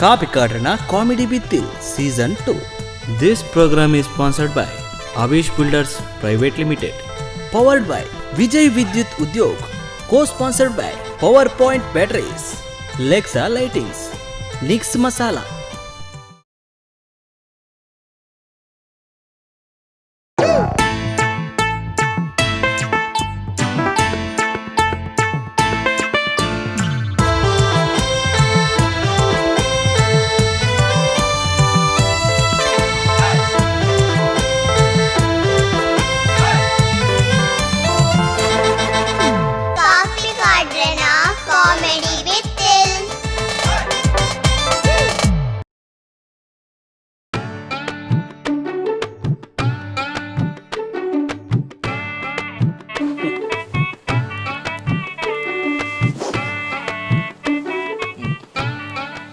Kapikadranna comedy Bittl season 2. This programme is sponsored by Avish builders private limited, powered by Vijay Vidyut Udyog, co sponsored by power point batteries, Lexa lightings, Nix masala. Kapikadranna comedy Bittl.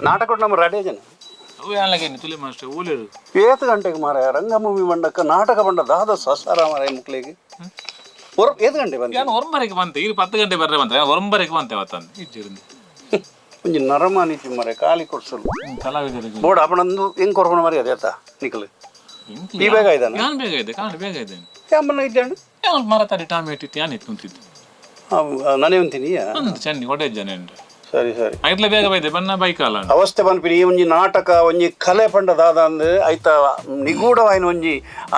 ನಾಟಕ ನಮ್ಮ ready ಜನ. ಅವು ಯಾನ್ಲಾಗೇನಿ ತುಲಿ master ಊಲೇರು. ಏತ್ ಗಂಟೆಗೆ ಮಾರಾಯ ರಂಗಭೂಮಿ ಮಂಡಕ್ಕ ನಾಟಕ ಬಂಡ ದಾದ ಸಸಾರ ಮಾರಾಯ ಮುಕ್ಳಿಗೆ. ಏತ್ ಗಂಟೆ ಬಂದ? ಯಾನ್ ಒಂಬರೆಗೆ ಬಂತೆ, ಇಲ್ಲಿ 10 ಗಂಟೆ ಬರ್ರೆ ಬಂತೆ, ಯಾನ್ ಒಂಬರೆಗೆ ಬಂತೆ ಅವತ್ತಂದು ಇಜ್ಜಿರಂದು. ಒಂಜಿ ನರಮಾನಿತಿ ಮಾರಾಯ ಖಾಲಿ ಕೊಡ್ಸಲು. ಕಲಾವಿದರಿಗೆ ಬೋರ್ಡ್ ಅಪನಂದು ಹೆಂಗ್ ಕೊರ್ಕೊಂಡು ಮಾರಿ ಅದೇತ ನಿಖಲ್ ಈ ಬೇಗ ಇದ್ದಾನ? ಯಾನ್ ಬೇಗ ಇದೆ ಕಾಣ್ ಬೇಗ ಇದ್ದೇನೆ. ಯಾಮನ್ನ ಇದ್ದಾಂಡು. ಯಾನ್ ಮರ ತಡಿ ಟಾಮೇಟ್ ಇತ್ತು ಯಾನ್ ಇತ್ತು ಅಂತಿತ್ತು. ನಾನೇ ಅಂತೀನಿ. ಒಂದು ಚಂಡಿ ಹೊಡೆ ಜನ ಉಂಟು. ಸರಿ ಸರಿ. ಐಟ್ಲ ಬೇಗ ಬೈದೆ ಬನ್ನ ಬೈಕ್ ಅಲ್ಲ. ಅವಸ್ಥೆ ಪನ್ಪಿನಿ ಈ ಒಂಜಿ ನಾಟಕ ಒಂಜಿ ಕಲೆ ಪಂಡ ದಾದ ಅಂದ್ ಐತ ನಿಗೂಢವಾಯಿನ ಒಂಜಿ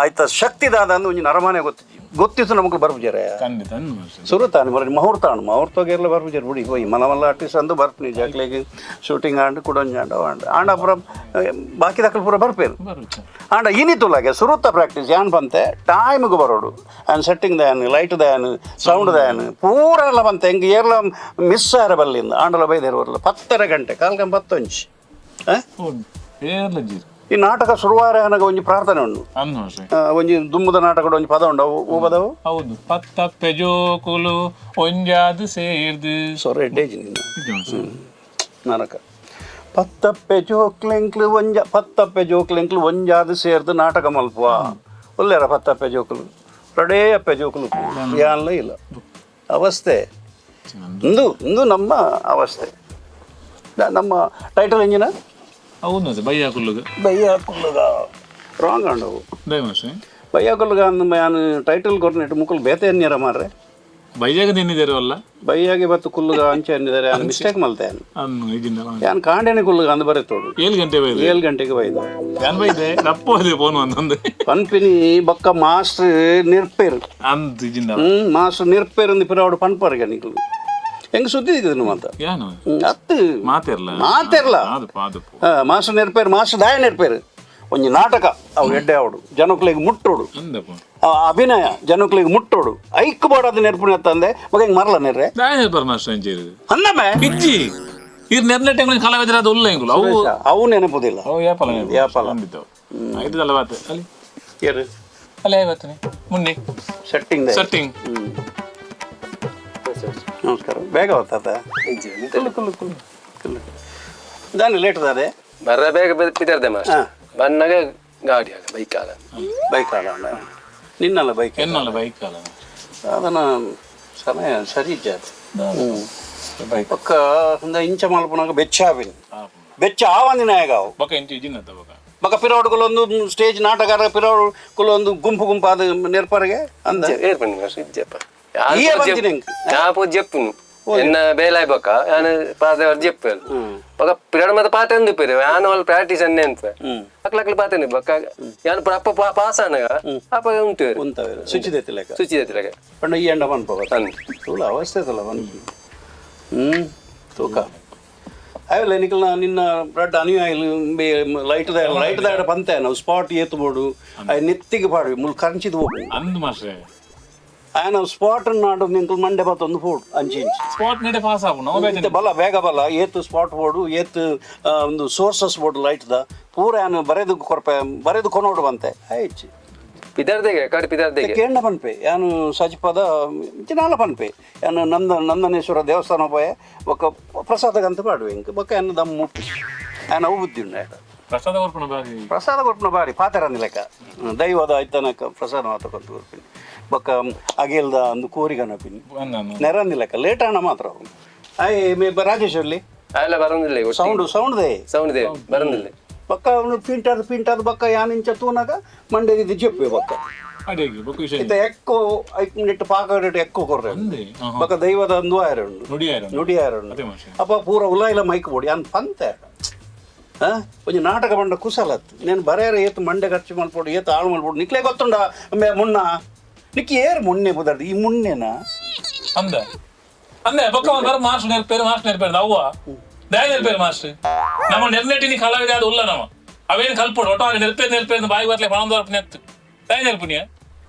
ಐತ ಶಕ್ತಿ ದಾದ ಅಂದ್ ಒಂಜಿ ನರಮಾನೆ ಗೊತ್ತಿಜ್ಜಿ ಗೊತ್ತಿತ್ತು ನಮಗ್ ಬರ್ಪುಜಾರೆ. ಖಂಡಿತ ಅಂದು ಮಾಸ್ಟರ್. ಸುರುತಾನೆ ಮರ ಮುಹೂರ್ತ ಆಂಡ್ ಮುಹೂರ್ತಗೆಲ್ಲ ಬರ್ಪುಜಾರೆ ಬಿಡಿ ಹೋಯ್ ಮಲ ಮಲ್ಲ ಆರ್ಟಿಸ್ಟ್ ಅಂದು ಬರ್ಪುನಿ ಜಕ್ಲೆಗ್ ಶೂಟಿಂಗ್ ಆಂಡ್ ಕುಡೊಂಜಿ ಆಂಡ್ ಅವು ಆಂಡ್ ಆಂಡ ಪೂರ ಬಾಕಿ ದಕ್ಕಲ್ ಪೂರ ಬರ್ಪೇರು. ಬರುತ್ತೆ. ಆಂಡ ಇನಿ ತುಲಾಗೆ ಸುರುತ್ತ ಪ್ರಾಕ್ಟೀಸ್ ಯಾನ್ ಬಂತೆ ಟೈಮ್ಗೆ ಬರೋಡು ಆ್ಯನ್ ಸೆಟ್ಟಿಂಗ್ ದಾನ್ ಲೈಟ್ ದಾನ್ ಸೌಂಡ್ ದಾನ್ ಪೂರ ಎಲ್ಲ ಬಂತೆ ಹೆಂಗೆ ಏರ್ಲ ಮಿಸ್ ಆರ ಬಲ್ಲಿಂದ ಆಂಡಲ ಬೈದೇರು ಬರಲ್ಲ 10:30 ಗಂಟೆ ಕಾಲ್ಕಂ ಪತ್ತೊಂಜಿ ಆ? ಹೌದು ಏರ್ಲ ಜೀರು. ಈ ನಾಟಕ ಶುರುವಾರ ಅನಗ ಒಂಜಿ ಪ್ರಾರ್ಥನೆ ಉಂಡು. ಅಂದು ಮಾಸ್ಟರ್. ಒಂಜಿ ದುಮ್ಮದ ನಾಟಕದ ಒಂಜಿ ಪದ ಉಂಡು ಅವು ಓ ಪದವು. ಹೌದು, ಪತ್ತಪ್ಪೆ ಜೋಕುಲು ಒಂಜಾದು ಸೇರ್ದು. ಸೊರ ಎಡ್ಡೇಜಿ ನಿನ್ನ. ಇಜ್ಜಿ ಮಾಸ್ಟರ್. ನರಕ ಪತ್ತಪ್ಪೆ ಜೋಕ್ಲೆಂಕ್ಲು ಒಂಜ ಪತ್ತಪ್ಪೆ ಜೋಕ್ಲೆಂಕ್ಲು ಒಂಜಾದು ಸೇರ್ದು ನಾಟಕ ಮಲ್ಪುವ ಒಲ್ಲೆರ ಪತ್ತಪ್ಪೆ ಜೋಕುಲು ರಡೇ ಅಪ್ಪೆ ಜೋಕುಲು ಯಾನ್ಲ ಇಲ್ಲ ಅವಸ್ಥೆ ಇಂದು ಇಂದು ನಮ್ಮ ಅವಸ್ಥೆ ನಮ್ಮ ಟೈಟಲ್ ಎಂಜಿನ. ಹೌದು ಮಾಸ್ಟರ್, ಬಯ್ಯ ಕುಲ್ಲುಗ. ಬಯ್ಯ ಕುಲ್ಲುಗ ರಾಂಗ್ ಆಂಡವು. ದಯ ಮಾಸ್ಟರ್. ಬಯ್ಯ ಕುಲ್ಲುಗ ಅಂದ್ ಯಾನ್ ಟೈಟಲ್ ಕೊರ್ನೆಟ್ ಮುಕುಲು ಬೇತೆ ಎನ್ನಿರ ಮಾರ್ರೆ. ಬಯ್ಯಾಗ ತಿನ್ನಿದ್ದೇರು ಅಲ್ಲ. ಬಯ್ಯಾಗೆ ಬತ್ತು ಕುಲ್ಲುಗ ಅಂಚೆ ಎನ್ನಿದ್ದಾರೆ ಯಾನ್ ಮಿಸ್ಟೇಕ್ ಮಲ್ತೆ ಯಾನ್. ಅನ್ನು ಇಜಿಂದ. ಯಾನ್ ಕಾಂಡೇನೆ ಕುಲ್ಲುಗ ಅಂದ್ ಬರೆತೋಡು. 7 ಗಂಟೆ ಬೈದೆ. 7 ಗಂಟೆಗೆ ಬೈದ. ಯಾನ್ ಬೈದೆ ರಪ್ಪೋದೆ ಫೋನ್ ಒಂದೊಂದು. ಪನ್ಪಿನಿ ಬೊಕ್ಕ ಮಾಸ್ಟರ್ ನಿರ್ಪೇರು. ಅಂದ್ ಇಜಿಂದ. ಮಾಸ್ಟರ್ ನಿರ್ಪೇರು ಅಂದ್ ಪಿರಾವಡು ಪನ್ಪರ್ಗೆ ನಿಕ್ಲು ಹೆಂಗ್ ಸುದ್ದಿ ಇದ್ದಿದ್ದು ಮಾತ. ಯಾನು ಅತ್ತು ಮಾತಿರ್ಲ. ಮಾತಿರ್ಲ. ಅದು ಪಾದಪ್ಪು. ಮಾಸ್ಟರ್ ನಿರ್ಪೇರು ಮಾಸ್ಟರ್ ದಾಯ ನಿರ್ಪೇರು ಒಂಜಿ ನಾಟಕ ಅವು ಎಡ್ಡೆ ಅವಡು ಜನಕ್ಲೆಗ್ ಮುಟ್ಟೋಡು. ಅಂದಪ್ಪ. ಆ ಅಭಿನಯ ಜನಕ್ಲೆಗ್ ಮುಟ್ಟೋಡು ಐಕ್ ಬೋಡಾದ ನೆರ್ಪುನ ತಂದೆ ಮಗ ಹಿಂಗ್ ಮರಲ ನೆರ್ರೆ. ದಾಯ ನಿರ್ಪರ್ ಮಾಸ್ಟರ್ ಅಂಚೇರು. ಅಂದಮೆ ಇಜ್ಜಿ ಇರ್ ನೆರ್ನೆ ಟೈಮ್ ಕಲಾವಿದರ ಅದು ಉಲ್ಲ ಎಂಗುಲು ಅವು. ಅವು ನೆನಪುದಿಲ್ಲ. ಅವು ಯಾಪಲ. ಯಾಪಲ. ಅಂದಿದ್ದವು ಐದಲ್ಲ ಬಾತ್ ಅಲ್ಲಿ. ಏರು ಅಲ್ಲಿ ಆಯ್ತು ಮುನ್ನೆ. ಸೆಟ್ಟಿಂಗ್. ಸೆಟ್ಟಿಂಗ್. ನಮಸ್ಕಾರ ಬೇಗ ಹೊತ್ತಾತ ಕುಲ್ಲು ಕುಲ್ಲು ಕುಲ್ಲು ಕುಲ್ಲು ದಾನಿ ಲೇಟ್ ದಾದೆ. ಬರ್ರ ಬೇಗ ಬಿದರ್ದೆ ಮಾಸ್ಟರ್ ಬನ್ನಾಗ ಗಾಡಿ ಆಗ ಬೈಕ್ ಆಗ. ಬೈಕ್ ಅಲ್ಲ ನಿನ್ನಲ್ಲ ಬೈಕ್. ಎನ್ನಲ್ಲ ಬೈಕ್ ಅಲ್ಲ. ಅದನ್ನ ಸಮಯ ಸರಿ ಇಜ್ಜಾತ್ ಬೈಕ್. ಪಕ್ಕ ಇಂದ ಇಂಚ ಮಲ್ಪುನಾಗ ಬೆಚ್ಚ ಆವಿನ ಬೆಚ್ಚ ಆವಂದಿನ ಆಗ ಅವು. ಬೊಕ ಇಂಚ ಇಜಿನ್ನತ್ತ ಬೊಕ. ಬೊಕ ಪಿರವಡುಕುಲೊಂದು ಸ್ಟೇಜ್ ನಾಟಕ ಪಿರವಡುಕುಲೊಂದು ಗುಂಪು ಗುಂಪಾದ ನೆರ್ಪರಿಗೆ ಅಂದ. ಏರ್ಪಂಡಿ ಮಾಸ್ಟರ್ ಇಜ್ಜಪ್ಪ. ಈಯ ಬಂದಿನ ಎಂಕ್. ಯಾ ಪೋ ಜೆಪ್ಪುನು ಎನ್ನ ಬೇಲಾಯ್ ಬೊಕ ಯಾನ್ ಪಾತೆ ಜೆಪ್ಪು ಬೊಕ ಪಿರಡ ಮತ್ತೆ ಪಾತೆ ಅಂದು ಪೇರು ಯಾನ್ ಅವ್ಲ ಪ್ರಾಕ್ಟೀಸ್ ಅನ್ನೆ ಅನ್ಪ ಅಕ್ಲ ಅಕ್ಲ ಪಾತೆ ಬೊಕ ಯಾನ್ ಪೂರ ಅಪ್ಪ ಪಾಸ್ ಆನಗ ಅಪ್ಪ ಉಂಟು. ಉಂತವೇರು ಶುಚಿ ದೆತ್ತಿಲೆಕ. ಶುಚಿ ದೆತ್ತಿಲೆಕ. ಪಂಡ ಈ ಎಂಡ ಪನ್ಪ. ಅಂದ್. ತೂಲ ಅವಸ್ಥೆ ತೂಲ ಪನ್ಪಿ ತೂಕ ಅವೆಲ್ಲ ನಿಕಲ್ನ ನಿನ್ನ ಬ್ರೆಡ್ ಅನುಯಾಯಿಲು ಲೈಟ್ the light ದಾಡ ಪಂತೆ ನಾವು ಸ್ಪಾಟ್ ಏತು ಬೋಡು ಅಯ್ ನೆತ್ತಿಗೆ ಪಾಡ್ವಿ ಮುಲ್ ಕಂಚಿದ್ ಹೋಗು. ಅಂದ್ ಮಾಸ್ಟ್ರೆ. ಆಯನ ಸ್ಪಾಟ್ ನಾಡು ನಿಂಕುಲ್ ಮಂಡೆ ಬತ್ತೊಂದು ಫೋಡು ಅಂಚಿ ಇಂಚಿ. ಸ್ಪಾಟ್ ನೆಡೆ ಪಾಸ್ ಆಪು ನಾವು ಬೇಜಾನ್. ಇತ್ತೆ ಬಲ ಬೇಗ ಬಲ ಏತು ಸ್ಪಾಟ್ ಬೋರ್ಡು ಏತು ಒಂದು ಸೋರ್ಸಸ್ ಬೋರ್ಡ್ ಲೈಟ್ the ಪೂರ ಆಯನ ಬರೆದು ಕೊರ್ಪೆ ಬರೆದು ಕೊನೋಡು ಬಂತೆ ಆಯ್ಚಿ. ಪಿದರ್ದೆಗೆ ಕಡೆ ಪಿದರ್ದೆಗೆ. ಕೇಂದ್ರ ಪನ್ಪೆ ಯಾನು ಸಜಿಪದ ನಾಲ ಪನ್ಪೆ ಯಾನು ನಂದನೇಶ್ವರ ದೇವಸ್ಥಾನ ಪೋಯೆ ಬೊಕ್ಕ ಪ್ರಸಾದಗಂತ ಪಾಡುವೆ ಇಂಕ್ ಬೊಕ್ಕ ಯಾನು ದಮ್ ಮುಟ್ಟಿ ಆಯನ ಅವು ಬುದ್ಧಿ ಉಂಡು ಆಯ್ತ. ಪ್ರಸಾದ ಕೊರ್ಪುನ ಬಾರಿ. ಪ್ರಸಾದ ಕೊರ್ಪುನ ಬಾರಿ ಪಾತೆರಂದಿ ಲೆಕ್ಕ ದೈವದ ಐತನಕ ಪ್ರಸಾದ ಮಾತ ಕೊರ್ತು ಕೊರ್ಪಿನಿ ಬೊಕ್ಕ ಅಗೇಲ್ದ ಒಂದು ಕೋರಿಗನಪಿನಿ. ಅಂದನ್ನು. ನೆರಂದಿ ಲೆಕ್ಕ ಲೇಟ್ ಆಣ ಮಾತ್ರ ಅವು ಆಯ್ ಮೇ ರಾಜೇಶ್ ಅಲ್ಲಿ ಅಲ್ಲ ಬರಂದಿಲ್ಲ. Sound sound they. Sound they ಬರಂದಿಲ್ಲ. ಬಕ್ಕ ಅವನು ಪಿಂಟಾದ ಪಿಂಟಾದ ಬಕ್ಕ ಯಾನಿಂಚ ತೂನಾಗ ಮಂಡ್ಯದಿದ್ದು చెప్పು ಬಕ್ಕ. ಅಡಿಗೆ ಬೊಕ್ಕ ವಿಷಯ. ಇತ್ತ ಎಕ್ಕೋ ಐಕ್ ನೆಟ್ ಪಾಕ ಎಕ್ಕೋ ಕೊರ್ರೆ ಬಕ್ಕ ದೈವದ ಅಂದು ಆಯರುಂಡು ನುಡಿ ಆಯರುಂಡು. ನುಡಿ ಆಯರುಂಡು. ಅದೇ ಮಾಸ್ಟರ್. ಅಪ್ಪ ಪೂರ ಉಲಾಯಿಲ ಮೈಕ್ ಬೋಡಿ ಅನ್ ಪಂತೆ ಒಂಜಿ ನಾಟಕ ಬಂಡ ಕುಸಲತ್ నేను ಬರೇರ ಏತ್ ಮಂಡೆ ಖರ್ಚು ಮಲ್ಪೊಡು ಏತ್ ಆಳು ಮಲ್ಪೊಡು ನಿಕ್ಲೆ ಗೊತ್ತುಂಡ ಮುನ್ನ ನಿಕ್ ಏರ್ ಮುನ್ನೆ ಬುದರ್ದು ಈ ಮುನ್ನೆನಾ ಅಂದ ಅಂದೆ ಬೊಕ್ಕ ಬರ ಮಾಸ್ಟರ್ ನೆರ್ಪೇರು ಮಾಸ್ಟರ್ ನೆರ್ಪೇರು ಅವ್ವ ದಯ ನೆರ್ಪೇರು ಮಾಸ್ಟರ್ ನಮ್ಮ ನೆರ್ನೆಟಿನಿ ಕಲಾವಿದ ಅದು ಉಲ್ಲ ನಮ್ಮ ಅವೇನು ಕಲ್ಪೊಡು ಒಟ್ಟಾರೆ ನೆರ್ಪೇರು ನೆರ್ಪೇರು ಬಾಯಿ ಬರ್ಲೆ ಪಣಂದವರಪ್ಪ ನೆತ್ತು ದಯ ನೆರ್ಪುನಿಯ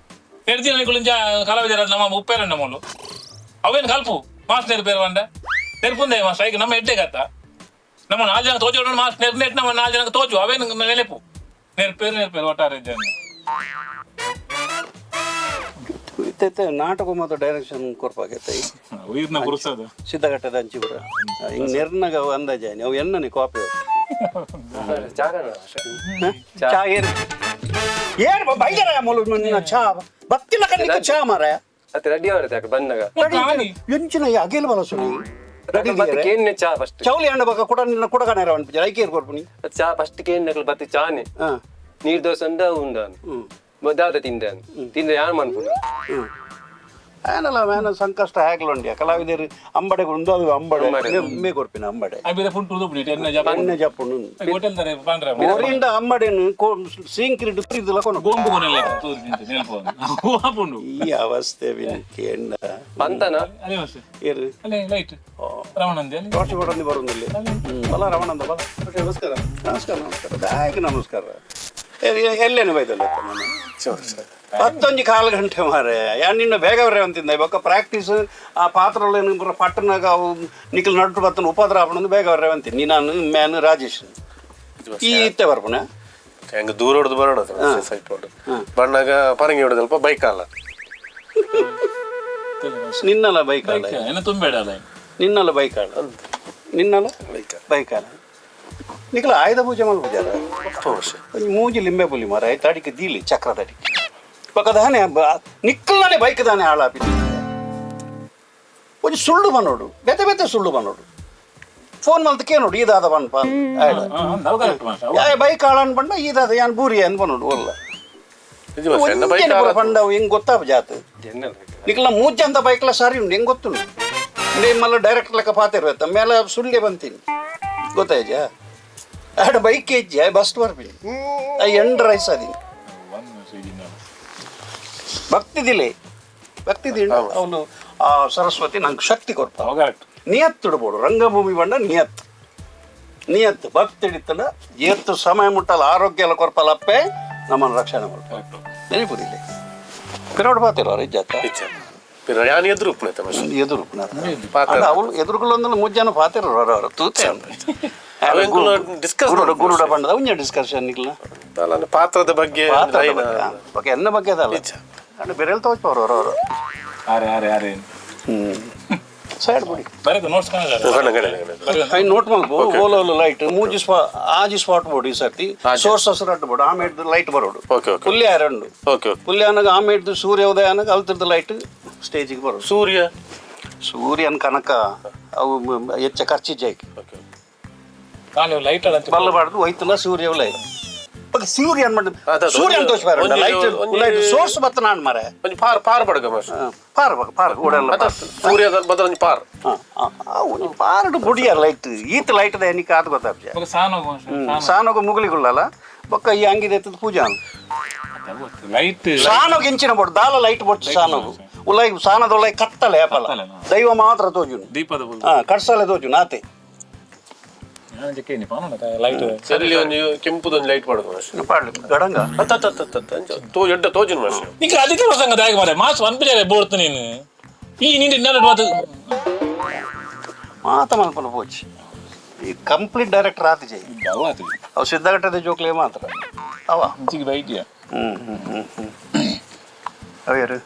ನೆರ್ದಿನ ನಿಕುಲಿಂಚ ಕಲಾವಿದರ ನಮ್ಮ ಉಪ್ಪೇರ ನಮ್ಮಲು ಅವೇನು ಕಲ್ಪು ಮಾಸ್ಟರ್ ನೆರ್ಪೇರು ಬಂಡ ನೆರ್ಪುಂದೆ ಮಾಸ್ಟರ್ ಐಕ್ ನಮ್ಮ ಎಡ್ಡೆ ಗತ್ತ ನಮ್ಮ ನಾಲ್ ಜನ ತೋಚು ಮಾಸ್ಟರ್ ನೆರ್ನೆಟ್ ನಮ್ಮ ನಾಲ್ ಜನಕ್ಕೆ ತೋಚು ಅವೇನು ನೆಲೆಪು ನೆರ್ಪೇರು ನೆರ್ಪೇರು ಒಟ್ಟಾರೆ ಜನ. ಇತ್ತೈತೆ ನಾಟಕ ಮಾತ್ರ ಡೈರೆಕ್ಷನ್ ಕೊರ್ಪಾಗೈತೆ. ಉಯಿರ್ನ ಪುರುಸದು ಸಿದ್ಧಘಟ್ಟದ ಅಂಚಿಪುರ ಹಿಂಗೆ ನೆರ್ನಾಗ ಅಂದಾಜಾನಿ ಅವು ಎನ್ನನಿ ಕಾಪಿ. ಚಾ ಏನು ಏನು ಬೈದರ ಮೊಲು ನಿನ್ನ ಚಾ ಬತ್ತಿಲ್ಲ ಕಣ್ಣಿಗೆ ಚಾ ಮಾರ. ಅತ್ತೆ ರೆಡಿ ಅವರತ್ತೆ ಅಕ್ಕ ಬಂದಾಗ. ಎಂಚಿನ ಅಗಿಲ್ ಬಲಸುನಿ. ಬತ್ತಿ ಕೇನ್ನೆ ಚಾ ಫಸ್ಟ್. ಚೌಲಿ ಹಣ್ಣು ಬಕ್ಕ ಕೂಡ ನಿನ್ನ ಕುಡಗನೇರ ಅನ್ಪಿಜ ಐಕೇರ್ ಕೊರ್ಪುನಿ. ಚಾ ಫಸ್ಟ್ ಕೇನ್ನಕಲ್ ಬತ್ತಿ ಚಾನೆ. ನೀರ್ ದೋಸೆ ಉಂಡ ಉಂಡಾನು ದಾದ ತಿಂದಾನು ತಿಂದ ಯಾರು ಮನ್ಪುನ. ಏನಲ್ಲ ಮೇನ ಸಂಕಷ್ಟ ಹೇಗ್ಲುಂಡಿಯ ಕಲಾವಿದರು ಅಂಬಡೆ ಉಂದು ಅದು ಅಂಬಡೆ ಮೇ ಕೊರ್ಪಿನ ಅಂಬಡೆ. ಅಬಿರ ಫುಂಟು ಉದುಪುನಿ ಎನ್ನ ಜಪ ಎಣ್ಣೆ ಜಪ್ಪುಂಡು ಹೋಟೆಲ್ ದರೆ ಪಾಂಡ್ರೆ ಒರಿಂಡ ಅಂಬಡೆನು ಸೀಂಕ್ರಿಡ್ ತುರಿದುಲ ಕೊನು ಗೊಂಬು ಕೊನೆಲ್ಲ ನೆನಪು ಹಾಪುಂಡು. ಈ ಅವಸ್ಥೆ ಕೇಂಡ ಪಂತನ ಅದೇ ಮಾಸ್ಟರ್ ಏರು ಅಲ್ಲೇ ಲೈಟ್ ರಮಣಂದೆ ಅಲ್ಲಿ ರೋಟಿ ಬಡಂದಿ ಬರುಂದಿಲ್ಲ ಬಲ ರಮಣಂದ ಬಲ. ನಮಸ್ಕಾರ ನಮಸ್ಕಾರ ನಮಸ್ಕಾರ ದಾಯಕ ನಮಸ್ಕಾರ. ಎಲ್ಲೇನು ಬೈದಲ್ಲ ಪತ್ತೊಂಜಿ ಕಾಲು ಗಂಟೆ ಮಾರೆ ಯಾನ್ ನಿನ್ನ ಬೇಗ ಬರೇ ಅಂತಿಂದ ಬೊಕ್ಕ ಪ್ರಾಕ್ಟೀಸ್ ಆ ಪಾತ್ರಗಳು ಪೂರ ಪಟ್ಟನಾಗ ಅವು ನಿಖಲ್ ನಟ್ಟು ಬತ್ತನ ಉಪದ್ರ ಆಪಣಂದು ಬೇಗ ಬರೇ ಅಂತೀನಿ. ನಾನು ಮ್ಯಾನ್ ರಾಜೇಶ್ ಈ ಇತ್ತೆ ಬರ್ಪುನ ಹೆಂಗ ದೂರ ಹೊಡೆದು ಬರೋಣ ಸೈಟ್ ಹೊಡೆದು ಬಣ್ಣಾಗ ಪರಂಗಿ ಹೊಡೆದು ಸ್ವಲ್ಪ ಬೈಕ್ ಅಲ್ಲ ನಿನ್ನಲ್ಲ ಬೈಕ್ ಅಲ್ಲ ಏನ ತುಂಬೇಡ ಅಲ್ಲ ನಿನ್ನಲ್ಲ ಬೈಕ್ ಅಲ್ಲ ನಿನ್ನಲ್ಲ ಬೈಕ್ ಅಲ್ಲ ನಿಖಲ ಆಯುಧ ಪೂಜೆ ಮಲ್ ಪೂಜಾರ ಮೂಜಿ ಲಿಂಬೆ ಪುಲಿ ಮಾರ ತಡಿಕೆ ದೀಲಿ ಚಕ್ರ ತಡಿಕೆ ಪಕ್ಕದಾನೆ ನಿಕ್ಕಲ್ನೇ ಬೈಕ್ ದಾನೆ ಹಾಳಾಪಿ ಒಂಜಿ ಸುಳ್ಳು ಬನ್ನೋಡು ಬೇತೆ ಬೇತೆ ಸುಳ್ಳು ಬನ್ನೋಡು ಫೋನ್ ಮಲ್ತಕ್ಕೆ ನೋಡು ಈದಾದ ಬನ್ಪ ಬೈಕ್ ಹಾಳನ್ ಬಣ್ಣ ಈದಾದ ಯಾನ್ ಬೂರಿ ಅಂದ್ ಬನ್ನೋಡು ಒಲ್ಲ ಪಂಡವು ಹೆಂಗ್ ಗೊತ್ತಾಪ ಜಾತ ನಿಕ್ಕಲ್ನ ಮೂಜಂತ ಬೈಕ್ಲ ಸಾರಿ ಉಂಡು ಹೆಂಗ್ ಗೊತ್ತುಂಡು ಮಲ್ಲ ಡೈರೆಕ್ಟ್ ಲೆಕ್ಕ ಪಾತಿರ್ಬೇತ ಮೇಲೆ ಸುಳ್ಳೆ ಬಂತೀನಿ ಗೊತ್ತಾಯ್ಜಾ ಆಡ ಬೈಕ್ ಇಜ್ಜಿ I bus ಬರ್ಪಿನಿ I and rice ಅದೀನಿ ಭಕ್ತಿದಿಲೆ ಭಕ್ತಿದಿಲ್ಲ ಅವನು ಆ ಸರಸ್ವತಿ ನಂಗೆ ಶಕ್ತಿ ಕೊಡ್ತಾವ. ನಿಯತ್ತಿಡ್ಬೋದು ರಂಗಭೂಮಿ ಬಣ್ಣ ನಿಯತ್ತು ನಿಯತ್ತು ಭಕ್ತಿ ಹಿಡಿತಲ್ಲ ಏತ್ತು ಸಮಯ ಮುಟ್ಟಲ್ಲ ಆರೋಗ್ಯ ಎಲ್ಲ ಕೊರ್ಪಲಪ್ಪೆ ನಮ್ಮನ್ನು ರಕ್ಷಣೆ ಮಾಡ್ತಾರೆ ನೆನಪುದಿಲ್ಲ ಪಿರೋಡ್ ಪಾತಿರೋ ಇಜ್ಜಾತ ಎದುರು ಅವಳು ಎದುರುಗಳೊಂದಲ್ಲ ಮುಜ್ಜನ ಪಾತಿರೋ ಅವರು ತೂತೆ ಗುರುಡ ಬಣ್ಣದ ಉಂಜ ಡಿಸ್ಕಷನ್ ನಿಕ್ಲ ಪಾತ್ರದ ಬಗ್ಗೆ ಬಗ್ಗೆ ಎನ್ನ ಬಗ್ಗೆ ಅದಲ್ಲ ಅಂದ್ರೆ ಬೇರೆ ತೋಚ್ಪವ್ರು ಅವರು ಅರೆ ಅರೆ ಅರೆ ಸೈಡ್ ಬಿಡಿ ಬರೆದು notes I note ಮಲ್ಪು ಓಲೋ ಲೈಟ್ ಮೂಜಿ ಸ್ಪಾ ಆಜಿ ಸ್ಪಾಟ್ ಬೋರ್ಡ್ ಈ ಸರ್ತಿ ಸೋರ್ಸಸ್ ರಡ್ಡು ಬೋರ್ಡ್ ಆಮೇಡ್ದು ಲೈಟ್ ಬರೋಡು ಪುಲ್ಯ ಎರಡು ಪುಲ್ಯ ಅನ್ನಾಗ ಆಮೇಡ್ದು ಸೂರ್ಯ ಉದಯ ಅನ್ನಾಗ ಅಲ್ತಿರ್ದು ಲೈಟ್ ಸ್ಟೇಜಿಗೆ ಬರೋಡು. ಸೂರ್ಯ ಸೂರ್ಯನ ಕನಕ ಅವು ಹೆಚ್ಚ ಖರ್ಚಿಜ್ಜಾಯ್ಕೆ ಲೈಟ್ ಬಲ್ಲಬಾರ್ದು ಹೋಯ್ತಲ್ಲ ಸೂರ್ಯ ಲೈಟ್ ಸೂರ್ಯ ಸೂರ್ಯ ತೋಚ್ light light source ಬತ್ತ ನಾನು ಮಾರೆ ಒಂಜಿ ಪಾರ್ ಪಾರ್ ಬಡಗ ಮಾಸ್ಟರ್ ಪಾರ್ ಬಗ ಪಾರ್ ಓಡಲ್ಲ ಸೂರ್ಯ ಬದಲ ಒಂಜಿ ಪಾರ್ ಒಂಜಿ ಪಾರ್ಡ್ ಬುಡಿಯ ಲೈಟ್ ಈತ ಲೈಟ್ the ಎನಿಕ ಆತ ಗೊತ್ತಾಪ್ಜ ಸಾನೋಗ ಸಾನೋಗ ಮುಗುಲಿಗುಳ್ಳಲ್ಲ ಬೊಕ್ಕ ಈ ಅಂಗಿದೆ ಎತ್ತದ ಪೂಜಾ ಲೈಟ್ ಸಾನೋಗ ಇಂಚಿನ ಬೋಡು ದಾಲ ಲೈಟ್ ಬೊಟ್ಟು ಸಾನೋಗು ಉಲೈ ಸಾನದ ಉಲೈ ಕತ್ತಲೆ ಏಪಲ ದೈವ ಮಾತ್ರ ತೋಜುನು ದೀಪದ ಕಡ್ಸಲೆ ತೋಜುನು ಆತೆ ಸರಿ ಒಂಜಿ ಕೆಂಪುದೊಂದು ಲೈಟ್ ಪಾಡುದು ಮಾಸ್ಟರ್ ಪಾಡ್ಲಿ ಗಡಂಗ ಎಡ್ಡ ತೋಜುನು ಮಾಸ್ಟರ್ ನಿಕ್ಕ ಅದಿತಿ ಪ್ರಸಂಗ ದಾಯಕ ಮಾರೆ ಮಾಸ್ ಒನ್ ಪಿಜಾರೆ ಬೋಡ್ತು ನೀನು ಈ ನಿಂಡಿ ನಡ ಮಾತು ಮಾತ ಮಲ್ಪನ ಪೋಚಿ ಈ ಕಂಪ್ಲೀಟ್ ಡೈರೆಕ್ಟರ್ ಆತ ಜೈ ಅವು ಸಿದ್ಧಘಟ್ಟದ ಜೋಕ್ಲೆ ಮಾತ್ರ ಅವ ಇಂಚಿಗೆ ಬೈಟಿಯ ಹ್ಮ್ ಹ್ಮ್ ಹ್ಮ್ ಹ್ಮ್ ಅವ್ಯಾರು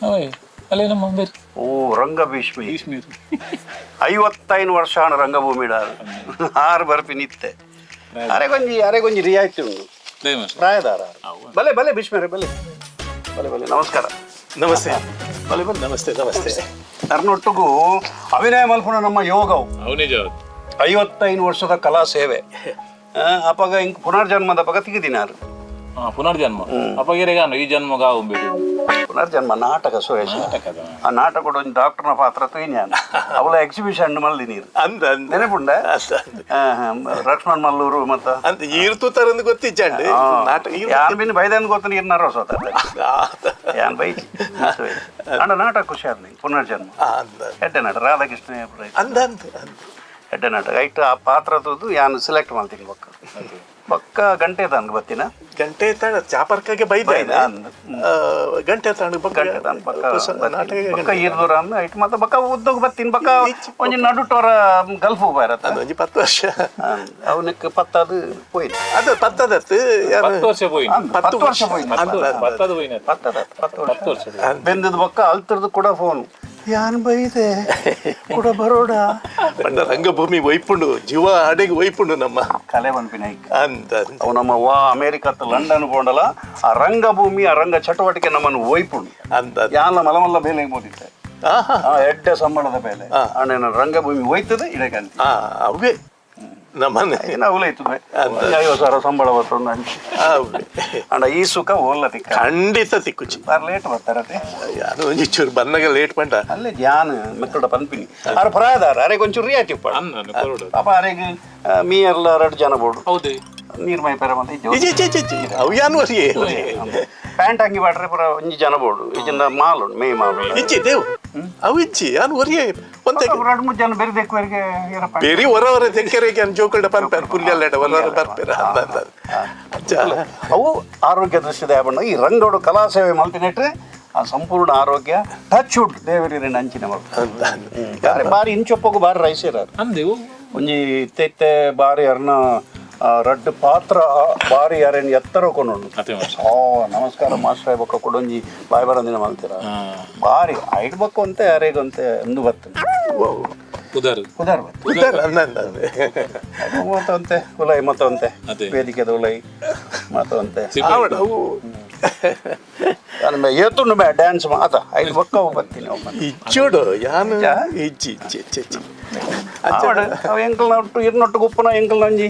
ಅವೇ ಅಲ್ಲೇ ನಮ್ಮ ಬೇರೆ ಓ ರಂಗ ಭೀಷ್ಮಿ ಭೀಷ್ಮಿ 55 ವರ್ಷ ಹಣ ರಂಗಭೂಮಿ ಆರು ಬರ್ಪಿ ನಿತ್ತೆ ಅರೆಗೊಂಜಿ ಅರೆಗೊಂಜಿ ರಿಯಾಯಿತಿ ಉಂಡು ಪ್ರಾಯದಾರ ಬಲೆ ಬಲೆ ಭೀಷ್ಮರೇ ಬಲೆ ಬಲೆ ಬಲೆ ನಮಸ್ಕಾರ ನಮಸ್ತೆ ಬಲೆ ಬಲೆ ನಮಸ್ತೆ ನಮಸ್ತೆ ಅರ್ನೊಟ್ಟಿಗೂ ಅಭಿನಯ ಮಲ್ಪುಣ ನಮ್ಮ ಯೋಗವು ಅವು ನಿಜ. 55 ವರ್ಷದ ಕಲಾ ಸೇವೆ ಅಪಗ ಇಂಕ್ ಪುನರ್ಜನ್ಮದ ಪಗ ತಿಗಿದಿನಾರು. ಪುನರ್ಜನ್ಮ ಅಪಗಿರೆಗಾನು ಈ ಜನ್ಮ ಗಾವು ಪುನರ್ಜನ್ಮ ನಾಟಕ ಸುರೇಶ್. ಆ ನಾಟಕ ಒಂಜಿ ಡಾಕ್ಟರ್ನ ಪಾತ್ರ ತೂಯಿನ್ಯಾನ ಅವಳ ಎಕ್ಸಿಬಿಷನ್ ಮಲ್ದಿ ನೀರು ಅಂದ ನೆನಪುಂಡ ಲಕ್ಷ್ಮಣ್ ಮಲ್ಲೂರು ಮತ್ತ ಅಂತ ಈರ್ ತೂತಾರಂದು ಗೊತ್ತಿಜ್ಜಂಡು ನಾಟಕ ಯಾನ್ ಬಿನ್ ಬೈದನ್ ಗೊತ್ತ ನೀರು ನರೋಸ ಯಾನ್ ಬೈಚಿ ಅಂಡ ನಾಟಕ ಖುಷಿ ಆದ್ ಪುನರ್ಜನ್ಮ ಎಡ್ಡೆ ನಾಟಕ ರಾಧಾಕೃಷ್ಣ ಅಂದ ಎಡ್ಡೆ ನಾಟಕ ಐಟ್ ಆ ಪಾತ್ರ ತೂದು ಯಾನ್ ಸೆಲೆಕ್ಟ್ ಮಾಡ್ತೀನಿ ಬೊಕ್ಕ ಬೊಕ್ಕ ಗಂಟೆ ತಾನು ಬತ್ತಿನ ಗಂಟೆ ತಾಣ ಚಾಪರ್ಕಾಗೆ ಬೈದ ಗಂಟೆ ತಾಣ ಗಂಟೆ ತಾನು ಬೊಕ್ಕ ಬೊಕ್ಕ ಈರ್ದೂರ ಅಂದ್ ಐಟ್ ಮತ್ತೆ ಬೊಕ್ಕ ಉದ್ದಗ್ ಬತ್ತೀನಿ ಬೊಕ್ಕ ಒಂಜಿ ನಡುಟೋರ ಗಲ್ಫ್ ಬರತ್ತ ಒಂಜಿ 10 ವರ್ಷ ಅವನಕ್ಕೆ ಪತ್ತದು ಪೋಯ್ತು ಅದು ಪತ್ತದತ್ತು 10 ವರ್ಷ ಪೋಯಿ 10 ವರ್ಷ ಪೋಯ್ತು ಪತ್ತದು ಪೋಯಿನ ಪತ್ತದ 10 ವರ್ಷ ಬೆಂದದ ಬೊಕ್ಕ ಅಲ್ತರದು ಕೂಡ ಫೋನ್ ಯಾನ್ ಬೈದೆ ಕೂಡ ಬರೋಡ ಬಣ್ಣ ರಂಗಭೂಮಿ ಒಯ್ಪುಂಡು ಜೀವ ಅಡೆಗೆ ಒಯ್ಪುಂಡು ನಮ್ಮ ಕಲೆ ಬಂಪಿನ ಅಂತ ಅವು ನಮ್ಮ ವಾ ಅಮೇರಿಕಾ ಲಂಡನ್ ಪೋಂಡಲ ಆ ರಂಗಭೂಮಿ ಆ ರಂಗ ಚಟುವಟಿಕೆ ನಮ್ಮನ್ನು ಒಯ್ಪುಂಡು ಅಂತ ಯಾನ ಮಲಮಲ್ಲ ಬೇಲೆ ಮೋದಿತ್ತೆ ಎಡ್ಡೆ ಸಂಬಳದ ಬೇಲೆ ಅಣ್ಣ ರಂಗಭೂಮಿ ಒಯ್ತದೆ ಇಡಕಂತ ಅವೇ ನಮ್ಮನೆ ಅವಲೈತದೆ 50,000 ಸಂಬಳ ಬರ್ತದೆ ಅಂಡ ಈ ಸುಖ ಓಲ್ಲ ತಿಕ್ಕ ಖಂಡಿತ ತಿಕ್ಕುಚಿ ಬಾರ್ ಲೇಟ್ ಬರ್ತಾರತೆ ಯಾರು ಒಂಜಿ ಚೂರು ಬಂದಾಗ ಲೇಟ್ ಪಂಡ ಅಲ್ಲೇ ಧ್ಯಾನ ಮೆಕ್ಕಡ ಪನ್ಪಿನಿ ಆರು ಪ್ರಾಯದಾರ ಅರೆ ಕೊಂಚೂರು ರಿಯಾತಿ ಉಪ್ಪಾಡು ಪಾಪ ಅರೆಗೆ ಮೀಯರ್ಲ 2 ಜನ ಬೋಡು ಹೌದು ನೀರ್ ಮೈ ಪೆರ ಮತ್ತೆ ಅವು ಯಾನು ವರಿಯೇ ಪ್ಯಾಂಟ್ ಅಂಗಿ ಬಾಟ್ರೆ ಪೂರ ಒಂಜಿ ಜನ ಬೋಡು ಇಜಿಂದ ಮಾಲ್ ಉಂಡು ಮೇ ಮಾಲ್ ಉಂಡು ಇಜ್ಜಿ ದೇವು ಅವು ಇಜ್ಜಿ ಯಾನು ವರಿಯೇ ಒಂತೆ 2-3 ಜನ ಬೇರೆ ದೆಕ್ಕುವರೆಗೆ ಬೇರೆ ಹೊರವರ ದೆಕ್ಕರೆಗೆ ಅನ್ ಜೋಕುಲ್ಡ ಪನ್ಪೆರ್ ಪುಲ್ಯಲ್ಲೆಡ ಹೊರವರ ಬರ್ಪೆರ ಅಂತ ಅವು ಆರೋಗ್ಯ ದೃಷ್ಟಿದ ಬಣ್ಣ ಈ ರಂಗೋಡು ಕಲಾ ಸೇವೆ ಮಲ್ತಿನೆಟ್ರೆ ಆ ಸಂಪೂರ್ಣ ಆರೋಗ್ಯ ಟಚ್ ವುಡ್ ದೇವರಿನ ಅಂಚಿನ ಮಲ್ತ ಬಾರಿ ಇಂಚೊಪ್ಪಗು ಬಾರಿ ರೈಸ್ ಇರಾರು ಒಂಜಿ ಇತ್ತೆ ಬಾರಿ ಅರ್ನ ರಡ್ಡು ಪಾತ್ರ ಬಾರಿ ಯಾರೇನು ಎತ್ತರ ಕೊಂಡು ನಮಸ್ಕಾರ ಮಾಸ್ಟರ್ ಬೊಕ್ಕ ಕೊಡೊಂಜಿ ಬಾಯ್ ಬರಂದಿನ ಮಲ್ತೀರ ಬಾರಿ ಐಡ್ ಬೊಕ್ಕ ಅಂತೆ ಯಾರೇಗಂತೆ ಅಂದು ಬರ್ತದೆ ಉದಾರು ಉದಾರು ಮತ್ತಂತೆ ಉಲೈ ಮತ್ತಂತೆ ವೇದಿಕೆದ ಉಲೈ ಮತ್ತಂತೆ ಏತುಂಡು ಬೇ ಡ್ಯಾನ್ಸ್ ಮಾತ ಐದು ಬೊಕ್ಕ ಬರ್ತೀನಿ ಇಚ್ಚೋಡು ಯಾನು ಇಜ್ಜಿ ಇಜ್ಜಿ ಇಜ್ಜಿ ಇಜ್ಜಿ ಅವ ಎಂಕಲ್ನ ಒಟ್ಟು ಇರ್ನೊಟ್ಟು ಗುಪ್ಪನ ಎಂಕಲ್ನ ಒಂಜಿ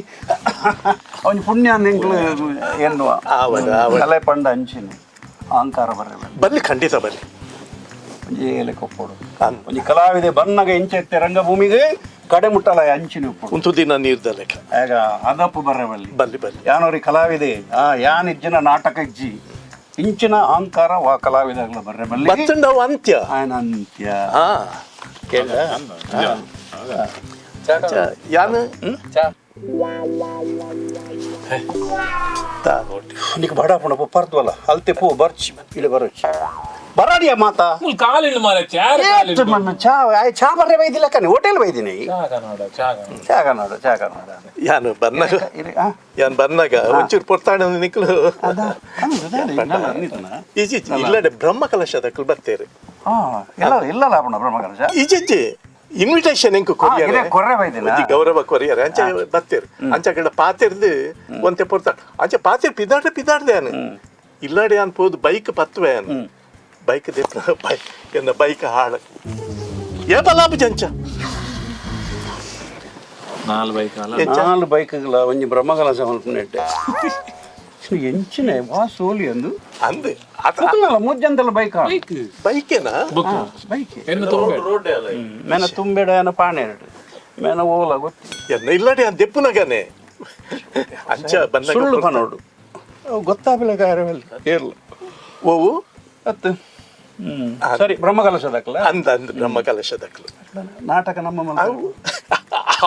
ಒಂಜಿ ಪುಣ್ಯ ಎಂಕಲ್ ಎನ್ನುವ ಕಲೆ ಪಂಡ ಅಂಚಿನ ಅಹಂಕಾರ ಬರಲ್ಲ ಬರಲಿ ಖಂಡಿತ ಬರಲಿ ಒಂಜಿ ಏಲೆ ಕೊಪ್ಪೋಡು ಒಂಜಿ ಕಲಾವಿದೆ ಬನ್ನಗ ಇಂಚೆತ್ತೆ ರಂಗಭೂಮಿಗೆ ಕಡೆ ಮುಟ್ಟಲ ಅಂಚಿನ ಉಪ್ಪು ಉಂತು ದಿನ ನೀರ್ದ ಲೆಕ್ಕ ಆಗ ಅದಪ್ಪು ಬರ್ರೆ ಬಲ್ಲಿ ಬಲ್ಲಿ ಬಲ್ಲಿ ಯಾನೋರಿ ಕಲಾವಿದೆ ಯಾನ್ ಇಜ್ಜಿನ ನಾಟಕ ಇಜ್ಜಿ ಇಂಚಿನ ಅಹಂಕಾರ ವಾ ಕಲಾವಿದಾಗಲ ಬರ್ರೆ ಬಲ್ಲಿ ಬತ್ತಂಡವು ಅಂತ್ಯ ಆಯನ ಅಂತ್ಯ ಕೇಳ ಯಾನು నీకు బడా ಪುಣ ಪರ್ದ್ವಲ್ಲ ಅಲ್ತೆ ಪೂ ಬರ್ಚಿ ಇಲ್ಲಿ ಬರೋಚಿ ಬರಾಡಿಯ ಮಾತಾ ಕಾಲಿಂಡು ಮಾರೆ ಚಾರ್ ಮನ್ನ ಚಾ ಆಯ್ ಚಾ ಬರ್ರೆ ಬೈದಿಲ್ಲ ಕಣೆ ಹೋಟೆಲ್ ಬೈದಿನಿ ಚಾ ಕನ್ನಡ ಚಾ ಕನ್ನಡ ಚಾ ಕನ್ನಡ ಚಾ ಕನ್ನಡ ಯಾನು ಬನ್ನಗ ಯಾನ್ ಬನ್ನಗ ಒಂಚೂರು ಪೊರ್ತಾಣ ನಿಕ್ಲು ಈಜಿ ಇಲ್ಲಡೆ ಬ್ರಹ್ಮ ಕಲಶದಕ್ಕಲು ಬರ್ತೇರು ಇಲ್ಲ ಇಲ್ಲ ಲಾಭಣ ಬ್ರಹ್ಮ ಕಲಶ ಈಜಿ ಇನ್ವಿಟೇಷನ್ ಎಂಕು ಕೊರಿಯರ್ ಕೊರ್ರೆ ಬೈದಿನ ಗೌರವ ಕೊರಿಯರ್ ಅಂಚೆ ಬತ್ತೇರು ಅಂಚೆ ಕಡೆ ಪಾತಿರ್ದು ಒಂತೆ ಪೊರ್ತಾಣ ಅಂಚೆ ಪಾತಿರ್ ಪಿದಾಡ್ರೆ ಪಿದಾಡ್ದೆ ಯಾನು ಇಲ್ಲಡೆ ಯಾನ್ ಪೋದು ಬೈಕ್ ಪತ್ತುವೆ ಯಾನು ಬೈಕ್ ಬೈಕ್ ಎನ್ನ ಬೈಕ್ ಹಾಳು ಏಪಲಾಪು ಜಂಚ ನಾಲ್ ಬೈಕ್ ನಾಲ್ ಬೈಕ್ಗಳ ಒಂಜಿ ಬ್ರಹ್ಮಕಲಶ ಮಲ್ಪುನೆಟ್ಟೆ ಎಂಚಿನ ವಾ ಸೋಲಿ ಅಂದು ಅಂದು ಅಲ್ಲ ಮೂಜಂತಲ್ಲ ಬೈಕ್ ಬೈಕೇನಾ ಬೈಕ್ ಮೇನ ತುಂಬೆಡ ಏನ ಪಾಣೆ ಎರಡು ಮೇನ ಓಲ ಗೊತ್ತಿ ಎನ್ನ ಇಲ್ಲಡೆ ಅನ್ ದೆಪ್ಪುನಗನೆ ಅಂಚ ಬಂದ ಸುಳ್ಳು ಪನೋಡು ಗೊತ್ತಾಗಲ್ಲ ಏರ್ಲ ಓವು ಅತ್ತು ಸರಿ ಬ್ರಹ್ಮಕಲಶದಕ್ಕಲ ಅಂದ ಅಂದ ಬ್ರಹ್ಮಕಲಶದಕ್ಕಲು ನಾಟಕ ನಮ್ಮ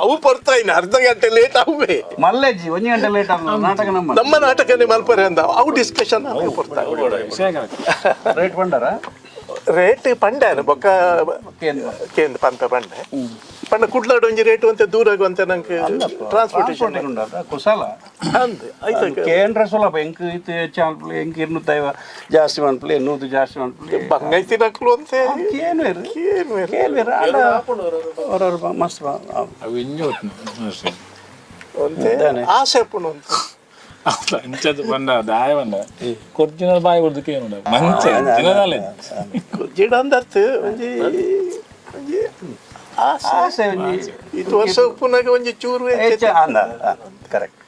ಅವು ಬರ್ತಾ ಇನ್ನು ಅರ್ಧ ಗಂಟೆ ಲೇಟ್ ಅವೇ ಮಲ್ಲೇಜಿ ಒಂದು ಗಂಟೆ ಲೇಟ್ ಆದ ನಾಟಕ ನಮ್ಮ ನಮ್ಮ ನಾಟಕನೇ ಮಲ್ಪರೆ ಅಂದ ಅವು ಡಿಸ್ಕಷನ್ ಬರ್ತಾ ರೇಟ್ ಬಂಡಾರ ರೇಟ್ ಪಂಡ್ಯಾನ ಬೊಕ್ಕ ಕೇಂದ್ರ ಪಂಪ ಪಂಡೆ ಪಂಡ ಕುಡ್ಲಾಡು ಒಂಜಿ ರೇಟ್ ಅಂತ ದೂರ ಆಗುವಂತೆ ನಂಗೆ ಟ್ರಾನ್ಸ್ಪೋರ್ಟೇಷನ್ ಕುಶಲ ಅಂದ್ ಆಯ್ತು ಕೇಂದ್ರ ಸುಲಭ ಎಂಕ್ ಇತ್ತು ಹೆಚ್ಚು ಎಂಕ್ 250 ಜಾಸ್ತಿ ಮನ್ಪುಲೆ 100 ಜಾಸ್ತಿ ಮನ್ಪುಲೆ ಬಂಗೈತಿ ನಕ್ಲು ಅಂತೆ ಕೇನ್ವೇರು ಕೇನ್ವೇರು ಅವರವ್ರು ಮಸ್ತ್ ಅವು ಇಂಜು ಅಂತೆ ಆಸೆ ಪುಣ ಅಂತ ಇಂಚದ ಬಂದ ದಾಯ ಬಂದ ಕೊರ್ಜಿನ ಬಾಯಿ ಕೊಡ್ದಕ್ಕೆ ಏನು ಮಂಚೆ ದಿನದಲ್ಲೇ ಜಿಡ ಅಂದತ್ತು ಒಂಜಿ ಒಂಜಿ ಆಸೆ ಇದು ವರ್ಷ ಉಪ್ಪುನಾಗ ಒಂಜಿ ಚೂರು ಅಂದ ಕರೆಕ್ಟ್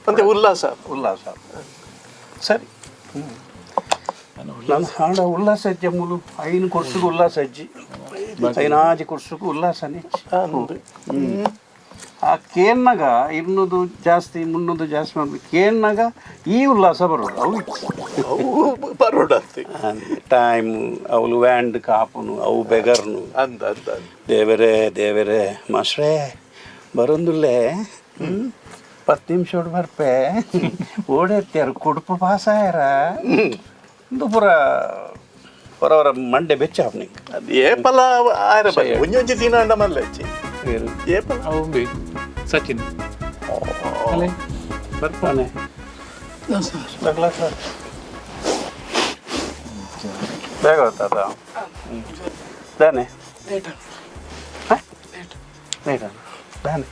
ಅಂತೆ ಉಲ್ಲಾಸ ಉಲ್ಲಾಸ ಸರಿ. ನನ್ನ ಹಾಡ ಉಲ್ಲಾಸ ಅಜ್ಜ ಮೂಲು ಐನು ಕೊರ್ಸುಗು ಉಲ್ಲಾಸ ಅಜ್ಜಿ ಐನಾಜಿ ಕೊರ್ಸುಗು ಉಲ್ಲಾಸನೇ. ಆ ಕೇನ್ನಾಗ ಇನ್ನೊಂದು ಜಾಸ್ತಿ ಮುನ್ನೊಂದು ಜಾಸ್ತಿ ಮಾಡ್ಬೇಕು, ಕೇನ್ನಾಗ ಈ ಉಲ್ಲಾಸ ಬರೋದು ಅವು ಅವು ಬರೋಡಂತೆ ಟೈಮ್ ಅವಳು ವ್ಯಾಂಡ್ ಕಾಪುನು ಅವು ಬೆಗರ್ನು ಅಂದ ಅಂದ ದೇವರೇ ದೇವರೇ ಮಾಸ್ಟ್ರೇ ಬರೋಂದುಲ್ಲೇ 10 ನಿಮಿಷ ಬರ್ಪೆ ಓಡೆತ್ತಾರ ಕುಡುಪು ಪಾಸಾಯರ ಇಂದು ಪೂರ ಹೊರವರ ಮಂಡೆ ಬೆಚ್ಚ ನಿಂಗೆ ಅದು ಏಪಲ ಆರ ಒಂಜೊಂಜಿ ದಿನ ಅಂಡ ಮಲ್ಲ ಏಪಲ ಸಚಿನ್ ಬರ್ಪಾನೆ ಬೇಗ ಗೊತ್ತಾದ ದಾನೆ ಲೇಟ್ ದಾನೆ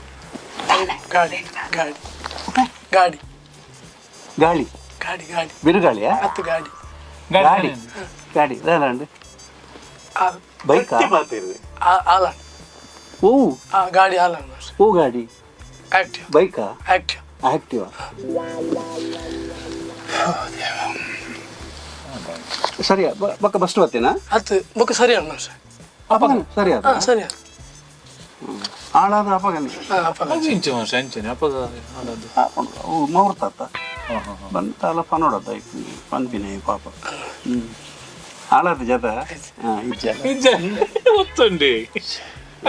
ಗಾಡಿ ಗಾಡಿ ಗಾಡಿ ಗಾಳಿ ಗಾಡಿ ಗಾಡಿ ಬಿರುಗಾಳಿಯಾ ಹತ್ತು ಗಾಡಿ ಗಾಡಿ ಗಾಡಿ ದಾದಂಡು ಬೈಕ್ ಆಲನ್ ಓ ಗಾಡಿ ಆಲನ್ ಓ ಗಾಡಿ ಆಕ್ಟಿವ್ ಬೈಕಾ ಆಕ್ಟಿವ್ ಆಕ್ಟಿವಾ ಸರಿಯಾ ಬಕ್ಕ ಬಸ್ಟ್ ಬರ್ತೀನಾ ಹತ್ತು ಬುಕ್ ಸರಿ ಅಣ್ಣ ಸರ್ ಸರಿ ಹಾಂ ಸರಿ ಹಾಳಾದ ಅಪಗನಿ ಅವು ಮುಹೂರ್ತ ಬಂತಲ್ಲ ಪನೋಡದ ಪನ್ಪಿನ ಪಾಪ ಹಾಳಾದ ಜತ ಇಜ್ಜ ಗೊತ್ತುಂಡಿ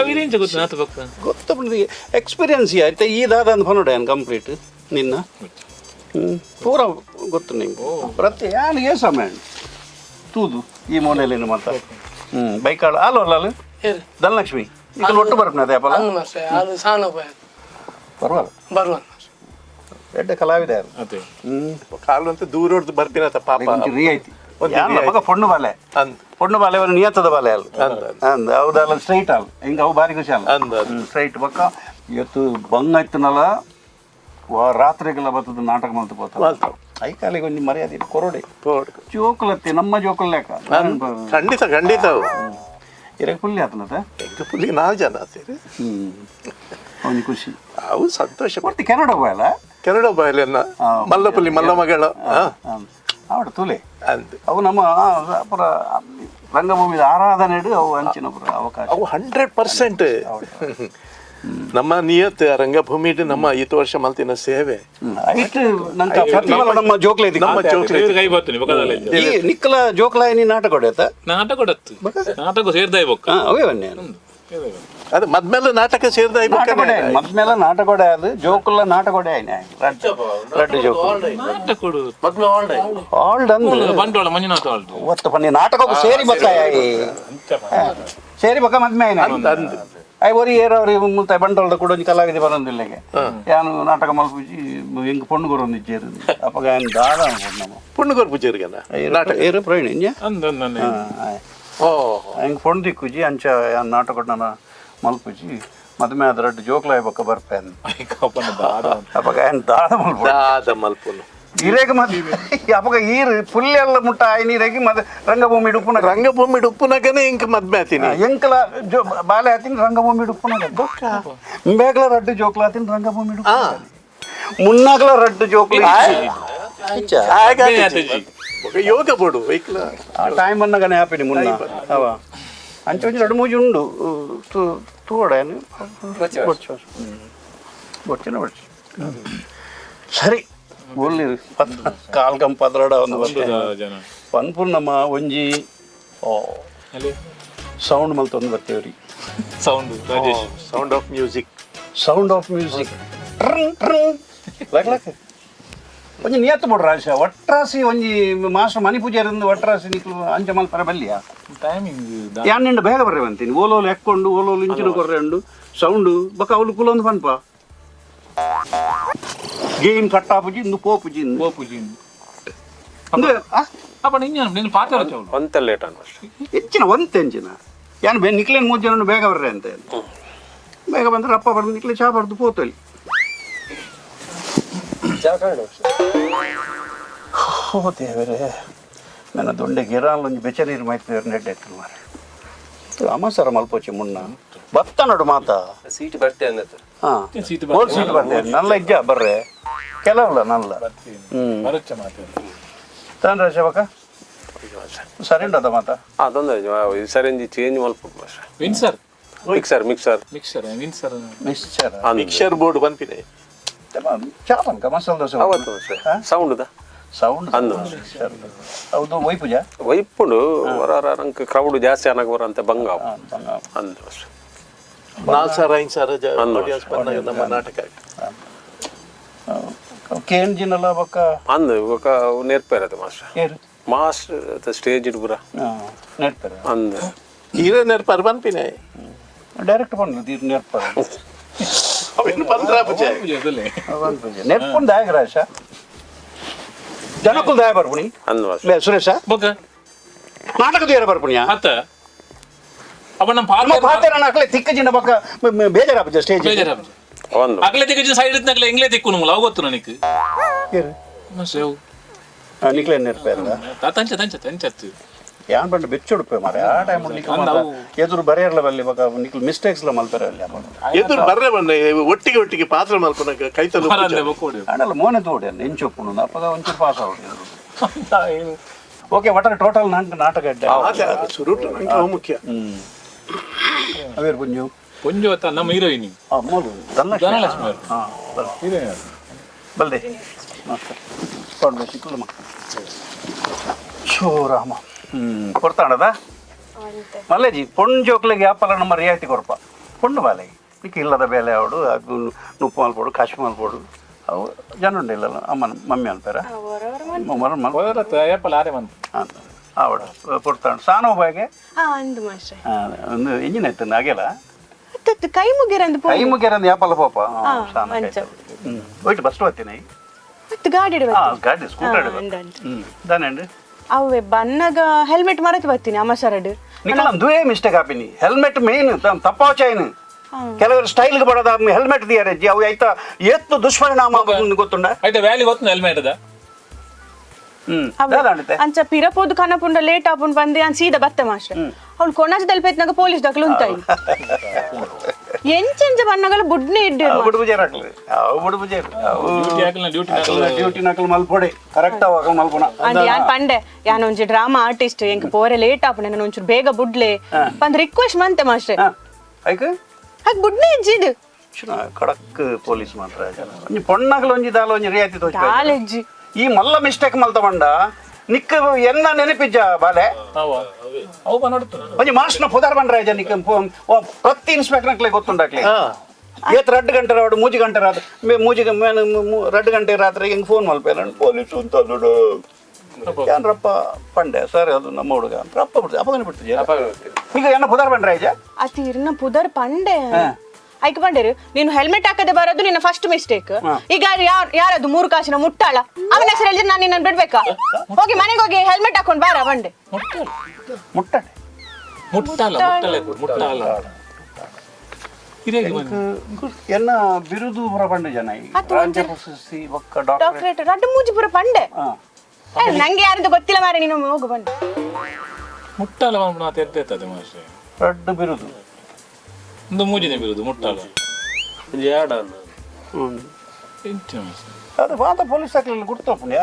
ಅವಿರೇಂಚ ಗೊತ್ತು ನಾತ ಬಕ್ಕ ಗೊತ್ತು ಎಕ್ಸ್ಪೀರಿಯನ್ಸ್ ಆಯ್ತಾ ಈ ದಾದ ಅಂದ್ ಪನೋಡ ಏನು ಕಂಪ್ಲೀಟ್ ನಿನ್ನ ಪೂರ ಗೊತ್ತು ನಿಂಗೆ ಪ್ರತಿ ಯಾನು ಏ ಸಮಯ ತೂದು ಈ ಮೋನೆಯಲ್ಲಿ ಮಾತ್ರ ಬೈಕಾಳು ಅಲ್ಲ ಅಲ್ಲ ಧನಲಕ್ಷ್ಮಿ ಈಗ ಒಟ್ಟು ಬರ್ಪನ ಅದೇ ಅಪ್ಪಲ ಅದು ಸಾಣ ಪರವಾಗಿಲ್ಲ ಬರುವ ಎಡ್ಡೆ ಕಲಾವಿದ ಅದೇ ಕಾಲು ಅಂತ ದೂರ ಹೊಡೆದು ಬರ್ತೀನಂತ ಪಾಪ ರಿಯಾಯಿತಿ ಮಗ ಪೊಣ್ಣು ಬಾಲೆ ಪೊಣ್ಣು ಬಾಲೆ ಒಂದು ನಿಯತ್ತದ ಬಾಲೆ ಅಲ್ಲ ಅಂದ ಹೌದಲ್ಲ ಸ್ಟ್ರೈಟ್ ಅಲ್ಲ ಹಿಂಗೆ ಅವು ಭಾರಿ ಖುಷಿ ಅಲ್ಲ ಸ್ಟ್ರೈಟ್ ಬಕ್ಕ ಇವತ್ತು ಬಂಗ್ ಆಯ್ತನಲ್ಲ ರಾತ್ರಿಗೆಲ್ಲ ಬರ್ತದ ನಾಟಕ ಮಾಡ್ತು ಪೋತ ಐಕಾಲಿಗೆ ಒಂದು ಮರ್ಯಾದೆ ಕೊರೋಡೆ ಜೋಕುಲತ್ತೆ ನಮ್ಮ ಜೋಕುಲ್ ಲೆಕ್ಕ ಖಂಡಿತ ಖಂಡಿತ ಇರಕ್ಕೆ ಪುಲ್ಲಿ ಆತನದ ಪುಲ್ಲಿ ನಾಲ್ಕು ಜನ ಆತೀರಿ ಅವನಿಗೆ ಖುಷಿ ಅವು ಸಂತೋಷ ಮತ್ತೆ ಕೆನಡಾ ಬಾಯಲ್ಲ ಕೆನಡಾ ಬಾಯಲ್ಲ ಮಲ್ಲಪುಲ್ಲಿ ಮಲ್ಲ ಮಗಳ ಅವಡು ತುಲೆ ಅವು ನಮ್ಮ ಪುರ ರಂಗಭೂಮಿದ ಆರಾಧನೆ ಅವು ಅಂಚಿನ ಪುರ ಅವಕಾಶ ಅವು 100% ನಮ್ಮ ನಿಯತ್ ರಂಗಭೂಮಿ ನಮ್ಮ ಈತ ವರ್ಷ ಮಲ್ತಿನ ಸೇವೆ ನಮ್ಮ ಜೋಕ್ಲೆ ನಮ್ಮ ಜೋಕ್ಲೆ ಕೈ ಬರ್ತೀನಿ ನಿಕ್ಕಲ ಜೋಕ್ಲಾಯಿನಿ ನಾಟಕ ಹೊಡೆಯತ್ತ ನಾಟಕ ಹೊಡತ್ತು ನಾಟಕ ಸೇರ್ದಾಯ್ ಬೊಕ್ಕ ಅವೇ ಬನ್ನಿ ಅದು ಮದ್ಮೇಲೆ ನಾಟಕ ಸೇರ್ದಾಯ್ ಮದ್ಮೇಲೆ ನಾಟಕ ಹೊಡೆ ಅದು ಜೋಕುಲ್ಲ ನಾಟಕ ಹೊಡೆ ರಡ್ಡು ಜೋಕು ನಾಟಕ ಕೊಡು ಆಲ್ಡ್ ಅಂದ್ ಬಂಡವಾಳ ಮಂಜುನಾಥ ಆಲ್ಡ್ ಒತ್ತು ಪನ್ನಿ ನಾಟಕಕ್ಕೂ ಸೇರಿ ಬಕ್ಕ ಸೇರಿ ಬಕ್ಕ ಮದ್ಮೆ I ಒರಿ ಏರವ್ರಿ ಮುಲ್ತ ಬಂಡವಾಳದ ಕೂಡ ಒಂಜಿ ಕಲಾವಿದೆ ಬರೋದಿಲ್ಲೆಗೆ ಯಾನು ನಾಟಕ ಮಲ್ಪುಜಿ ಹಿಂಗೆ ಪೊಣ್ಣು ಕೊರೊಂದು ಇಜ್ಜೇರು ಅಪ್ಪಗ ಏನು ದಾದ ನಮ್ಮ ಪೊಣ್ಣು ಕೊರ್ಪುಜೇರ್ಗನ ನಾಟಕ ಏರು ಪ್ರವೀಣ್ ಇಂಜ ಅಂದ ಓ ಹಿಂಗೆ ಪೊಣ್ಣು ದಿಕ್ಕುಜಿ ಅಂಚ ಯಾನ್ ನಾಟಕ ನನ್ನ ಮಲ್ಪುಜಿ ಮದ್ಮೆ ಆದ ರಡ್ಡು ಜೋಕ್ಲಾಯ್ ಬಕ್ಕ ಬರ್ಪೆ ಅಪ್ಪಗ ಏನು ದಾದ ಮಲ್ಪು ದಾದ ಮಲ್ಪುನು ಇರೇಗ ಮದ್ವೆ ಅಪ್ಪಗ ಈರು ಪುಲ್ಲೆಲ್ಲ ಮುಟ್ಟ ಆಯ್ನೀರಾಗಿ ಮದ್ ರಂಗಭೂಮಿ ಉಪ್ಪುನ ರಂಗಭೂಮಿ ಉಪ್ಪುನಗನೇ ಇಂಕ ಮದ್ಮೆ ಆತೀನಿ ಎಂಕಲ ಜೋ ಬಾಲೆ ಆತೀನಿ ರಂಗಭೂಮಿ ಉಪ್ಪುನಗ ಬೇಗಲ ರಡ್ಡು ಜೋಕ್ಲ ಆತೀನಿ ರಂಗಭೂಮಿ ಮುನ್ನಾಗಲ ರಡ್ಡು ಜೋಕ್ಲ ಯೋಗ ಬೋಡು ವೆಹಿಕಲ್ ಆ ಟೈಮ್ ಅನ್ನಾಗನೇ ಆಪಿನಿ ಮುನ್ನ ಅವ ಅಂಚೆ ಒಂಜಿ ಎರಡು ಮೂಜಿ ಉಂಡು ತೂಡ ಬೊಚ್ಚಿನ ಬೊಚ್ಚ ಸರಿ ಒಳ್ಳಿರು ಕಾಲ್ ಕಂಪದ್ರಡ ಒಂದು ಜನ ಪನ್ಪುರ್ನಮ್ಮ ಒಂಜಿ ಸೌಂಡ್ ಮಲ್ತೊಂದು ಬರ್ತೇವ್ರಿ sound Rajesh sound of music sound of music ಒಂಜಿ ನಿಯತ್ತು ಬೋಡು ರಾಜ ಒಟ್ರಾಸಿ ಒಂಜಿ ಮಾಸ್ಟರ್ ಮಣಿ ಪೂಜಾರಿಂದ ಒಟ್ರಾಸಿ ನಿಕ್ಲು ಅಂಚ ಮಲ್ಪರ ಬಲ್ಲಿಯ ಟೈಮಿಂಗ್ ಯಾನ್ ನಿಂಡ ಬೇಗ ಬರ್ರೆ ಬಂತೀನಿ ಓಲೋಲು ಎಕ್ಕೊಂಡು ಓಲೋಲು ಇಂಚಿನ ಕೊರ್ರೆ ಉಂಡು ಸೌಂಡು ಬೊಕ ಅವ್ಲು ಕುಲೊಂದು ಪನ್ಪ ಗೇನ್ ಕಟ್ಟಾಪುಜಿ ಇಂದು ಪೋಪುಜಿ ಇಂದು ಪೋಪುಜಿ ಇಂದು ಅಪ್ಪ ನಿಂಗೆ ನಿನ್ನ ಪಾತ್ರ ಒಂತ ಲೇಟ್ ಅನ್ ಹೆಚ್ಚಿನ ಒಂತೆ ಎಂಚಿನ ಯಾನ್ ಬೇ ನಿಕ್ಲೇನ್ ಮೂರು ಜನ ಬೇಗ ಬರ್ರೆ ಅಂತ ಬೇಗ ಬಂದ್ರೆ ಅಪ್ಪ ಬರ್ದು ನಿಕ್ಲೆ ಚಾ ಬರ್ದು ಪೋತಲ್ಲಿ ಓ ದೇವರೇ ನನ್ನ ದೊಂಡೆ ಗಿರಾಲ್ ಒಂಜಿ ಬೆಚ್ಚ ನೀರು ಮಾಯ್ತು ನೆಡ್ಡೆ ಮಾರೆ. ಅಮಸರ ಮಲ್ಪೋಚಿ ಮುನ್ನ ಬತ್ತ ನೋಡು ಮಾತಾ. ಸೀಟ್ ಬರ್ತೆ ಅನ್ನತ್ತು. ಹಾಂ, ಸೀಟ್. ಬೋಲ್ ಸೀಟ್ ಬರ್ತೇನೆ ನಲ್ಲ ಇಜ್ಜ ಬರ್ರೆ ಕೆಲವಲ್ಲ ನಲ್ಲ. ಬರಚ್ಚ ಮಾತು. ತಾನ್ ರಾಶಬಕ ಸರಿ ಉಂಟದ ಮಾತಾ. ಅದೊಂದು ಸರಿಂಜಿ ಚೇಂಜ್ ಮಲ್ಪು master. Windsor. Mixer mixer. Mixer Windsor. Mixture. Mixer board ಬಂಪಿದೆ. ಚಾ ಪನ್ಕ ಮಸಾಲೆ ದೋಸೆ. ಅವತ್ತು ಸೌಂಡ್ ಸೌಂಡ್. ಅಂದು. ಹೌದು, ಒಯ್ಪುಜ. ವೈಪುಂಡು ಹೊರ ನಂಗೆ ಕ್ರೌಡ್ ಜಾಸ್ತಿ ಅನಾಗ ಬರಂತೆ ಬಂಗ ಅಂದು ಮಾಸ್ಟರ್. 4,000 5,000 ಅಂದು. ಆಡಿಯನ್ಸ್ ಬಂದಾಗ ನಮ್ಮ ನಾಟಕ. ಕೇನ್ ಜಿನಲ ಬೊಕ್ಕ. ಅಂದು ಬೊಕ ನೇರ್ಪೇರದು ಮಾಸ್ಟರ್. ಏರು? ಮಾಸ್ಟರ್ ಸ್ಟೇಜ್ ಇಡ್ಬುರ. ನೆಡ್ತಾರೆ. ಅಂದು. ಹೀರೋ ನೆರ್ಪಾರ್ ಬಂಪಿನೆ. ಡೈರೆಕ್ಟ್ ಬಂದು ತೀರ್ ನೆರ್ಪಾರ. ಅವೇನು ಬಂದ್ರ ಪೂಜೆ. ನೆರ್ಪುಂಡು ದಾಯಕ ರಾಶ ಜನಕ್ಕೂ ದಾಯ ಬರ್ಪುಣಿ. ಅಂದು ಮಾಸ್ಟರ್. ಸುರೇಶ. ಬೊಕ್ಕ. ನಾಟಕ ತೀರ ಬರ್ಪುಣಿಯಾ. ಅತ್ತ ಅಪ್ಪ ನಮ್ಮ ನಮ್ಮ ಪಾತ್ರ. ಪಾತ್ರ ಅಕ್ಲೆ ತಿಕ್ಕ ಜಿನ ಬೊಕ್ಕ ಬೇಜಾರಾಪುಜ ಸ್ಟೇಜ್. ಬೇಜಾರಾಪುಜ. ಒಂದು. ಅಗಲೆ ತಿಕ್ಕ ಸೈಡ್ ಇತ್ತನಗಲೆ ಎಂಗ್ಲೇ ತಿಕ್ಕು ನಮ್ಮಲ್ಲ ಅವು ಗೊತ್ತು ನನಗೆ ಮಾಸ್ಟರ್ ಅವು. ನಿಕ್ಲೆ ನೆರ್ಪೇರ. ತಂಚ ತಂಚ ತಂಚತ್ತು. ಯಾನ್ ಬಂಡ ಬೆಚ್ಚುಡುಪೆ ಮಾರೆ ಆ ಟೈಮ್ ನಿಕ್ಲು ಎದುರು ಬರೆಯರ್ಲ ಬಲ್ಲಿ ಬೊಕ್ಕ ನಿಕ್ಲು ಮಿಸ್ಟೇಕ್ಸ್ ಲ ಮಲ್ಪೆರ ಅಲ್ಲಿ ಅಪ್ಪ. ಎದುರು ಬರ್ರೆ ಬಂದ ಒಟ್ಟಿಗೆ ಒಟ್ಟಿಗೆ ಪಾತ್ರ ಮಲ್ಪನಾಗ ಕೈತಲು. ಬರಂದೆ ಬೊಕ್ಕೋಡು. ಆಂಡಲ ಮೋನೆ ತೋಡಿ ಎಂಚೊಪ್ಪುಂಡು ಅಪ್ಪಗ ಒಂಚೂರು ಪಾಸ್ ಆವಡು. ಓಕೆ, ಒಟ್ಟಾರೆ ಟೋಟಲ್ ನಂಗೆ ನಾಟಕ ಅಡ್ಡ. ಸುರುಟು ನಂಗೆ ಅವು ಮುಖ್ಯ. ಅವೇರ್ ಪುಂಜು. ಪುಂಜು ಅತ್ತ ನಮ್ಮ ಹೀರೋಯಿನ್. ಆ ಮೂಲು ಧನಲಕ್ಷ್ಮಿ. ಧನಲಕ್ಷ್ಮಿ ಅವರು. ಹಾಂ, ಹೀರೋಯಿನ್. ಬಲ್ದೆ ನಮಸ್ಕಾರ ಕೊಂಡು ಸಿಕ್ಕುಲಮ್ಮ. ಶೋ ರಾಮ ಕೊಡ್ತಾಣದ ಮಲ್ಲೇಜಿ ಪೊಣ್ಣು ಜೋಕ್ಲಿಗೆ ಯಾಪಲ್ಲ ನಮ್ಮ ರಿಯಾಯಿತಿ ಕೊರಪ ಪೊಣ್ಣು ಬಾಲೆ ನಿಕ್ ಇಲ್ಲದ ಬೇಲೆ ಅವಡು ಅದು ನುಪ್ಪು ಮಲ್ಪೋಡು ಕಾಶಿ ಮಲ್ಪೋಡು ಅವು ಜನ ಉಂಡು ಇಲ್ಲಲ್ಲ ಅಮ್ಮನ ಮಮ್ಮಿ ಅನ್ಪೇರ ಮರ ಮಲ್. ಏಪಲ್ ಆರೆ ಬಂತು. ಆವಡು ಕೊಡ್ತಾಣ ಸಾನೋ ಬಾಗೆ. ಹಾ, ಅಂದು ಮಾಸ್ಟ್ರೆ. ಒಂದು ಇಂಜಿನ್ ಆಯ್ತು ಹಾಗೆಲ್ಲ. ಅತ್ತತ್ತು ಕೈ ಮುಗಿರಂದು. ಕೈ ಮುಗಿಯರಂದು ಯಾಪಲ್ಲ ಪಾಪ. ಸಾನ. ಅಂಚ. ಹೋಯ್ತು ಬಸ್ ಬರ್ತೀನಿ. ಅತ್ತು ಗಾಡಿ. ಹಾಂ, ಗಾಡಿ ಸ್ಕೂಟರ್. ಅಂದು ಅಂದು. ಹ್ಞೂ, ದಾನೇಂಡು. ಅವೇ ಬನ್ನಗ ಹೆಲ್ಮೆಟ್ ಮರತ್ ಬರ್ತೀನಿ ಅಮ್ಮ ಸರಡು. ನಿಖಲ ದುವೇ ಮಿಸ್ಟೇಕ್ ಹಾಪಿನಿ ಹೆಲ್ಮೆಟ್ ಮೇನ್ ತಪ್ಪಾವಚಾಯಿನ ಕೆಲವರು ಸ್ಟೈಲ್ಗೆ ಬಡದ ಹೆಲ್ಮೆಟ್ ದಿಯಾರೆ ಜಿ ಅವು ಆಯ್ತಾ ಎತ್ತು ದುಷ್ಪರಿಣಾಮ ಆಗುದು ಗೊತ್ತುಂಡ. ಆಯ್ತಾ ವ್ಯಾಲಿ ಗೊತ್ತು ಹೆಲ್ಮೆಟ್ ಅದ. ಹ್ಮ್. ಅವ್ವೆ. ದಾದಾಂಡಿತೆ. ಅಂಚ ಪಿರಪೋದು ಕನಪುಂಡ ಲೇಟ್ ಆಪುಂಡು ಬಂದೆ ಅನ್ ಸೀದಾ ಬತ್ತೆ ಮಾಸ್ಟ್ರೆ. ಅವಳು ಕೊಣಾಜದಲ್ಲಿ ಪೇತ್ನಾಗ ಪೊಲೀಸ್ ದಾಖಲು ಉಂತಾಯಿ ಎಂಚೆಂಚ ಬನ್ನಗಲ ಬುಡ್ನೆ ಇಡ್ಡೆ. ಬುಡು ಬುಜೇರ್ ಹಾಕ್ಲಿ ಅವು ಬುಡು ಬುಜೇರ್ ಅವು. ಡ್ಯೂಟಿ ಹಾಕಲ್ಲ ಡ್ಯೂಟಿ. ಡ್ಯೂಟಿ ನಕಲು ಮಲ್ಪೊಡೆ ಕರೆಕ್ಟ್ ಅವಾಗ ಮಲ್ಪುಣ. ಅಂದ್ ಯಾನ್ ಪಂಡೆ ಯಾನ್ ಒಂಜಿ ಡ್ರಾಮಾ ಆರ್ಟಿಸ್ಟ್ ಎಂಕ್ ಪೋರೆ ಲೇಟ್ ಆಪುಂಡು ನನ್ನ ಒಂಚೂರು ಬೇಗ ಬುಡ್ಲೆ ಪಂದ್ ರಿಕ್ವೆಸ್ಟ್ ಮಂತೆ ಮಾಸ್ಟ್ರೆ. ಐಕ್. ಹಾಗೆ ಬುಡ್ನೆ ಇಜ್ಜಿದು. ಖಡಕ್ ಪೊಲೀಸ್ ಮಾತ್ರ ಒಂಜಿ ಪೊಣ್ಣಗಲು ಒಂಜಿ ದಾಲ ಒಂಜಿ ರಿಯಾಯಿತಿ ತೋಜಿ. ದಾಲೆಜ್ಜಿ. ಈ ಮಲ್ಲ ಮಿಸ್ಟೇಕ್ ಮಲ್ತ ಬಂಡ ನಿಕ್ಕ ಎನ್ನ ನೆನಪಿಜ್ಜ ಬಾಲೆ. ಅವ ಅವು ಬನ್ನೋಡ್ತು. ಒಂಜಿ ಮಾಸ್ಟ್ನ ಪುದಾರ್ ಬಂಡ್ರ ಇಜ್ಜ ನಿಕ್ಕ ಪ್ರತಿ ಇನ್ಸ್ಪೆಕ್ಟರ್ ನಕ್ಲೆ ಗೊತ್ತುಂಡಾಕ್ಲೆ ಏತ್ ರಡ್ಡು ಗಂಟೆ ರಾಡು ಮೂಜಿ ಗಂಟೆ ರಾತ್ರಿ ಮೂಜಿ ರಡ್ಡು ಗಂಟೆ ರಾತ್ರಿ ಹಿಂಗೆ ಫೋನ್ ಮಲ್ಪೇರ ಪೊಲೀಸ್ ಅಂತ ನೋಡು ಏನ್ರಪ್ಪ ಪಂಡೆ ಸರ್ ಅದು ನಮ್ಮ ಹುಡುಗ ಅಂತ ಅಪ್ಪ ಬಿಡ್ತೀವಿ ಅಪ್ಪಗನೆ ಬಿಡ್ತೀವಿ. ಈಗ ಏನ ಪುದಾರ್ ಬಂಡ್ರ ಇಜ್ಜ. ಅತಿ ಇರ್ನ ಪುದರ್ ಪಂಡೆ ಐಕ್ ಪಂಡೇರು ನೀನು ಹೆಲ್ಮೆಟ್ ಹಾಕದೆ ಬರೋದು ನಿನ್ನ ಫಸ್ಟ್ ಮಿಸ್ಟೇಕ್. ಈಗ ಯಾರು ಯಾರದು ಮೂರು ಕಾಸಿನ ಮುಟ್ಟಾಳ ಅವನ ಹೆಸರು ಹೇಳಿದ್ರೆ ನಾನು ನಿನ್ನನ್ನು ಬಿಡ್ಬೇಕಾ? ಹೋಗಿ ಮನೆಗೆ ಹೋಗಿ ಹೆಲ್ಮೆಟ್ ಹಾಕೊಂಡು ಬಾರ ಬಂಡೆ. ಮುಟ್ಟಲ್ಲ. ಮುಟ್ಟಡೆ. ಮುಟ್ಟಲ್ಲ ಮುಟ್ಟಲ್ಲ ಮುಟ್ಟಲ್ಲ ಹಿರಿಯಾಗಿ ಬಂದು. ಎನ್ನ ಬಿರುದು ಪುರ ಪಂಡೆ ಜನ ಈ ಅದು ರಾಜ್ಯ ಪ್ರಶಸ್ತಿ ಬೊಕ್ಕ ಡಾಕ್ಟರೇಟ್. ಡಾಕ್ಟರೇಟ್ ರಡ್ಡು ಮೂಜಿ ಪುರ ಪಂಡೆ. ಏ, ನಂಗೆ ಯಾರಂತ ಗೊತ್ತಿಲ್ಲ ಮಾರೆ ನೀನು ಹೋಗು ಬಂಡೆ. ಮುಟ್ಟಲ್ಲ ಮಾತು ಎದ್ದೆತ್ತದೆ ಮಾಸ್ಟ್ರೆ. ರಡ್ಡು ಬಿರುದು. ಒಂದು ಮೂಜಿನೇ ಬಿರುದು ಮುಟ್ಟಲ್ಲ. ಯಾಡ. ಎಂಚ ಮಾಸ್ಟ್ರೆ? ಅದು ಮಾತ ಪೊಲೀಸ್ ಹಾಕ್ಲಿಲ್ಲ ಗುರ್ತಪ್ಪುಂಡು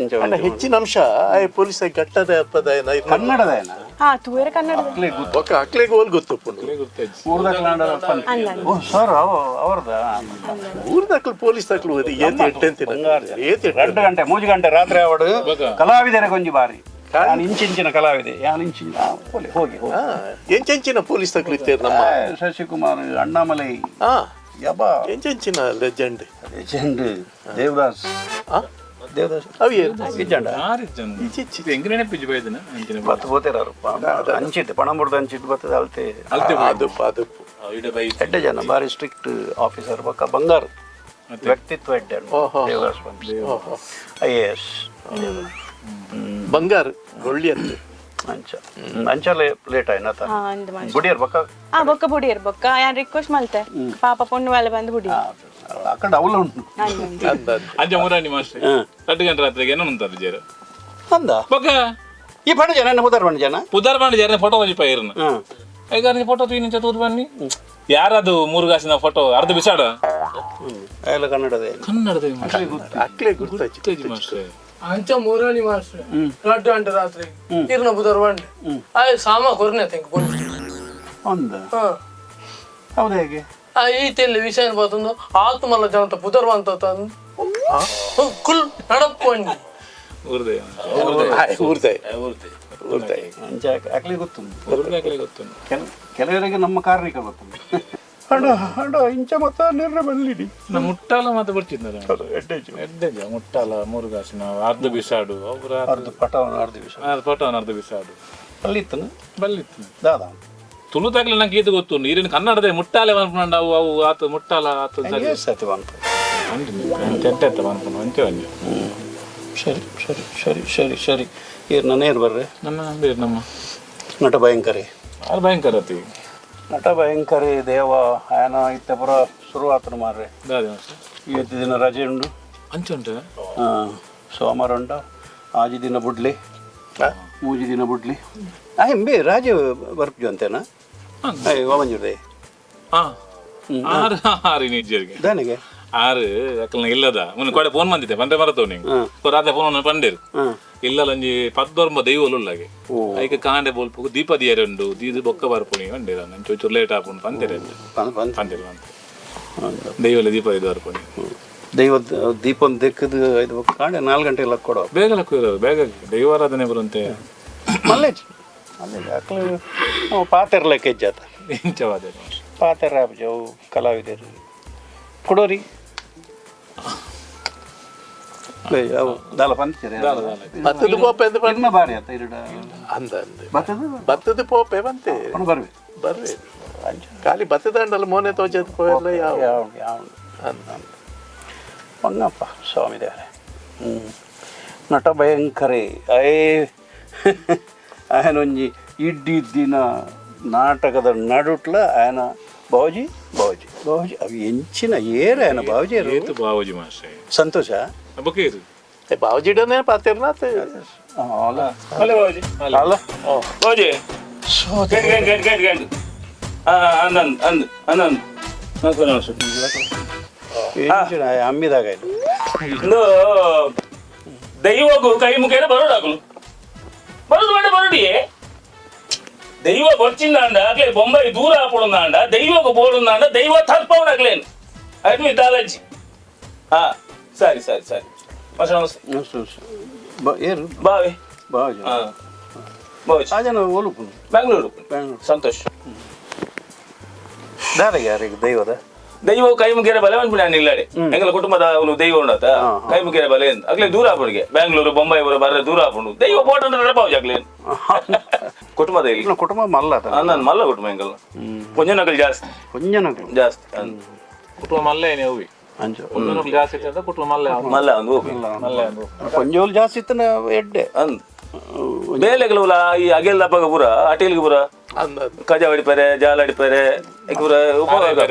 ಎಂಚ. ಅಣ್ಣ ಹೆಚ್ಚಿನ ಅಂಶ ಆ ಪೊಲೀಸ್ ಗಟ್ಟದ ಅಪ್ಪದ ಕನ್ನಡದ ಏನ. ಹಾ ತೂಯರ ಕನ್ನಡ. ಒಕ್ಕ ಅಕ್ಲೆಗೆ ಹೋಲ್ ಗೊತ್ತುಪ್ಪುಂಡು. ಓ ಸರ್ ಅವರದ. ಊರ್ದಕ್ಲು ಪೊಲೀಸ್ ದಾಕ್ಲು ಏತ್ ಎಟ್ಟೆಂತಿನ ಏತ್ ಎಟ್ಟೆ. ಎರಡು ಗಂಟೆ ಮೂಜಿ ಗಂಟೆ ರಾತ್ರಿ ಅವಡು ಕಲಾವಿದರ ಕೊಂಜಿ ಬಾರಿ ನಾನು ಇಂಚಿಂಚಿನ ಕಲಾವಿದೆ ಯಾನ್ ಇಂಚಿನ ಹೋಗಿ ಹೋಗಿ ಹೋಗಿ. ಎಂಚೆಂಚಿನ ಪೊಲೀಸ್ ದಾಕ್ಲು ಇತ್ತೇರು ನಮ್ಮ. ಶಶಿಕುಮಾರ್ ಅಣ್ಣಾಮಲೈ. ಯಬಾ. ಎಂಚೆಂಚಿನ ಲೆಜೆಂಡ್. ಲೆಜೆಂಡ್ ದೇವದಾಸ್. ದೇವದಾಸ್. ಅವು ಏನು ಇಜ್ಜಂಡ. ಆರು ಜನ ಎಂಗ್ ನೆನಪಿಜ್ಜಿ ಬೈದನ ಅಂಚಿನ. ಬತ್ತು ಬೋತೇರಾರು ಅಂಚಿತ್ತು ಪಣ ಮುಡ್ದು ಅಂಚಿತ್ತು ಬತ್ತದ ಅಲ್ತೆ. ಅಲ್ತೆ. ಅದಪ್ಪ ಅದಪ್ಪು. ಇಡ ಬೈ. ಎಡ್ಡೆ ಜನ ಬಾರಿ ಸ್ಟ್ರಿಕ್ಟ್ ಆಫೀಸರ್ ಬೊಕ್ಕ ಬಂಗಾರು ವ್ಯಕ್ತಿತ್ವ ಎಡ್ಡೆ ದೇವದಾಸ್ ಬಂದು ಐಎಎಸ್. ಬಂಗಾರ ಗೊಳ್ಳಿ ಅಂತೆ. ಅಂಚ ಅಂಚ ಲೇಟ್ ಆಯ್ನತ. ಹಾ ಅಂದ್ ಮಾಸ್ಟ್ರೆ. ಗುಡಿಯರ್ ಬೊಕ್ಕ. ಹಾ ಬೊಕ್ಕ ಬುಡಿಯರ್ ಬೊಕ್ಕ ಯಾನ್ ರಿಕ್ವೆಸ್ಟ್ ಮಲ್ತೆ ಪಾಪ ಪೊಣ್ಣು ವಾಲೆ ಬಂದು ಬುಡಿ. ಅಕ್ಕಡ ಅವಲ ಉಂಟು. ಅಂದ ಅಂಚ ಮುರಾಣಿ ಮಾಸ್ಟ್ರೆ ರಡ್ಡು ಗಂಟೆ ರಾತ್ರಿಗೆ ಏನೋ ಉಂಟು ಜೇರು. ಅಂದ. ಬೊಕ್ಕ. ಈ ಪಣ ಜನ ಪುದರ್ ಪಣ ಜನ. ಪುದರ್ ಪಂಡ ಜೇರನ ಫೋಟೋ ಒಂಜಿ ಪೈರ್ನ. ಈಗ ಫೋಟೋ ತೂಯಿ ತೂದು ಬನ್ನಿ ಯಾರದು ಮೂರು ಗಾಸಿನ ಫೋಟೋ ಅರ್ಧ ಬಿಸಾಡ ಎಲ್ಲ ಕನ್ನಡದ ಕನ್ನಡದ ಅಕ್ಲೆ ಗುರ್ತಾಯ್ತು ಮಾಸ್ಟ್ರೆ ಅಂಚ ಮೂರಣಿ ಮಾಸ್ಟ್ರೆ ರಡ್ಡು ಗಂಟೆ ರಾತ್ರಿ ಇರ್ನ ಬುಧವಾರ ಬಂಡೆ ಆಯ್ ಸಾಮ ಕೊರ್ನೆ ತೆಂಕು ಪೊಂಡು ಒಂದು ಹಾ ಹೌದು ಹೇಗೆ ಆ ಈ ತೆಲ್ಲಿ ವಿಷಯ ಬರ್ತಂದು ಆತ್ಮಲ್ಲ ಜನತ ಪುದರ್ವ ಅಂತ ತಂದು ಕುಲ್ ನಡಪ್ಪಂಡಿ ಊರ್ದೆ ಊರ್ದಾಯಿ ಊರ್ದೆ ಊರ್ದಾಯಿ ಅಂಚ ಅಕ್ಲಿ ಗೊತ್ತುಂಟು ಊರ್ದೆ ಗೊತ್ತುಂಟು ಕೆಲವರಿಗೆ ನಮ್ಮ ಕಾರ್ಣಿಕ ಗೊತ್ತುಂಟು ಅಡ ಅಡ ಇಂಚ ಮತ್ತ ನಿರ್ರ ಬಲ್ಲಿಡಿ ನಮ್ಮ ಮುಟ್ಟಾಲ ಮಾತು ಬರ್ತಿದ್ನಲ್ಲ ಎಡ್ಡೆಜ ಮುಟ್ಟಾಲ ಮೂರು ಗಾಸಿನ ಅರ್ಧ ಬಿಸಾಡು ಒಬ್ರು ಅರ್ಧ ಪಟವನ್ನು ಅರ್ಧ ವಿಷ ಫೋಟೋನ ಅರ್ಧ ಬಿಸಾಡು ಅಲ್ಲಿತ್ತನು ಬಲ್ಲಿತ್ತು ದಾದಾ ತುಳುದಾಗ್ಲೇ ನಂಗೆ ಇದು ಗೊತ್ತು ನೀರಿನ ಕನ್ನಡದ ಮುಟ್ಟಾಲೆ ಅನ್ಕೊಂಡ ಅವು ಅವು ಆತ ಮುಟ್ಟಾಲ ಆತ ಸರಿ ಸತಿ ಬಂತು ಅಂತೆ ಅನ್ಕೊಂಡು ಅಂತೆ ಒಂಜಿ ಸರಿ ಸರಿ ಸರಿ ಸರಿ ಸರಿ ಏರ್ ನಾನೇನು ಬರ್ರೆ ನನ್ನ ನಂಬಿರ್ ನಮ್ಮ ನಟ ಭಯಂಕರಿ ಅದು ಭಯಂಕರ ಅತಿ ನಟ ಭಯಂಕರಿ ದೇವ ಆಯನ ಇತ್ತ ಪುರ ಶುರುವಾತನು ಮಾರ್ರೆ ದಾದೆ ಮಾಸ್ಟರ್ ಇವತ್ತು ದಿನ ರಜೆ ಉಂಡು ಅಂಚುಂಟು ಸೋಮವಾರ ಉಂಡ ಆಜಿ ದಿನ ಬುಡ್ಲಿ ಮೂಜಿ ದಿನ ಬುಡ್ಲಿ ಆ ಎಂಬೆ ರಾಜೆ ಬರ್ಪು ಅಂತೇನಾ ವಾಮಂಜುರ್ದೆ ಹಾ ಆರು ಆರು ನಿಜರಿಗೆ ದಾನಿಗೆ ಆರು ಅಕ್ಕಲ್ನ ಇಲ್ಲದ ಮುನ್ನ ಕೊಡೆ ಫೋನ್ ಬಂದಿದ್ದೆ ಬಂದ್ರೆ ಮರತವ್ ನಿಂಗೆ ರಾತ್ರಿ ಫೋನ್ ಬಂದಿರು ಇಲ್ಲಲ್ಲ ಒಂಜಿ ಪದ್ದೊರ್ಮ ದೈವಲು ಉಲ್ಲಾಗೆ ಐಕ ಕಾಂಡೆ ಬೋಲ್ಪು ದೀಪ ದಿಯರೆ ಉಂಡು ದೀದು ಬೊಕ್ಕ ಬರ್ಪುಣಿ ಬಂದಿರ ನಂಚು ಚೂರು ಲೇಟ್ ಆಪುಂಡು ಪಂತೆರೆ ಬಂದು ಪಂತೆರೆ ಬಂತೆ ದೈವಲ ದೀಪ ಇದು ಬರ್ಪುಣಿ ದೈವ ದೀಪನ್ ದೆಕ್ಕದು ಇದು ಕಾಂಡೆ 4 ಗಂಟೆ ಎಲ್ಲ ಕೊಡೋ ಬೇಗ ಲಕ್ಕು ಬೇಗ ದೈವಾರಾಧನೆ ಬರುವಂತೆ ಮಲ್ಲೇಜ್ ಮಲ್ಲೇಜ್ ಅಕ್ಲು ನಾವು ಪಾತೆರ್ಲಕ್ಕೆ ಹೆಜ್ಜಾತ ಇಂಚವಾದ ಪಾತೆರ ಅವು ಕಲಾವಿದರು ಕೊಡೋರಿ ಅವು ದಾಲ ಪಂಚರೆ ಬತ್ತದ ಪೋಪೆ ಅಂತ ಇರ್ನ ಬಾರಿ ಆತ ಇರಡ ಅಂದ ಅಂದ ಬತ್ತದ ಬತ್ತದ ಪೋಪೆ ಬಂತೆ ಅವನು ಬರ್ವೆ ಬರ್ವೆ ಖಾಲಿ ಬತ್ತದ ಅಂಡಲ್ಲ ಮೋನೆ ತೋಜದ ಪೋಯಲ್ಲ ಯಾವ ಯಾವ ಯಾವ ಪಂಗಪ್ಪ ಸ್ವಾಮಿ ದೇವರೇ ಹ್ಞೂ ನಟ ಭಯಂಕರೇ ಅಯೇ ಆಯನೊಂಜಿ ಇಡ್ಡಿ ದಿನ ನಾಟಕದ ನಡುಟ್ಲ ಆಯನ ಬಾವಜಿ ಬಾವಜಿ ಬಾವಜಿ ಅವು ಎಂಚಿನ ಏರ ಆಯನ ಬಾವಜಿ ಏತು ಬಾವಜಿ ಮಾಸ್ಟರ್ ಸಂತೋಷ ಬೊಕ್ಕೆ ಇದು ಬಾವಜಿಡನೆ ಪಾತಿರ್ನಾತ್ ಅಲ್ಲ ಅಲ್ಲ ಬಾವಜಿ ಅಲ್ಲ ಬಾವಜಿ ಗಂಡು ಗಂಡು ಗಂಡು ಗಂಡು ಅಂದ ಅಂದ ಅಂದ ಅಂದ ನಮಸ್ಕಾರ ಎಂಚಿನ ಅಮ್ಮಿದಾಗ ಇದು ಇಂದು ದೈವಗೂ ಕೈ ಮುಖೇನ ಬರೋಡಾಗಲು ಬರೋದು ಬೇಡ ಬರೋಡಿಯೇ ದೈವ ಬೊಚ್ಚಿಂದಾಂಡ ಅಕ್ಲೆ ಬೊಂಬೈ ದೂರ ಆಪುಡುಂದಾಂಡ ದೈವకు ಬೋಡುಂದಾಂಡ ದೈವ ತತ್ಪವನಕ್ಲೇನು ಅದು ಇದ್ದಾಲಜ್ಜಿ ಹಾ ಸರಿ ಸರಿ ಸರಿ ನಮಸ್ತೆ ನಮಸ್ತೆ ಏರು ಬಾವಿ ಬಾವಜಿ ಹಾ ಬಾವಜಿ ಆ ಜನ ಓಲುಪು ಬೆಂಗಳೂರು ಬೆಂಗಳೂರು. ಸಂತೋಷ್ ದಾರಿಗೆ ಯಾರಿಗೆ ದೈವದ ದೈವ ಕೈ ಮುಗಿಯರೆ ಬಲೆ ಬಂದ್ಬಿಡಿ ನಾನು ಇಲ್ಲಾಡಿ ಎಂಗಲ ಕುಟುಂಬದ ಅವನು ದೈವ ಉಂಡತ ಕೈ ಮುಗಿಯರೆ ಬಲೆ ಅಂತ ಅಗ್ಲೆ ದೂರ ಆಪುಣಿಗೆ ಬೆಂಗಳೂರು ಬೊಂಬೈ ಬರ ಬರ್ರೆ ದೂರ ಆಪುಂಡು ದೈವ ಬೋಟ್ ಅಂದ್ರೆ ಬಾವಜಿ ಅಗ್ಲೆ ಕುಟುಂಬದ ಇಲ್ಲಿ ಇನ್ನು ಕುಟುಂಬ ಮಲ್ಲ ಆತ ನಾನು ಮಲ್ಲ ಕುಟುಂಬ ಎಂಗಲ್ ಕೊಂಜನಕಲ್ ಜಾಸ್ತಿ ಕೊಂಜನಕಲು ಜಾಸ್ತಿ ಕುಟುಂಬ ಮಲ್ಲ ಏನೇ ಹೋಗಿ ಅಂಚು ಜಾಸ್ತಿ ಇತ್ತು ಕುಟುಂಬ ಮಲ್ಲ ಮಲ್ಲ ಒಂದು ಹೋಗಿ ಮಲ್ಲ ಒಂದು ಕೊಂಜೋಲ್ ಜಾಸ್ತಿ ಇತ್ತು ಎಡ್ಡೆ ಅಂದ್ ಬೇಲೆಗಳು ಈ ಅಗೆಲ್ ದಪ್ಪಗ ಪೂರ ಅಟೀಲ್ಗೆ ಪೂರ ಕಜ ಹೊಡಿಪಾರೆ ಜಾಲ ಹೊಡಿಪಾರೆ ಪೂರ ಉಪಯೋಗ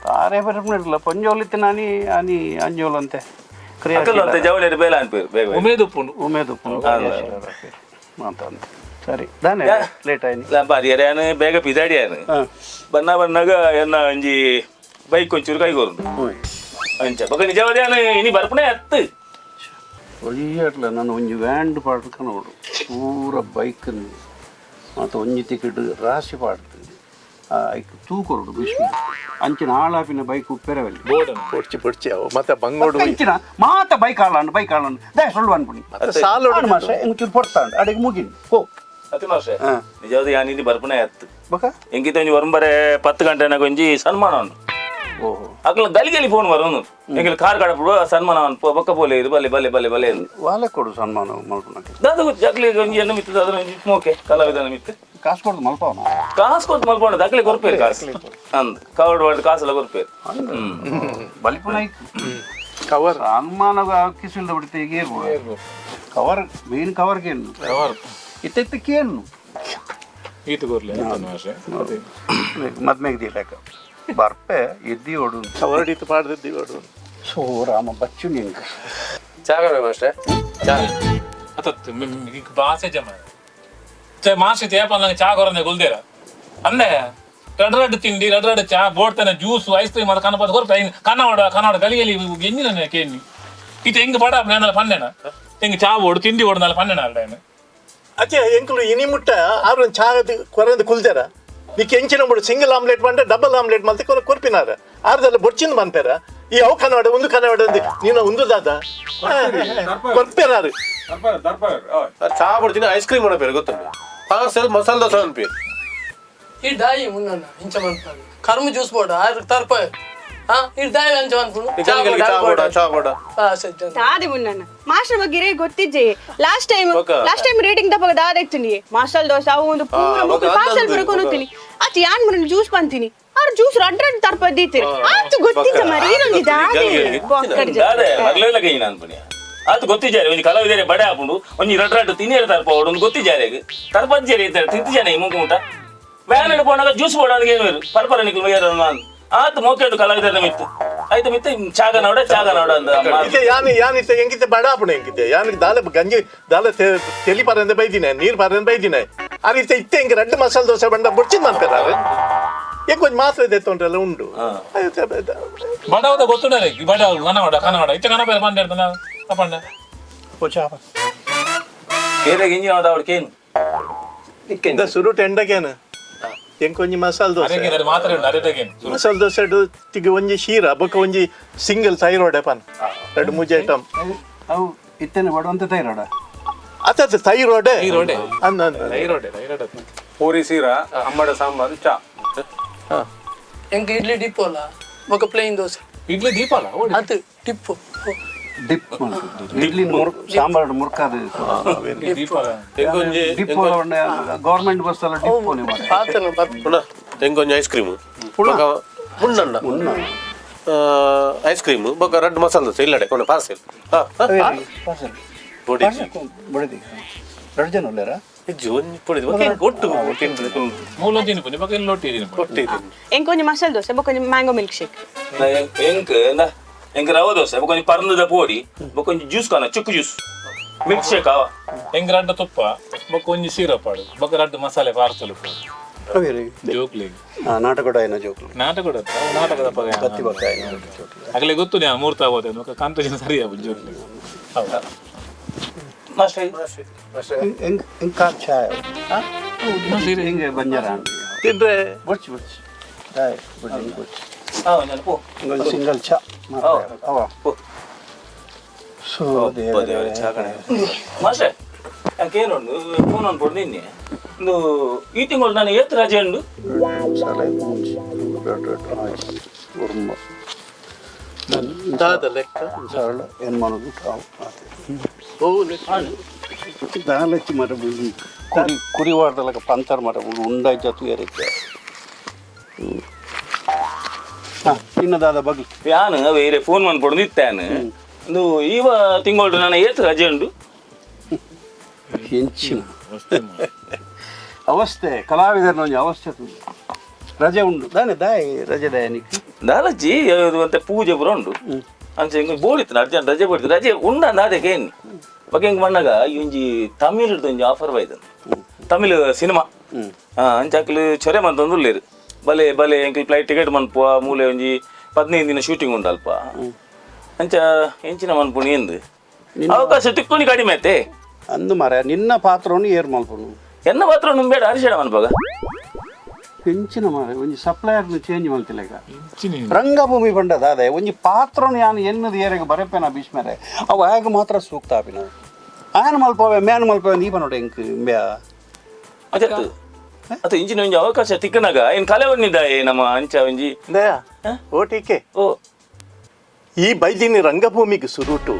ತಾರೆ ಬರಪ್ನಿರಲ್ಲ ಪೊಂಜೋಲ್ ಇತ್ತು ನಾನಿ ಅನಿ ಅಂಜೋಲ್ ಅಂತೆ ಅಕಲ್ ಅಂತೆ ಜವಳಿ ಬೇಲೆ ಅನ್ಪೇರು ಬೇಗ ಉಮೇದುಪ್ಪುಂಡು ಉಮೇದುಪ್ಪುಂಡು ಅಂತ ಅಂತ ಸರಿ ದಾನೆ ಲೇಟ್ ಆಯ್ತು ಬಾರಿ ಯಾನು ಬೇಗ ಪಿದಾಡಿ ಯಾನು ಬನ್ನ ಬನ್ನಾಗ ಎನ್ನ ಒಂಜಿ ಬೈಕ್ ಒಂಚೂರು ಕೈ ಕೋರುಂಡು ಅಂಚ ಬೊಕ ನಿಜವಾದ ಯಾನು ಇನಿ ಬರ್ಪುಣೆ ಅತ್ತು ಒಳ್ಳೆಟ್ಲ ನಾನು ಒಂಜಿ ವ್ಯಾಂಡ್ ಪಾಡ್ದು ಕನೋಡು ಪೂರ ಬೈಕ್ ಮತ್ತು ಒಂಜಿ ಟಿಕೆಟ್ ರಾಶಿ ಪಾಡ್ದು ಐಕ್ ತೂಕೊರಡು ಬಿಸ್ಲು ಅಂಚಿನ ಆಳಾಪಿನ ಬೈಕ್ ಉಪ್ಪೆರವಲ್ಲಿ ಪೊಡ್ಚಿ ಪೊಡ್ಚಿ ಅವು ಮತ್ತೆ ಬಂಗೋಡು ಅಂಚಿನ ಮಾತ ಬೈಕ್ ಆಳಂಡು ಬೈಕ್ ಆಳಂಡು ದಯ ಸುಳ್ಳು ಅನ್ಪುಣಿ ಸಾಲು ಮಾಸ್ಟ್ರೆ ಎಂಚೂರು ಪೊಡ್ತಾಂಡು ಅಡಿಗೆ ಮುಗಿನ್ ಹೋ ಅತಿ ಮಾಸ್ಟ್ರೆ ನಿಜವಾದ ಯಾನು ಇನಿ ಬರ್ಪುಣೆ ಅತ್ತು ಬಕ ಎಂಕಿತ ಒಂಜಿ ಒರಂಬರೆ 10 ಗಂಟೆನಾಗ ಒಂಜಿ ಸನ್ಮಾನ ಉಂಡು ಓಹೋ ಅಕ್ಲ ಗಲಿ ಗಲಿ ಫೋನ್ ಬರೋನು ಎಂಗಿಲ್ ಕಾರ್ ಕಡಪಡು ಸನ್ಮಾನ ಬೊಕ್ಕ ಪೋಲೆ ಇದು ಬಲೆ ಬಲೆ ಬಲೆ ಬಲೆ ವಾಲೆ ಕೊಡು ಸನ್ಮಾನ ಮಲ್ಪುನಕ್ಕೆ ದಾದ ಜಕ್ಲಿ ಒಂಜಿ ಎನ್ನ ಮಿತ್ತು ದಾದ ಒಂಜಿ ಮೋಕೆ ಕಲಾವಿದನ ಮಿತ್ತು ಕಾಸು ಕೊಡ್ದು ಮಲ್ಪವನ ಕಾಸು ಕೊಟ್ಟು ಮಲ್ಪೋಣ ದಾಖಲೆ ಕೊರ್ಪೇರು ಕಾಸು ಅಂದ್ ಕವರ್ಡ್ ವಾರ್ಡ್ ಕಾಸೆಲ್ಲ ಕೊರ್ಪೇರು ಬಲಿಪುನ ಕವರ್ ಸನ್ಮಾನ ಕಿಸಿಲ್ದ ಬಿಡ್ತೆ ಈಗ ಏರ್ಬೋದು ಕವರ್ ಮೇನ್ ಕವರ್ಗೇನು ಕವರ್ ಇತ್ತೆತ್ತಕ್ಕೇನು ಈತ ಕೊರ್ಲೆ ಮದ್ಮೆಗೆ ದೀಲಕ ಬರ್ಪೆ ಎದ್ದಿ ಓಡು ಕವರ್ಡ್ ಇತ್ತು ಪಾಡ್ದಿದ್ದಿ ಓಡು ಸೋ ರಾಮ ಬಚ್ಚು ನಿಂಗೆ ಚಾಗಣ ಮಾಸ್ಟ್ರೆ ಚಾ ಅತತ್ ಬಾಸೆ ಜಮ ಚೆ ಮಾಸ್ಟರ್ ತೇಪ ನಂಗೆ ಚಾ ಕೊರಂದೆ ಗುಲ್ದೇರ ಅಂದೆ ರಡ್ ರಡ್ ತಿಂಡಿ ರಡ್ ರಡ್ ಚಾ ಬೋಡ್ತಾನೆ juice ice cream ಅದು ಕನಪದ ಕೊರ್ಪ ಕನ್ನಡ ಕನ್ನಡ ಗಲಿಗಲಿ ಎಂಜಿನ ಕೇನಿ ಇತ್ತೆ ಹೆಂಗ್ ಬಡ ನಾನು ಪನ್ನೆನ ಹೆಂಗ್ ಚಾ ಓಡು ತಿಂಡಿ ಓಡು ನಾಲ್ ಪನ್ನೆನ ಅಲ್ಡ. ಅಚ್ಚೆ ಎಂಕುಲು ಇನಿ ಮುಟ್ಟ ಆರು ಚಾ ಕೊರಂದು ಕುಲ್ಜಾರ ನಿಕ್ ಎಂಚಿನ ಮುಡು ಸಿಂಗಲ್ ಆಮ್ಲೆಟ್ ಬಂಡ ಡಬಲ್ ಆಮ್ಲೆಟ್ ಮಲ್ತೆ ಕೊರ ಕೊರ್ಪಿನಾರ ಆರ್ದೆಲ್ಲ ಬೊಡ್ಚಿನ ಬಂಪೇರ ಈ ಅವು ಕನ್ನಡ ಒಂದು ಕನ್ನಡ ನೀನು ಒಂದು ದಾದ ಕೊರ್ಪೇರಾರು ಚಾ ಬಿಡ್ತೀನಿ ಐಸ್ ಕ್ರೀಮ್ ಮಾಡಬೇರು ಗೊತ್ತುಂಟು ಪಾರ್ಸೆಲ್ ಮಸಾಲೆ ದೋಸೆ ಅನ್ಪೇರು ಈ ಡಾಯಿ ಮುನ್ನ ಇಂಚ ಮನ್ಪಾಡು ಕರ್ಮ ಜ್ಯೂಸ್ ಬೋಡ ಆರು ತರ್ಪ ಹಾ ಈ ಡಾಯಿ ಅಂಚ ಮನ್ಪುಂಡು ಚಾ ಬೋಡ ಚಾ ಬೋಡ ದಾದೆ ಮುನ್ನಣ್ಣ ಮಾಸ್ಟರ್ ಬಗ್ಗೆ ರೇ ಗೊತ್ತಿಜ್ಜೆ last time last time rating ದಪ್ಪಗ ದಾದ ಇತ್ತು ಮಸಾಲೆ ದೋಸೆ ಅವು ಒಂದು ಪೂರ ಮುಕ್ಕು ಪಾರ್ಸಲ್ ಪೂರ ಕೊನುತ್ತೀನಿ ಆಚೆ ಯಾನ್ ಮುನ್ನ ಜ್ಯೂಸ್ ಬಂತೀನಿ ಆರು ಜ್ಯೂಸ್ ರಡ್ ರಡ್ ತರ್ಪ ದೀತಿರಿ ಆತು ಗೊತ್ತಿದ್ದ ಮರಿ ಇನ್ನೊಂದು ದಾದೆ ದಾದೆ ಮಗಲೆಲ್ಲ ಕೈ ನಾನು ಪುಣ್ಯ ಆತು ಗೊತ್ತಿದ್ದಾರೆ ಒಂಜಿ ಕಲಾವಿದರೆ ಬಡೆ ಆಪುಂಡು ಒಂಜಿ ರಡ್ ರಡ್ ತಿನ್ನಿರ ತರ್ಪ ಒಂದು ಗೊತ್ತಿದ್ದಾರೆ ತರ್ಪಜ್ಜೇರಿ ಇದ್ದಾರೆ ತಿಂತಿಜಾನೆ ಮುಕ್ಕು ಮುಟ ವ್ಯಾನ್ ಪೋನಾಗ ಜ್ಯೂಸ್ ಬೋಡಾನಿಗೆ ಏನು ಪರ್ಪರ ನಿಕ್ಲು ನಾನು ಆತು ಮೋಕೆಂಡು ಕಲಾವಿದರ ಮಿತ್ತು ಆಯ್ತು ಮಿತ್ತು ಚಾಗ ನೋಡ ಚಾಗ ನೋಡ ಅಂತ ಇತ್ತೆ ಯಾನ್ ಯಾನ್ ಇತ್ತೆ ಎಂಗಿತ್ತೆ ಬಡ ಆಪುಂಡು ಎಂಗಿತ್ತೆ ಯಾನ್ ದಾಲೆ ಗಂಜಿ ದಾಲೆ ತೆಲಿ ಪಾರಂದೆ ಬೈದಿನ ನೀರು ಪಾರಂದೆ ಬೈದಿನ ಆರ್ ಇತ್ತೆ ಇತ್ತೆ ಎಂಗೆ ರಡ್ಡು ಮಸಾಲೆ ದೋಸೆ ಬಂಡ ಬುಡ್ಚಿನ ಮನ್ಪೇರ ಎಂಗ್ ಒಂಜಿ ಮಾತ್ರ ಇದೆ ತೊಂದ್ರೆಲ್ಲ ಉಂಡು ಬಡವದ ಗೊತ್ತುಂಡರೆ ಬಡ ಕನ್ನಡ ಕನ್ನಡ ಇತ್ತೆ ಕನ್ನಡ ಪಂಡೆ ಪಂಡೆ ಕೇರೆ ಗಿಂಜಿ ಅವಡು ಕೇನು ಸುರುಟ್ ಎಂಡಗೇನು ಎಂಕೊಂಜಿ ಮಸಾಲೆ ದೋಸೆ ಮಾತ್ರ ಉಂಟು ಮಸಾಲೆ ದೋಸೆ ತಿಗ ಒಂಜಿ ಶೀರಾ ಬೊಕ್ಕ ಒಂಜಿ ಸಿಂಗಲ್ ಥೈರಾಯ್ಡ್ ಪನ್ ಎರಡು ಮೂಜಿ ಐಟಮ್ ಅವು ಇತ್ತೇನೆ ಬಡವಂತ ಥೈರಾಯ್ಡ್ ಅತ್ತ ಥೈರಾಯ್ಡ್ ಅಂದ ಥೈರಾಯ್ಡ್ ಥೈರಾಯ್ಡ್ ಪೂರಿ ಸೀರಾ ಅಂಬಡ ಸಾಂಬಾರು ಚಾ ಎಂಕ್ ಇಡ್ಲಿ ಡಿಪ್ಪು ಅಲ್ಲ ಬೊಕ್ಕ ಪ್ಲೇನ್ ದೋಸೆ ಇಡ್ಲಿ ದೀಪ ಅಲ್ಲ ಅದು ಡಿಪ್ಪು ಡಿಪ್ ಇಡ್ಲಿ ಸಾಂಬಾರು ಮುರ್ಕಾದ ಡಿಪ್ ಗೌರ್ಮೆಂಟ್ ಬಸ್ ಅಲ್ಲ ಡಿಪ್ ಎಂಕೊಂಜಿ ಐಸ್ ಕ್ರೀಮ್ ಮುನ್ನಣ್ಣ ಐಸ್ ಕ್ರೀಮ್ ಬೊಕ್ಕ ರಡ್ಡು ಮಸಾಲೆ ದೋಸೆ ಇಲ್ಲಡೆ ಕೊನೆ ಪಾರ್ಸೆಲ್ ಬೊಡಿ ಎರಡು ಜನ ಉಲ್ಲೇರಾ ಇಜ್ಜಿ ಒಂಜಿ ಪೊಡಿ ಒಟ್ಟು ಮೂಲ ತಿನ್ಪು ಬೊಕ್ಕ ಇಲ್ಲಿ ಲೊಟ್ಟಿ ಒಟ್ಟಿ ಎಂಕೊಂಜಿ ಮಸಾಲೆ ದೋಸೆ ಬೊಕ್ಕ mango milk shake ಎಂಕ್ ಎಂಕ್ ರವೆ ದೋಸೆ ಬೊಕ್ಕ ಪರ್ಂದದ ಪೋಡಿ ಬೊಕ್ಕ ಜ್ಯೂಸ್ ಕಾನ ಚಿಕ್ಕು juice milk shake ಅವ ಎಂಕ್ ರಡ್ಡ ತುಪ್ಪ ಬೊಕ್ಕ ಒಂಜಿ ಸಿರಪ್ ಆಡು ಬೊಕ್ಕ ರಡ್ಡು ಮಸಾಲೆ ಪಾರ್ಸಲ್ ಜೋಕ್ಲಿ ನಾಟಕ ಆಯ್ನ ಜೋಕ್ಲು ನಾಟಕ ನಾಟಕದ ಬತ್ತಿ ಬತ್ತ ಆಗಲೇ ಗೊತ್ತು ನಾನು ಮೂರ್ತ ಆಗೋದು ಬೊಕ್ಕ ಕಾಂತಜಿನ ಸರಿ ಆಗುದು ಜೋಕ್ಲಿ ಹೌದಾ ಎಂಕ್ ಎಂಕ್ ಕಾರ್ ಚಾಯ್ ಹಿಂಗೆ ಬಂಜಾರ ತಿಂದ್ರೆ ಬೊಚ್ಚು ಬೊಚ್ಚು ಚಾಯ್ ಬೊಚ್ಚು ಸಿಂಗಲ್ ಚಾ ಅವ ಸೊ ಮಾಸ್ಟರ್ ಯಾಕೇನುಂಡು ಫೋನ್ ಅನ್ಬೋದು ನಿನ್ನೆ ಒಂದು ಈ ತಿಂಗಳು ನಾನು ಏತ್ ರಜೆ ಉಂಡು ದಾದ ಲೆಕ್ಕ ಸರಳ ಏನು ಮಾಡೋದು ದಾಲಚ್ಚಿ ಮರ ಕುರಿ ಕುರಿವಾಡ್ದಲಕ ಪಂತರ್ ಮರ ಉಂಡಾಯ್ ಜತು ಏರಿತ್ತೆ ಇನ್ನ ದಾದ ಬಗ್ಲು ಯಾನು ಬೇರೆ ಫೋನ್ ಮಾಡ್ಕೊಂಡು ನಿತ್ತಾನು ಒಂದು ಈವ ತಿಂಗಳು ನಾನು ಏತ್ ರಜೆ ಉಂಡು ಹೆಂಚಿನ ಅವಸ್ಥೆ ಕಲಾವಿದರನ ಒಂಜಿ ಅವಸ್ಥೆ ರಜೆ ಉಂಡು ದಾನೆ ದಾಯ್ ರಜೆ ದಾಯನಿಕ್ ದಾಲಜ್ಜಿ ಮತ್ತೆ ಪೂಜೆ ಪೂರ ಉಂಡು ಅಂಚೆ ಹಿಂಗೆ ಬೋಡಿತ್ತು ಅರ್ಜೆಂಟ್ ರಜೆ ಬೋಡಿತ್ತು ರಜೆ ಉಂಡ ಅದಕ್ಕೆ ಏನು ಬಗ್ಗೆ ಹಿಂಗೆ ಮಣ್ಣಾಗ ಈ ಒಂಜಿ ತಮಿಳ್ ಒಂಜಿ ಆಫರ್ ಬೈದ ತಮಿಳ್ ಸಿನಿಮಾ ಅಂಚೆ ಅಕ್ಲು ಚೊರೆ ಮಂತಂದು ಬಲೆ ಬಲೆ ಎಂಕ್ಲು ಫ್ಲೈಟ್ ಟಿಕೆಟ್ ಮನ್ಪುವ ಮೂಲೆ ಒಂಜಿ 15 ದಿನ ಶೂಟಿಂಗ್ ಉಂಡು ಅಲ್ಪ ಅಂಚ ಎಂಚಿನ ಮನ್ಪುಣಿ ಎಂದು ಅವಕಾಶ ತಿಕ್ಕೊಂಡು ಕಡಿಮೆ ಆಯ್ತೆ ಅಂದು ಮಾರ ನಿನ್ನ ಪಾತ್ರವನ್ನು ಏರ್ ಮಲ್ಪುನು ಎನ್ನ ಪಾತ್ರವನ್ನು ಬೇಡ ಹರಿಶೇಡ ಮನ್ಪಾಗ ಹೆಂಚಿನ ಮಾರ ಒಂಜಿ ಸಪ್ಲೈಯರ್ನ ಚೇಂಜ್ ಮಲ್ತಿಲ್ಲ ಈಗ ರಂಗಭೂಮಿ ಬಂಡ ದಾದೆ ಒಂಜಿ ಪಾತ್ರನು ಯಾನು ಎನ್ನದು ಏರೆಗೆ ಬರೆಪೇನ ಭೀಷ್ಮರೆ ಅವು ಆಗ ಮಾತ್ರ ಸೂಕ್ತ ಆಪಿನ ಆಯನ ಮಲ್ಪವೆ ಮ್ಯಾನ್ ಮಲ್ಪವೆ ನೀ ಬನ್ನೋಡು ಎಂಕ್ ಇಂಬ್ಯಾ ಅದೇ ಅದು ಇಂಚಿನ ಒಂಜಿ ಅವಕಾಶ ತಿಕ್ಕನಾಗ ಏನು ಕಲೆ ಬಂದಿದ್ದಾಯೆ ನಮ್ಮ ಅಂಚ ಒಂಜಿ ಓ ಟೀಕೆ ಓ ಈ ಬೈದಿನಿ ರಂಗಭೂಮಿಗೆ ಸುರುಟು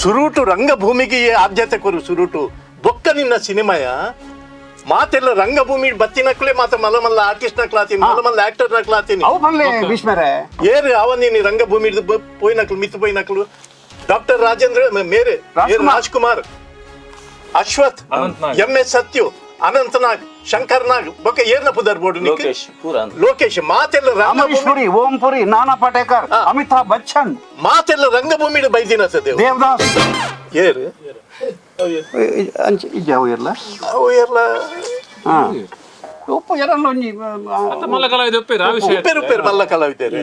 ಸುರುಟು ರಂಗಭೂಮಿಗೆ ಆದ್ಯತೆ ಕೊರು ಸುರುಟು ಬೊಕ್ಕ ನಿನ್ನ ಸಿನಿಮಾಯ ಮಾತೆಲ್ಲ ರಂಗಭೂಮಿ ಬತ್ತಿನಕ್ಲೆ ಮಾತ ಮಲ್ಲ ಮಲ್ಲ ಆರ್ಟಿಸ್ಟ್ ನಕ್ಲಾತೀನಿ ಮಲ್ಲ ಮಲ್ಲ ಆಕ್ಟರ್ ನಕ್ಲಾತೀನಿ ಅವು ಬಲ್ಲೆ ಭೀಷ್ಮರೇ ಏರು ಅವ ನೀನು ರಂಗಭೂಮಿ ಪೋಯಿನಕ್ಲು ಮಿತ್ತು ಪೋಯಿನಕ್ಲು ಡಾಕ್ಟರ್ ರಾಜೇಂದ್ರ ಮೇರೆ ರಾಜ್ಕುಮಾರ್ ಅಶ್ವಥ್ ಎಂ ಎಸ್ ಸತ್ಯು ಅನಂತ್ ನಾಗ್ ಶಂಕರ್ ನಾಗ್ ಬೊಕ್ಕ ಏರ್ನ ಪುದರ್ ಬೋರ್ಡ್ ಲೋಕೇಶ್ ಲೋಕೇಶ್ ಮಾತೆಲ್ಲ ಅಮರೀಶ್ ಪುರಿ ಓಂ ಪುರಿ ನಾನಾ ಪಾಟೇಕರ್ ಅಮಿತಾಬ್ ಬಚ್ಚನ್ ಮಾತೆಲ್ಲ ರಂಗಭೂಮಿ ಬೈದಿನ ದೇವದಾಸ್ ಏರು ಅಂಚೆ ಇಜ್ಜ ಅವು ಇರ್ಲ ಅವು ಇರ್ಲ ಹಾಂ ಉಪ್ಪು ಎರಲ್ಲ ಒಂಜಿ ಮಲ್ಲ ಕಲಾವಿದ ಉಪ್ಪೇರು ಆ ವಿಷಯ ಉಪ್ಪೇರು ಉಪ್ಪೇರು ಮಲ್ಲ ಕಲಾವಿದ್ದಾರೆ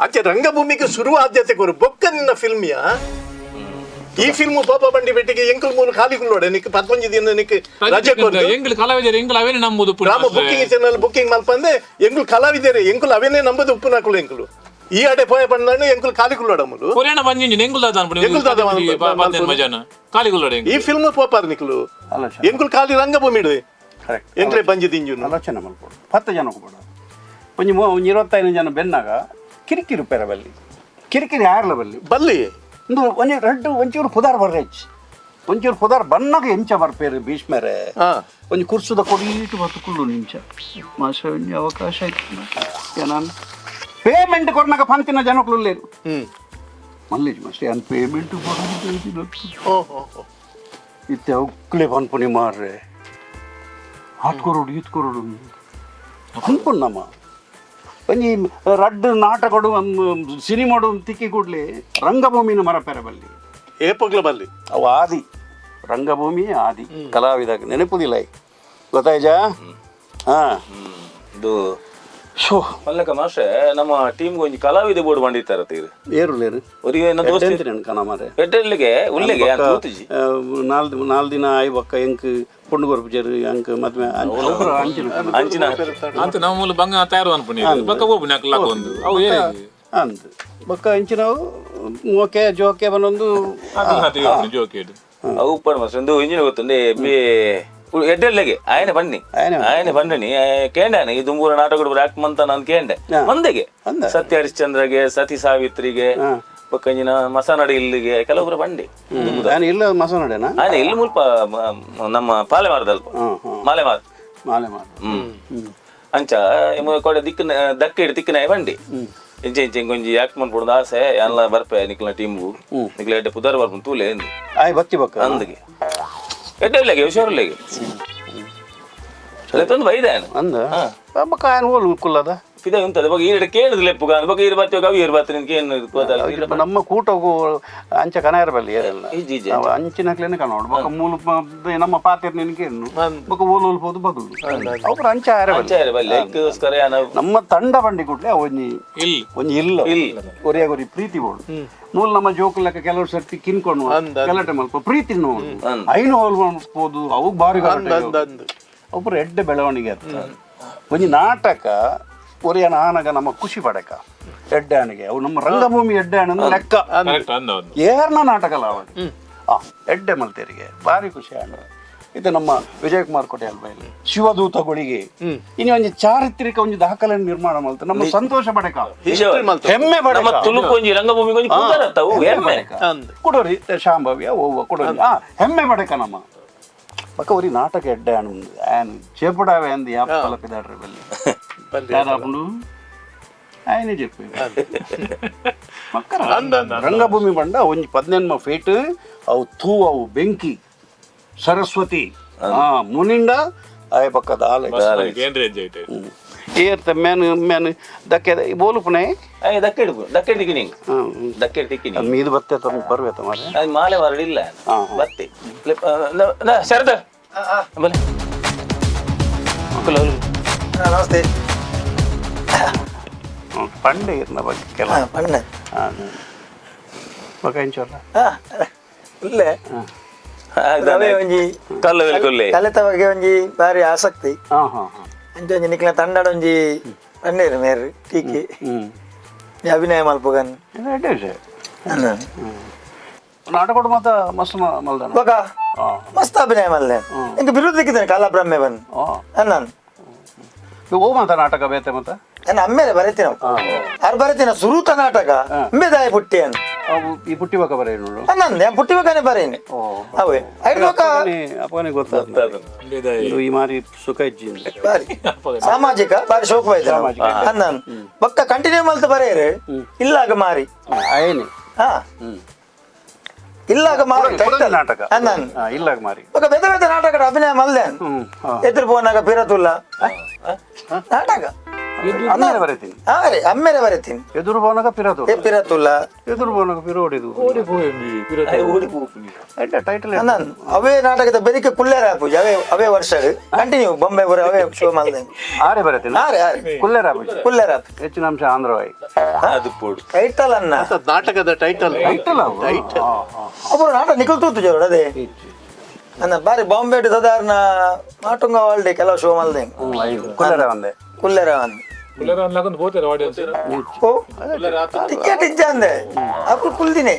ಅಂಚೆ ರಂಗಭೂಮಿಗೆ ಶುರು ಆದ್ಯತೆ ಕೊರು ಬೊಕ್ಕ ನಿನ್ನ ಫಿಲ್ಮಿಯಾ ಈ ಫಿಲ್ಮ್ ಪಾಪ ಬಂಡಿ ಬೆಟ್ಟಿಗೆ ಎಂಕಲ್ ಮೂಲ ಖಾಲಿ ಕುಲ್ಲೋಡೆ ನಿಕ್ 15 ದಿನ ನಿಕ್ ರಜೆ ಕೊರ್ದು ಎಂಕಲ್ ಕಲಾವಿದರು ಎಂಕಲ್ ಅವೇನೆ ನಂಬುದು ರಾಮ booking channel booking ಮಲ್ಪಂದೆ ಎಂಕಲ್ ಕಲಾವಿದರೆ ಎಂಕಲ್ ಅವೇನೆ ನಂಬುದು ಉಪ್ಪುನಕುಲು ಎಂಕಲು ಈ ಅಡೆ ಪೋಯ ಬಂದಾನೆ ಎಂಕಲ್ ಖಾಲಿ ಕುಲ್ಲೋಡ ಮುಲು ಕೊರಿಯಣ ಬಂದಿಂಜಿ ಎಂಕಲ್ ದಾದ ಎಂಕಲ್ ದಾದ ಮಜಾನ ಖಾಲಿ ಕುಲ್ಲೋಡೆ ಈ ಫಿಲ್ಮ್ ಪೋಪಾರ್ ನಿಕ್ಲು ಎಂಕಲ್ ಖಾಲಿ ರಂಗಭೂಮಿ ಇಡು ಎಂಕ್ಲೆ ಬಂಜಿ ದಿಂಜು ಆಲೋಚನೆ ಮಲ್ಪೋಡು 10 ಜನ ಕೊಡ ಒಂಜಿ 25 ಜನ ಬೆನ್ನಾಗ ಕಿರಿಕಿರಿ ಪೇರ ಬಲ್ಲಿ ಕಿರಿಕಿರಿ ಆರ್ಲ ಬಲ್ಲಿ ಬಲ್ಲಿ ಒಂದು ಒಂಜಿ ರಡ್ಡು ಒಂಚೂರು ಪುದಾರ್ ಬರ್ರೇಚ್ ಒಂಚೂರು ಪುದಾರ್ ಬನ್ನಾಗ ಎಂಚ ಬರ್ಪೇರು ಭೀಷ್ಮರೆ ಒಂಜಿ ಕುರ್ಸುದ ಕೊಡೀಟು ಬತ್ತುಕುಲ್ಲು ನಿಂಚ ಮಾಸ್ಟರ್ ಒಂಜಿ ಅವಕಾಶ ಇತ್ತು ನಾನು ಪೇಮೆಂಟ್ ಕೊಡ್ನಾಗ ಪಂತಿನ ಜನಕ್ಕೂ ಲೇರು ಮಲ್ಲೇಜ್ ಮಾಸ್ಟರ್ ಏನು ಪೇಮೆಂಟ್ ಇತ್ತೆ ಅವಕ್ಕಲೇ ಪನ್ಪುನಿ ಮಾರ್ರೆ ಆತ್ ಕೊರೋಡು ಈತ್ ಕೊರೋಡು ಅನ್ಪುಣ್ಣಮ್ಮ ಒಂಜಿ ರಡ್ಡು ನಾಟಕಡು ಸಿನಿಮಾಡು ತಿಕ್ಕಿ ಕೂಡ್ಲಿ ರಂಗಭೂಮಿನ ಮರಪೆರ ಬಲ್ಲಿ ಏಪಗ್ಲ ಬಲ್ಲಿ ಅವು ಆದಿ ರಂಗಭೂಮಿ ಆದಿ ಕಲಾವಿದ ನೆನಪುದಿಲ್ಲ ಗೊತ್ತಾಯ್ಜಾ ಹಾಂ ಇದು ಮಲ್ಲಕ ಮಾಸ್ಟ್ರೆ ನಮ್ಮ ಟೀಮ್ಗೆ ಒಂಜಿ ಕಲಾವಿದ ಬೋರ್ಡ್ ಬಂದಿತ್ತಾರೆ ತೀರು ಏರುಲೇರು ಒರಿಗೆ ಎಡ್ಡೆಲ್ಲಿಗೆ ಉಲ್ಲೆಗೆ ನಾಲ್ ದಿನ ಆಯ್ ಬಕ್ಕ ಎಂಕ್ ಪೊಣ್ಣು ಕೊರ್ಪುಜರು ಅಂಕ್ ಮದ್ವೆ ಅಂಚಿನ ಅಂತ ನಮ್ಮ ಮೂಲ ಬಂಗ ತಯಾರು ಅನ್ಪುನಿ ಬಕ್ಕ ಹೋಗ್ಬಿ ನಾಲ್ಕು ಒಂದು ಅವು ಅಂದ್ ಬಕ್ಕ ಇಂಚಿನವು ಓಕೆ ಜೋಕೆ ಬನ್ನೊಂದು ಜೋಕೆ ಅವು ಉಪ್ಪಡು ಮಾಸ್ಟರ್ ಒಂದು ಇಂಜಿನ ಗೊತ್ತುಂಡೆ ಎಡ್ಡೆಲ್ಲೆಗೆ ಆಯನೆ ಬನ್ನಿ ಆಯನೆ ಬಣ್ಣನಿ ಕೇಂಡಾನೆ ಈ ದುಂಬೂರ ನಾಟಕ ಆಕ್ಟ್ ಮಂತ ನಾನು ಕೇಂಡೆ ಮಂದೆಗೆ ಸತ್ಯ ಹರಿಶ್ಚಂದ್ರಗೆ ಸತಿ ಸಾವಿತ್ರಿಗೆ ಬೊಕ್ಕಂಜಿನ ಮಸನಡಿ ಇಲ್ಲಿಗೆ ಕೆಲವೊಬ್ಬರು ಬಂಡಿ ಇಲ್ಲ ಮಸನಡೆನಾ ಆಯನೆ ಇಲ್ಲಿ ಮುಲ್ಪ ನಮ್ಮ ಪಾಲೆಮಾರದಲ್ಪ ಮಾಲೆಮಾರ್ ಮಾಲೆಮಾರ್ ಅಂಚ ಕೊಡೆ ದಿಕ್ಕಿನ ದಕ್ಕಿಡ್ ತಿಕ್ಕಿನ ಬಂಡಿ ಇಂಚೆ ಇಂಚೆ ಇಂಕೊಂಜಿ ಆಕ್ಟ್ ಮನ್ಪೊಡು ಆಸೆ ಎಲ್ಲ ಬರ್ಪೆ ನಿಕ್ಲ ಟೀಮ್ಗು ನಿಕ್ಲ ಎಡ್ಡೆ ಪುದಾರ್ ಬರ್ಪು ತೂಲೆ ಆಯ್ ಬತ್ತಿ ಬಕ್ಕ ಅಂದಗೆ ಎಡ್ಡೆಲ್ಲೆಗೆ ಹುಷಾರುಲ್ಲೆಗೆ ತಂದು ಬೈದಾನು ಅಂದ ಬಕ್ಕ ಆಯನ್ ಹೋಲು ಕುಲ್ಲದ ಫಿದಾ ಉಂಟದ ಬೊಕ ಈರೆಡೆ ಕೇಳುದು ಲೆಪ್ಪುಗ ಬೊಕ ಈರು ಬತ್ತಿ ಅವು ಈರು ಬತ್ತಿ ನಿನ್ಗೆ ಏನು ಗೊತ್ತಾಗಲ್ಲ ನಮ್ಮ ಕೂಟಗು ಅಂಚ ಕನಾಯರ ಬಲ್ಲಿ ಏರೆಲ್ಲ ಅಂಚಿನಕ್ಲೇನೆ ಕನೋಡು ಬೊಕ ಮೂಲು ನಮ್ಮ ಪಾತೆರ್ ನಿನ್ಗೆ ಬೊಕ ಓಲು ಓಲು ಪೋದು ಬಗುಲು ಅವ್ರ ಅಂಚ ಆರ ಬಲ್ಲಿ ನಮ್ಮ ತಂಡ ಬಂಡಿ ಕೂಡ್ಲೆ ಒಂಜಿ ಒಂಜಿ ಇಲ್ಲ ಒರಿಯಾಗ ಒರಿ ಪ್ರೀತಿ ಬೋಡು ಮೂಲ ನಮ್ಮ ಜೋಕುಲಕ್ಕ ಕೆಲವು ಸರ್ತಿ ಕಿನ್ಕೊಂಡು ಗಲಾಟೆ ಮಲ್ಪ ಪ್ರೀತಿ ನೋಡು ಐನು ಹೋಲ್ ಪೋದು ಅವು ಬಾರಿ ಒಬ್ಬರು ಎಡ್ಡೆ ಬೆಳವಣಿಗೆ ಆಗ್ತದೆ ಒಂಜಿ ನಾಟಕ ಒರಿಯನ ಆನಗ ನಮ್ಮ ಖುಷಿ ಪಡಕ ಎಡ್ಡೆ ಆಣಿಗೆ ಅವು ನಮ್ಮ ರಂಗಭೂಮಿ ಎಡ್ಡೆ ಆಣ ಲೆಕ್ಕ ಏರ್ನ ನಾಟಕ ಅಲ್ಲ ಎಡ್ಡೆ ಮಲ್ತೇರಿಗೆ ಭಾರಿ ಖುಷಿ ಆಣ ಇದು ನಮ್ಮ ವಿಜಯಕುಮಾರ್ ಕೋಟೆ ಅಲ್ವಾ ಇಲ್ಲಿ ಶಿವದೂತಗಳಿಗೆ ಇನ್ನು ಒಂಜಿ ಚಾರಿತ್ರಿಕ ಒಂಜಿ ದಾಖಲೆಯನ್ನು ನಿರ್ಮಾಣ ಮಾಡ್ತಾರೆ ನಮ್ಮ ಸಂತೋಷ ಪಡಕ ಹೆಮ್ಮೆ ಪಡಕ ರಂಗಭೂಮಿ ಕೊಡೋರಿ ಶಾಂಭವ್ಯ ಓವ್ವ ಕೊಡೋರಿ ಹೆಮ್ಮೆ ಪಡಕ ನಮ್ಮ ಬಕ್ಕ ಒರಿ ನಾಟಕ ಎಡ್ಡೆ ಆಣು ಆನ್ చేపడావే ಅಂದು ಯಾಪ ಪಿದಾಡ್ರಿ ಬಲ್ಲಿ దాదాపు ఆయనే చెప్పి ರಂಗಭೂಮಿ ಬಂಡ ಒಂಜಿ 18 ಫೀಟ್ ಅವು ತೂ ಅವು ಬೆಂಕಿ ಸರಸ್ವತಿ ಮುನಿಂಡ ಆಯ ಪಕ್ಕದ ಆಲೆ ಏರ್ತ ಮೇನ್ ಮೇನ್ ದಕ್ಕೆ ಬೋಲುಪುನೆ ದಕ್ಕೆಡು ದಕ್ಕೆಡು ತಿಕ್ಕಿನಿ ದಕ್ಕೆಡು ತಿಕ್ಕಿನಿ ಮೀದು ಬತ್ತೆ ಬರ್ಬೇತ ಮಾರೆ ಅದು ಮಾಲೆ ಮಾರಡಿಲ್ಲ ಬತ್ತೆ ಶರದ ಬಲೆ ನಮಸ್ತೆ ಪಂಡೆ ಇರ್ನ ಬಗ್ಗೆ ಕೆಲ ಪಂಡೆ ಬೊಕ ಇಂಚೊಲ್ಲ ಇಲ್ಲೇ ಒಂಜಿ ಕಲೆತ ಬಗ್ಗೆ ಒಂಜಿ ಬಾರಿ ಆಸಕ್ತಿ ಅಂಚ ಒಂಜಿ ನಿಕ್ಲ ತಂಡಡ ಒಂಜಿ ಪಂಡೇರು ಮೇರು ಟೀಕೆ ಅಭಿನಯ ಮಲ್ಪುಗನ್ ನಾಟಕ ಮಾತ ಮಸ್ತ್ ಮಲ್ದಾನ ಬೊಕ ಮಸ್ತ್ ಅಭಿನಯ ಮಲ್ಲೆ ಇಂಕ ಬಿರುದು ದಿಕ್ಕಿದ್ದೇನೆ ಕಾಲ ಬ್ರಹ್ಮೆ ಬನ್ ಅನ್ನಾನ್ ಓ ಮಾತ ನಾಟಕ ಬೇತೆ ಮತ ನಾನು ಅಮ್ಮೇಲೆ ಬರೀತೀನಿ ಅರ್ ಬರೀತೀನಿ ಸುರೂತ ನಾಟಕ ಅಂಬೆದಾಯ ಪುಟ್ಟಿ ಅಂತ ಈ ಪುಟ್ಟಿ ಬಕ ಬರೀ ನೋಡು ನಂದು ಪುಟ್ಟಿ ಬಕಾನೆ ಬರೀನಿ ಅವೇ ಅಪ್ಪನೇ ಗೊತ್ತಾದ ಈ ಮಾರಿ ಸುಖ ಇಜ್ಜಿ ಬಾರಿ ಸಾಮಾಜಿಕ ಬಾರಿ ಶೋಕ ಅನ್ನಾನ್ ಬಕ್ಕ ಕಂಟಿನ್ಯೂ ಮಲ್ತ ಬರೆಯರು ಇಲ್ಲಾಗ ಮಾರಿ ಆಯನೆ ಹಾ ಇಲ್ಲಾಗ ಮಾರಿ ನಾಟಕ ಅನ್ನಾನ್ ಇಲ್ಲಾಗ ಮಾರಿ ಬೊಕ ಬೇತೆ ಬೇತೆ ನಾಟಕ ಅಭಿನಯ ಮಲ್ದೆ ಎದುರು ಪೋನಾಗ ಪಿರತುಲ್ಲ ನಾಟಕ ಅಮ್ಮೇರೆ ಬರೀತೀನಿ. ಆರೆ ಅಮ್ಮೇರೆ ಬರೀತೀನಿ. ಎದುರು ಬೋನಗ ಪಿರತು. ಪಿರತುಲ್ಲ. ಎದುರು ಬೋನಗ ಪಿರೋಡಿದು. ಓಡಿ ಪೋಯಿ ಓಡಿ ಪೋಪುನಿ. ಎಡ್ಡ ಟೈಟಲ್. ಅನ್ನ ಅವೇ ನಾಟಕದ ಬೆರಿಕೆ ಕುಲ್ಲೇರ ಪೂಜೆ ಅವೇ ಅವೇ ವರ್ಷ ಕಂಟಿನ್ಯೂ ಬೊಂಬೆ ಬರ ಅವೇ ಶೋ ಮಾಡಿದೆ. ಆರೆ ಬರೀತೀನಿ. ಆರೆ ಆರೆ ಕುಲ್ಲೇರ ಪೂಜೆ. ಕುಲ್ಲೇರ ಹೆಚ್ಚಿನ ಅಂಶ ಆಂಧ್ರವಾಯಿ. ಅದು ಪೋಡು. ಟೈಟಲ್ ಅನ್ನ. ನಾಟಕದ ಟೈಟಲ್. ಟೈಟಲ್ ಅವು. ಟೈಟಲ್. ಒಬ್ಬರು ನಾಟಕ ನಿಖಲ್ ತೂತು ಜೋರು ಅದೇ. ಅನ್ನ ಬಾರಿ ಬಾಂಬೆ ಸಾಧಾರಣ ಮಾಟುಂಗ ವಾಲ್ಡೆ ಕೆಲವು ಶೋ ಮಾಡಿದೆ. ಕುಲ್ಲೇರ ಒಂದೇ. ಕುಲ್ಲೇರ ಒಂದೇ. ಕುಲ್ಲೇರ ಅನ್ಲಾಕೊಂದು ಹೋಗ್ತಾರೆ ಆಡಿಯನ್ಸ್. ಓ ಟಿಕೆಟ್ ಇಜ್ಜ ಅಂದೆ ಅప్పుడు ಕುಲ್ದಿನಿ.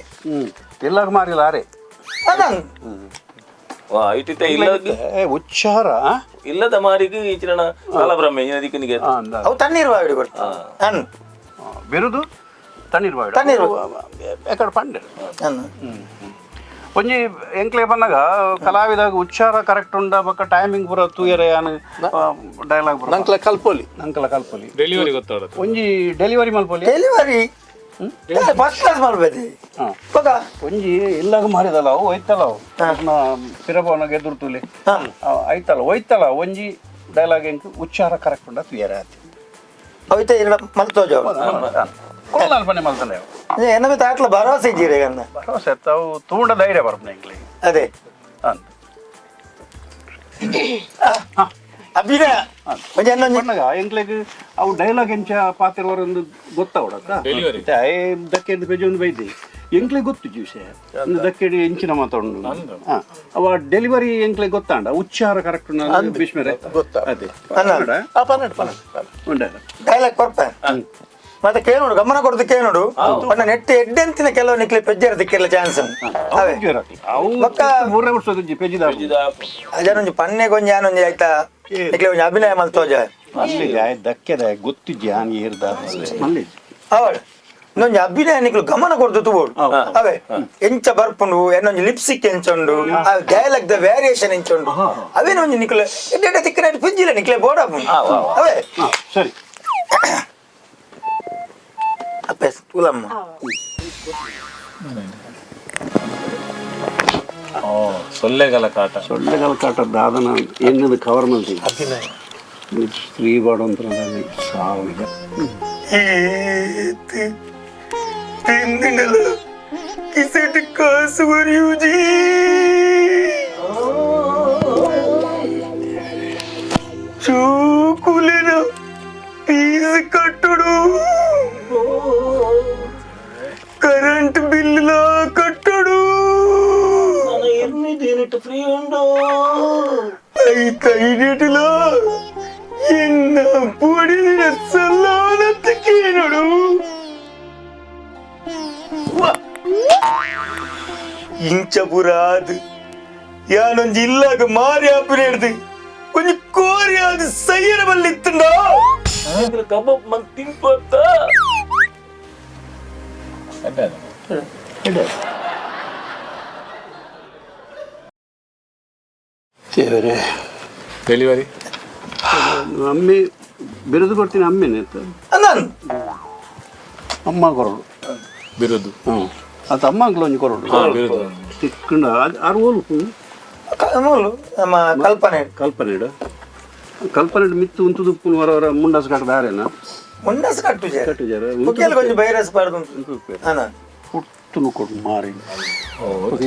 ಎಲ್ಲಾಗ ಮಾರಿಲ್ಲ ಆರೆ. ಅನ್ನ ವಾ ಇಟ್ಟಿತ್ತೆ ಇಲ್ಲ ಉಚ್ಚಾರ ಇಲ್ಲದ ಮಾರಿಗೆ ಈಚಿನ ಕಾಲಬ್ರಹ್ಮ ಇದಕ್ಕೆ ಅವು ತಣ್ಣೀರು ಬಾವಿಡಿ ಕೊಡ್ತಾರೆ. ಅನ್ ಬಿರುದು ತಣ್ಣೀರು ಬಾವಿಡಿ. ತಣ್ಣೀರು ಎಕಡೆ ಪಂಡೆ. ಅನ್ನ ಒಂಜಿ ಎಂಕ್ಲೆ ಬಂದಾಗ ಕಲಾವಿದಾಗ ಉಚ್ಚಾರ ಕರೆಕ್ಟ್ ಉಂಡ ಬಕ್ಕ ಟೈಮಿಂಗ್ ಪೂರ ತೂಯರೆ ಯಾನು ಡೈಲಾಗ್ ಬರ ನಂಕಲ ಕಲ್ಪೊಲಿ. ನಂಕಲ ಕಲ್ಪೊಲಿ. ಡೆಲಿವರಿ ಗೊತ್ತಾಡತ್ತೆ. ಒಂಜಿ ಡೆಲಿವರಿ ಮಲ್ಪೊಲಿ. Delivery first class ಮಲ್ಪೇತಿ. ಬೊಕ ಒಂಜಿ ಇಲ್ಲಾಗ ಮಾರಿದಲ್ಲ ಅವು ಒಯ್ತಲ್ಲ ಅವು ಪಿರಭವನಾಗ ಎದುರು ತೂಲೆ ಐತಲ್ಲ ಒಯ್ತಲ್ಲ ಒಂಜಿ ಡೈಲಾಗ್ ಎಂಕ್ ಉಚ್ಚಾರ ಕರೆಕ್ಟ್ ಉಂಡ ತೂಯರೆ ಆತಿ. ಅವಿತ ಇಲ್ಲ ಮಲ್ತೋಜ ಕೊಲ್ಪನೆ ಮಲ್ತಂದೆ ಏನೋ ತಾಟ್ಲ ಭರವಸೆ ಇದ್ದೀರಿ ಅನ್ನ. ಭರವಸೆ ತಾವು ತೂಂಡ ಧೈರ್ಯ ಬರ್ಪುನ ಎಂಕ್ಲೆ. ಅದೇ ಅಂತ ಅಭಿನಯ ಒಂಜಿ ಅನ್ನೊಂಜಿ ಪನ್ನಗ ಎಂಕ್ಲೆಗ್ ಅವು ಡೈಲಾಗ್ ಎಂಚ ಪಾತಿರುವರೊಂದು ಗೊತ್ತಾವಡತ್ತ. ಡೆಲಿವರಿ ದಕ್ಕೆಡ್ ಪೆಜೊಂದು ಬೈದಿ ಎಂಕ್ಲೆ ಗೊತ್ತು ವಿಷಯ ದಕ್ಕೆಡ್ ಎಂಚಿನ ಮಾತಾಡು. ಅವ ಡೆಲಿವರಿ ಎಂಕ್ಲೆ ಗೊತ್ತಾಂಡ ಉಚ್ಚಾರ ಕರೆಕ್ಟ್ ಭೀಷ್ಮರೆ ಗೊತ್ತಾ. ಅದೇ ಪನ್ನಡ ಡೈಲಾಗ್ ಕೊರ್ಪ ಮತ್ತೆ ಕೇಳೋಡು ಗಮನ ಕೊಡೋದು ಕೇಳೋಡು ಪಂಡ ನೆಟ್ ಎಡ್ಡೆಂತಿನ ಕೆಲವು ನಿಕ್ಲೆ ಪೆಜ್ಜರ ದಿಕ್ಕಿಲ್ಲ ಚಾನ್ಸ್ ಅವೇ ಬೊಕ್ಕ ಮೂರನೇ ವರ್ಷದ ಪೆಜ್ಜಿದ ಅಜನೊಂಜಿ ಪನ್ನೆ ಗೊಂಜಿ ಆನೊಂಜಿ ಆಯ್ತಾ ನಿಕ್ಲೆ ಒಂಜಿ ಅಭಿನಯ ಮಲ್ತೋಜ ಮಲ್ಲಿಗೆ ದಕ್ಕೆದ ಗೊತ್ತಿಜ್ಜಿ ಆನ್ ಏರ್ದ ಮಲ್ಲಿಗೆ ಅವಳು ಇನ್ನೊಂಜಿ ಅಭಿನಯ ನಿಕ್ಲು ಗಮನ ಕೊಡ್ದು ತೂಬೋಡು ಅವೇ ಎಂಚ ಬರ್ಪುಂಡು ಏನೊಂಜಿ ಲಿಪ್ಸಿಕ್ ಎಂಚುಂಡು ಆ dialogue the variation ಎಂಚುಂಡು ಅವೇನೊಂಜಿ ನಿಕ್ಲೆ ಎಡ್ಡೆ ತಿಕ್ಕನ ಪೆಜ್ಜಿಲ್ಲ ನಿಕ್ಲೆ ಬೋರ್ಡ್ ಅವೇ ಸರಿ ಅಪ್ಪೆ ತೂಲಮ್ಮ. ಸೊಳ್ಳೆಗಳ ಕಾಟ. ಸೊಳ್ಳೆಗಳ ಕಾಟ ದಾದನ ಎನ್ನದು ಕವರ್ ಮಾಡ್ತೀವಿ. ಸ್ತ್ರೀ ಬಾಡು ಅಂತ ಸಾವಿಗೆ ಕಿಸೆಟ್ ಕಾಸು ಬರೆಯುಜಿ ಚೂಕುಲಿನ ಫೀಸ್ ಕಟ್ಟುಡು ಕರೆಂಟ್ ಬಿಲ್ ಕಟ್ಟುಡು ಫ್ರೀ ಉಂಡು ಐತೈಡಿಟ್ಲ ಎನ್ನ ಪೊಡಿನ ಸಲ್ಲಾನತ್ತ ಕೇಳೋಡು ಇಂಚಪುರಾದು ಯಾನೊಂಜಿ ಇಲ್ಲಾಗ ಮಾರಿ ಆಪಿನೇಡ್ದು ಒಂಜಿ ಕೋರಿ ಅದು ಸೈಯರ ಬಲ್ಲಿತ್ತುಂಡ ಕಬಾಬ್ ಮಂಗ್ ತಿನ್ಪತ್ತ. ದೇವರೇ ಡೆಲಿವರಿ ಅಮ್ಮಿ ಬಿರುದು ಕೊಡ್ತೀನಿ ಅಮ್ಮಿನ ಅಮ್ಮ ಕೊರಡು ಬಿರುದು. ಹ್ಞೂ ಅದು ಅಮ್ಮ ಅಂಕ್ಲ ಒಂಜಿ ಕೊರಡು ಬಿರುದು ತಿಕ್ಕಂಡ ಆರು ಓಲು ನಮ್ಮ ಕಲ್ಪನೆ ಕಲ್ಪನೆ ಕಲ್ಪನೆ ಮಿತ್ತು ಉಂಟು ತುಪ್ಪು ಹೊರ ಹೊರ ಮುಂಡಾಸ್ ಕಟ್ಟದ ಆರೇನ ಮುಂಡಾಸ್ ಕಟ್ಟು ಕಟ್ಟುಜಾರ ಕೊಂಚ ಬೈರಸ್ ಬಾರ್ದು ಪುಟ್ಟುನು ಕೊಡು ಮಾರಿನ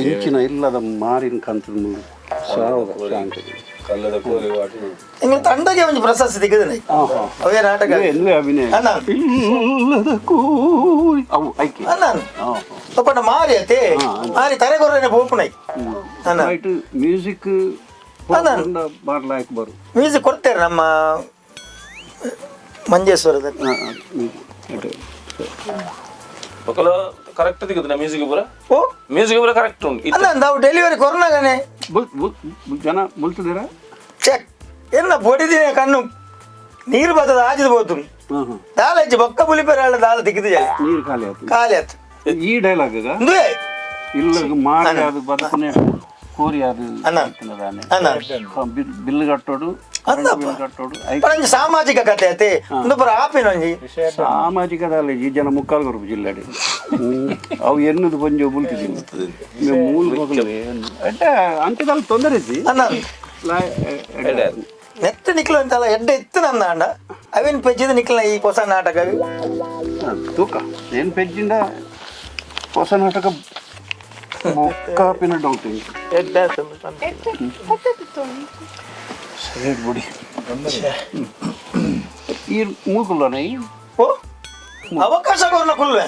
ಇಂಚಿನ ಇಲ್ಲದ ಮಾರಿನ ಕಂತ ಸಾವಿರ ಕಲ್ಲದ ಕೋರಿ ವಾಟಿ ಎಂಗ್ಲ ತಂಡಗೆ ಒಂಜಿ ಪ್ರಶಸ್ತಿ ತಿಕ್ಕುದನೆ ಅವೇ ನಾಟಕ ಅಭಿನಯ ಇಲ್ಲದ ಕೋರಿ ಅವು ಐಕೆ ಅಣ್ಣ ಒಪ್ಪಂಡ ಮಾರಿ ಅತೆ ಮಾರಿ ತರೆಗೊರ್ರನೆ ಪೋಪುನೈ ಅಣ್ಣ ರೈಟ್ ಮ್ಯೂಸಿಕ್ ಬಾರ್ ಲಾಯಕ್ ಬರು ಮ್ಯೂಸಿಕ್ ಕೊಡ್ತಾರೆ ನಮ್ಮ ಮಂಜೇಶ್ವರದ ఒకಲ ಕರೆಕ್ಟ್ ದಿಕ್ಕುದು ಮ್ಯೂಸಿಕ್ ಪೂರ. ಓ ಮ್ಯೂಸಿಕ್ ಪೂರ ಕರೆಕ್ಟ್ ಉಂಟು. ಅಲ್ಲ ನಾವು ಡೆಲಿವರಿ ಕೊರೋನಾಗನೆ ಜನ ಬುಲ್ತಿದ್ದೀರಾ ಚೆಕ್ ಎನ್ನ ಬೊಡಿದಿನ ಕಣ್ಣು ನೀರು ಬರ್ತದ ಆಜಿದ ಬೋತು ದಾಲ ಹೆಚ್ಚು ಬೊಕ್ಕ ಬುಲಿಪೆರ ದಾಲ ದಿಕ್ಕಿದ ನೀರು ಖಾಲಿ ಆಯ್ತು ಖಾಲಿ ಆಯ್ತು. ಈ ಡೈಲಾಗ್ ಇಲ್ಲ ಮಾರಿ ಅದು ಬದುಕನೆ ಕೋರಿ ಅದು ಬಿಲ್ಲು ಕಟ್ಟೋಡು ಸಾಮಾಜಿಕ ಕಥೆ ಅತೆ ಒಂದು ಪೂರ ಆಪಿನೊಂಜಿ ಸಾಮಾಜಿಕದಲ್ಲಿ ಈ ಜನ ಮುಕ್ಕಾಲು ಕೊರಪು ಜಿಲ್ಲಾಡಿ ಅವು ಎನ್ನುದು ಪಂಜೆ ಬುಲ್ತಿದ್ದೀನಿ ಮೂಲ ಅಂಚದಲ್ಲಿ ತೊಂದರೆ ಇದ್ದಿ ನೆತ್ತ ನಿಕ್ಲು ಅಂತಲ್ಲ ಎಡ್ಡೆ ಇತ್ತು ನನ್ನ ಅಂಡ ಅವೇನು ಪೆಜ್ಜಿದ ನಿಕ್ಲ ಈ ಹೊಸ ನಾಟಕ ತೂಕ ಏನು ಪೆಜ್ಜಿಂದ ಹೊಸ ನಾಟಕ ಕಾಪಿನ ಡೌಟ್ ಸರಿ ಬಿಡಿ ಈ ಮೂಕುಲ್ಲನ ಈ ಓ ಅವಕಾಶ ಕೊರ್ನ ಕುಲ್ವೆ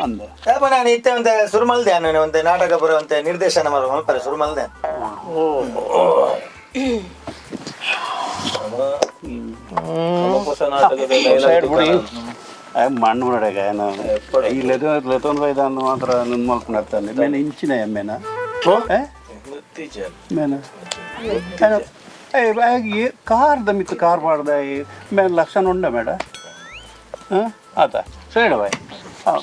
ಅಂದ ಯಾಪ ನಾನು ಇತ್ತೆ ಒಂತೆ ಶುರು ಮಲ್ದೆ ನಾನು ಒಂತೆ ನಾಟಕ ಬರುವಂತೆ ನಿರ್ದೇಶನ ಮಲ್ಪರೆ ಶುರು ಮಲ್ದೆ. ಸೈಡ್ ಬಿಡಿ ಮಣ್ಣು ಬಿಡಾಗ ಈ ಲೆತೊಂದು ಬೈದ ಮಾತ್ರ ನನ್ನ ಮಲ್ಕೊಂಡು ಮೇನೆ ಇಂಚಿನ ಎಮ್ಮೆನ ಮೇನ ಕಾರ್ ದಮಿತ್ತು ಕಾರ್ ಬಾಡ್ದ ಮೇನ್ ಲಕ್ಷಣ ಉಂಡ ಮೇಡ ಆತ ಸರಿ ಬಾಯ್ ಹಾಂ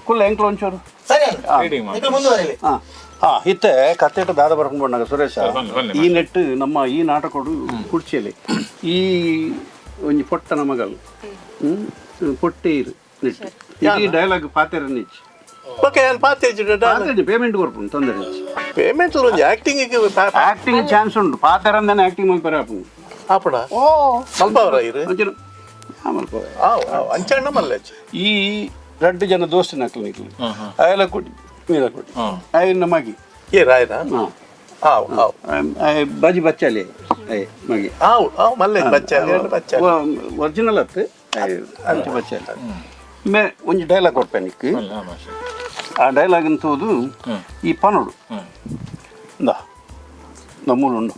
ಕುಲ್ಲ ಎಂಕ್ಲು ಒಂಚೂರು ಸರಿ ಮುಂದುವರಿಲಿ. ಹಾಂ ಹಾಂ ಇತ್ತೆ ಕತ್ತೆಟ ದಾದ ಬರ್ಕೊಂಡು ಸುರೇಶ ಈ ನೆಟ್ಟು ನಮ್ಮ ಈ ನಾಟಕಡು ಕುರ್ಚಿಯಲ್ಲಿ ಈ ಒಂಜಿ ಪೊಟ್ಟನ ಮಗಲು ಪೊಟ್ಟೆ ಇರು ನೆಟ್ಟು ಈ ಡೈಲಾಗ್ ಪಾತೆರ ನಿಚ್ಚಿ ಓಕೆ ನಾನು ಪಾತೆ ಪೇಮೆಂಟ್ ಕೊರ್ಪುಂಡು ತೊಂದರೆ ಪೇಮೆಂಟ್ ಒಂಜಿ ಆಕ್ಟಿಂಗ್ ಆಕ್ಟಿಂಗ್ ಚಾನ್ಸ್ ಉಂಟು ಪಾತೆರಂದನೆ ಆಕ್ಟಿಂಗ್ ಮಲ್ಪರೆ ಆಪುಂಡು ಆಪುಣ ಓ ಮಲ್ಪವರ ಇರು ಮಲ್ಪ ಅಂಚಣ್ಣ ಮಲ್ಲೆಚ್ಚ ಈ ರಡ್ಡು ಜನ ದೋಸ್ತಿನ ನಕ್ಲು ನಿಕ್ಲು ಅಯಲ ಕೊಡಿ ಮೀನ ಕೊಡಿ ಆಯನ ಮಗಿ ಏ ರಾಯನ ಆವ್ ಆವ್ ಬಾಜಿ ಬಚ್ಚಾಲಿ ಅಯ್ಯ ಮಗಿ ಆವ್ ಆವ್ ಮಲ್ಲೆ ಬಚ್ಚಾಲಿ ಬಚ್ಚಾಲಿ ಒರಿಜಿನಲ್ ಅತ್ತು ಅಂಚೆ ಬಚ್ಚಾಲಿ ಮೇ ಒಂಜಿ ಡೈಲಾಗ್ ಕೊಡ್ಪೆ ನಿಕ್ ಆ ಡೈಲಾಗ್ ಅಂತೋದು ಈ ಪನೋಡು ಇಂದ ನಮ್ಮೂರುಂಡು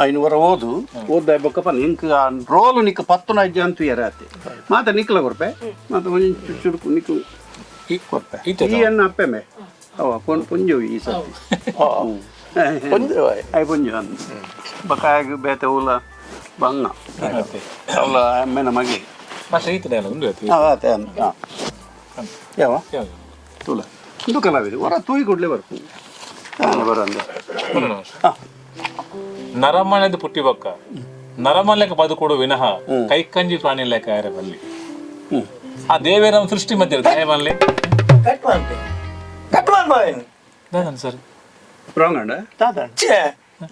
ಐನು ವರ ಓದು ಓದ್ದ ಬೊಕ್ಕಪ್ಪ ನಿಂಕ್ ಆ ರೋಲು ನಿಕ್ ಪತ್ತು ನಜ್ಜ ಅಂತೂ ಯಾರತ್ತೆ ಮಾತ ನಿಕ್ಲ ಕೊರ್ಪೆ ಮಾತ ಒಂಜಿ ಚುರುಕು ನಿಕ್ಲು ಕೊರ್ಪೆ ಈ ಅನ್ನ ಅಪ್ಪೆ ಮೇ ಅವ ಪೊಂಜು ಈ ಸರ್ತಿ ಆಯ್ ಪೊಂಜು ಅಂದ ಬಕಾಯಾಗ ಬೇತೆ ಉಲ ಬಂಗ ಅವಳ ಅಮ್ಮೆನ ಮಗಿ ಆತೆ ಯಾವ ತೂಲ ಇಂದು ಕಲಾವಿದೆ ಹೊರ ತೂಯಿ ಕೊಡ್ಲೇ ಬರ್ಪು ಬರಂದ ನರಮಣದ ಪುಟ್ಟಿ ಬೊಕ್ಕ ನರಮಲೆಕ ಬದುಕೊಡು ವಿನಃ ಕೈಕಂಜಿ ಪ್ರಾಣಿ ಲೆಕ್ಕ ಯಾರ ಬಲ್ಲಿ ಆ ದೇವೇರ ಸೃಷ್ಟಿ ಮಧ್ಯೆ ದಯ ಬಲ್ಲಿ ಕಟ್ ಮಾಡ್ಪೆ ಕಟ್ ಮಾಡ್ಬಾವೇನು ಸರ್ ರಾಂಗ್ ಅಂಡ ಛೇ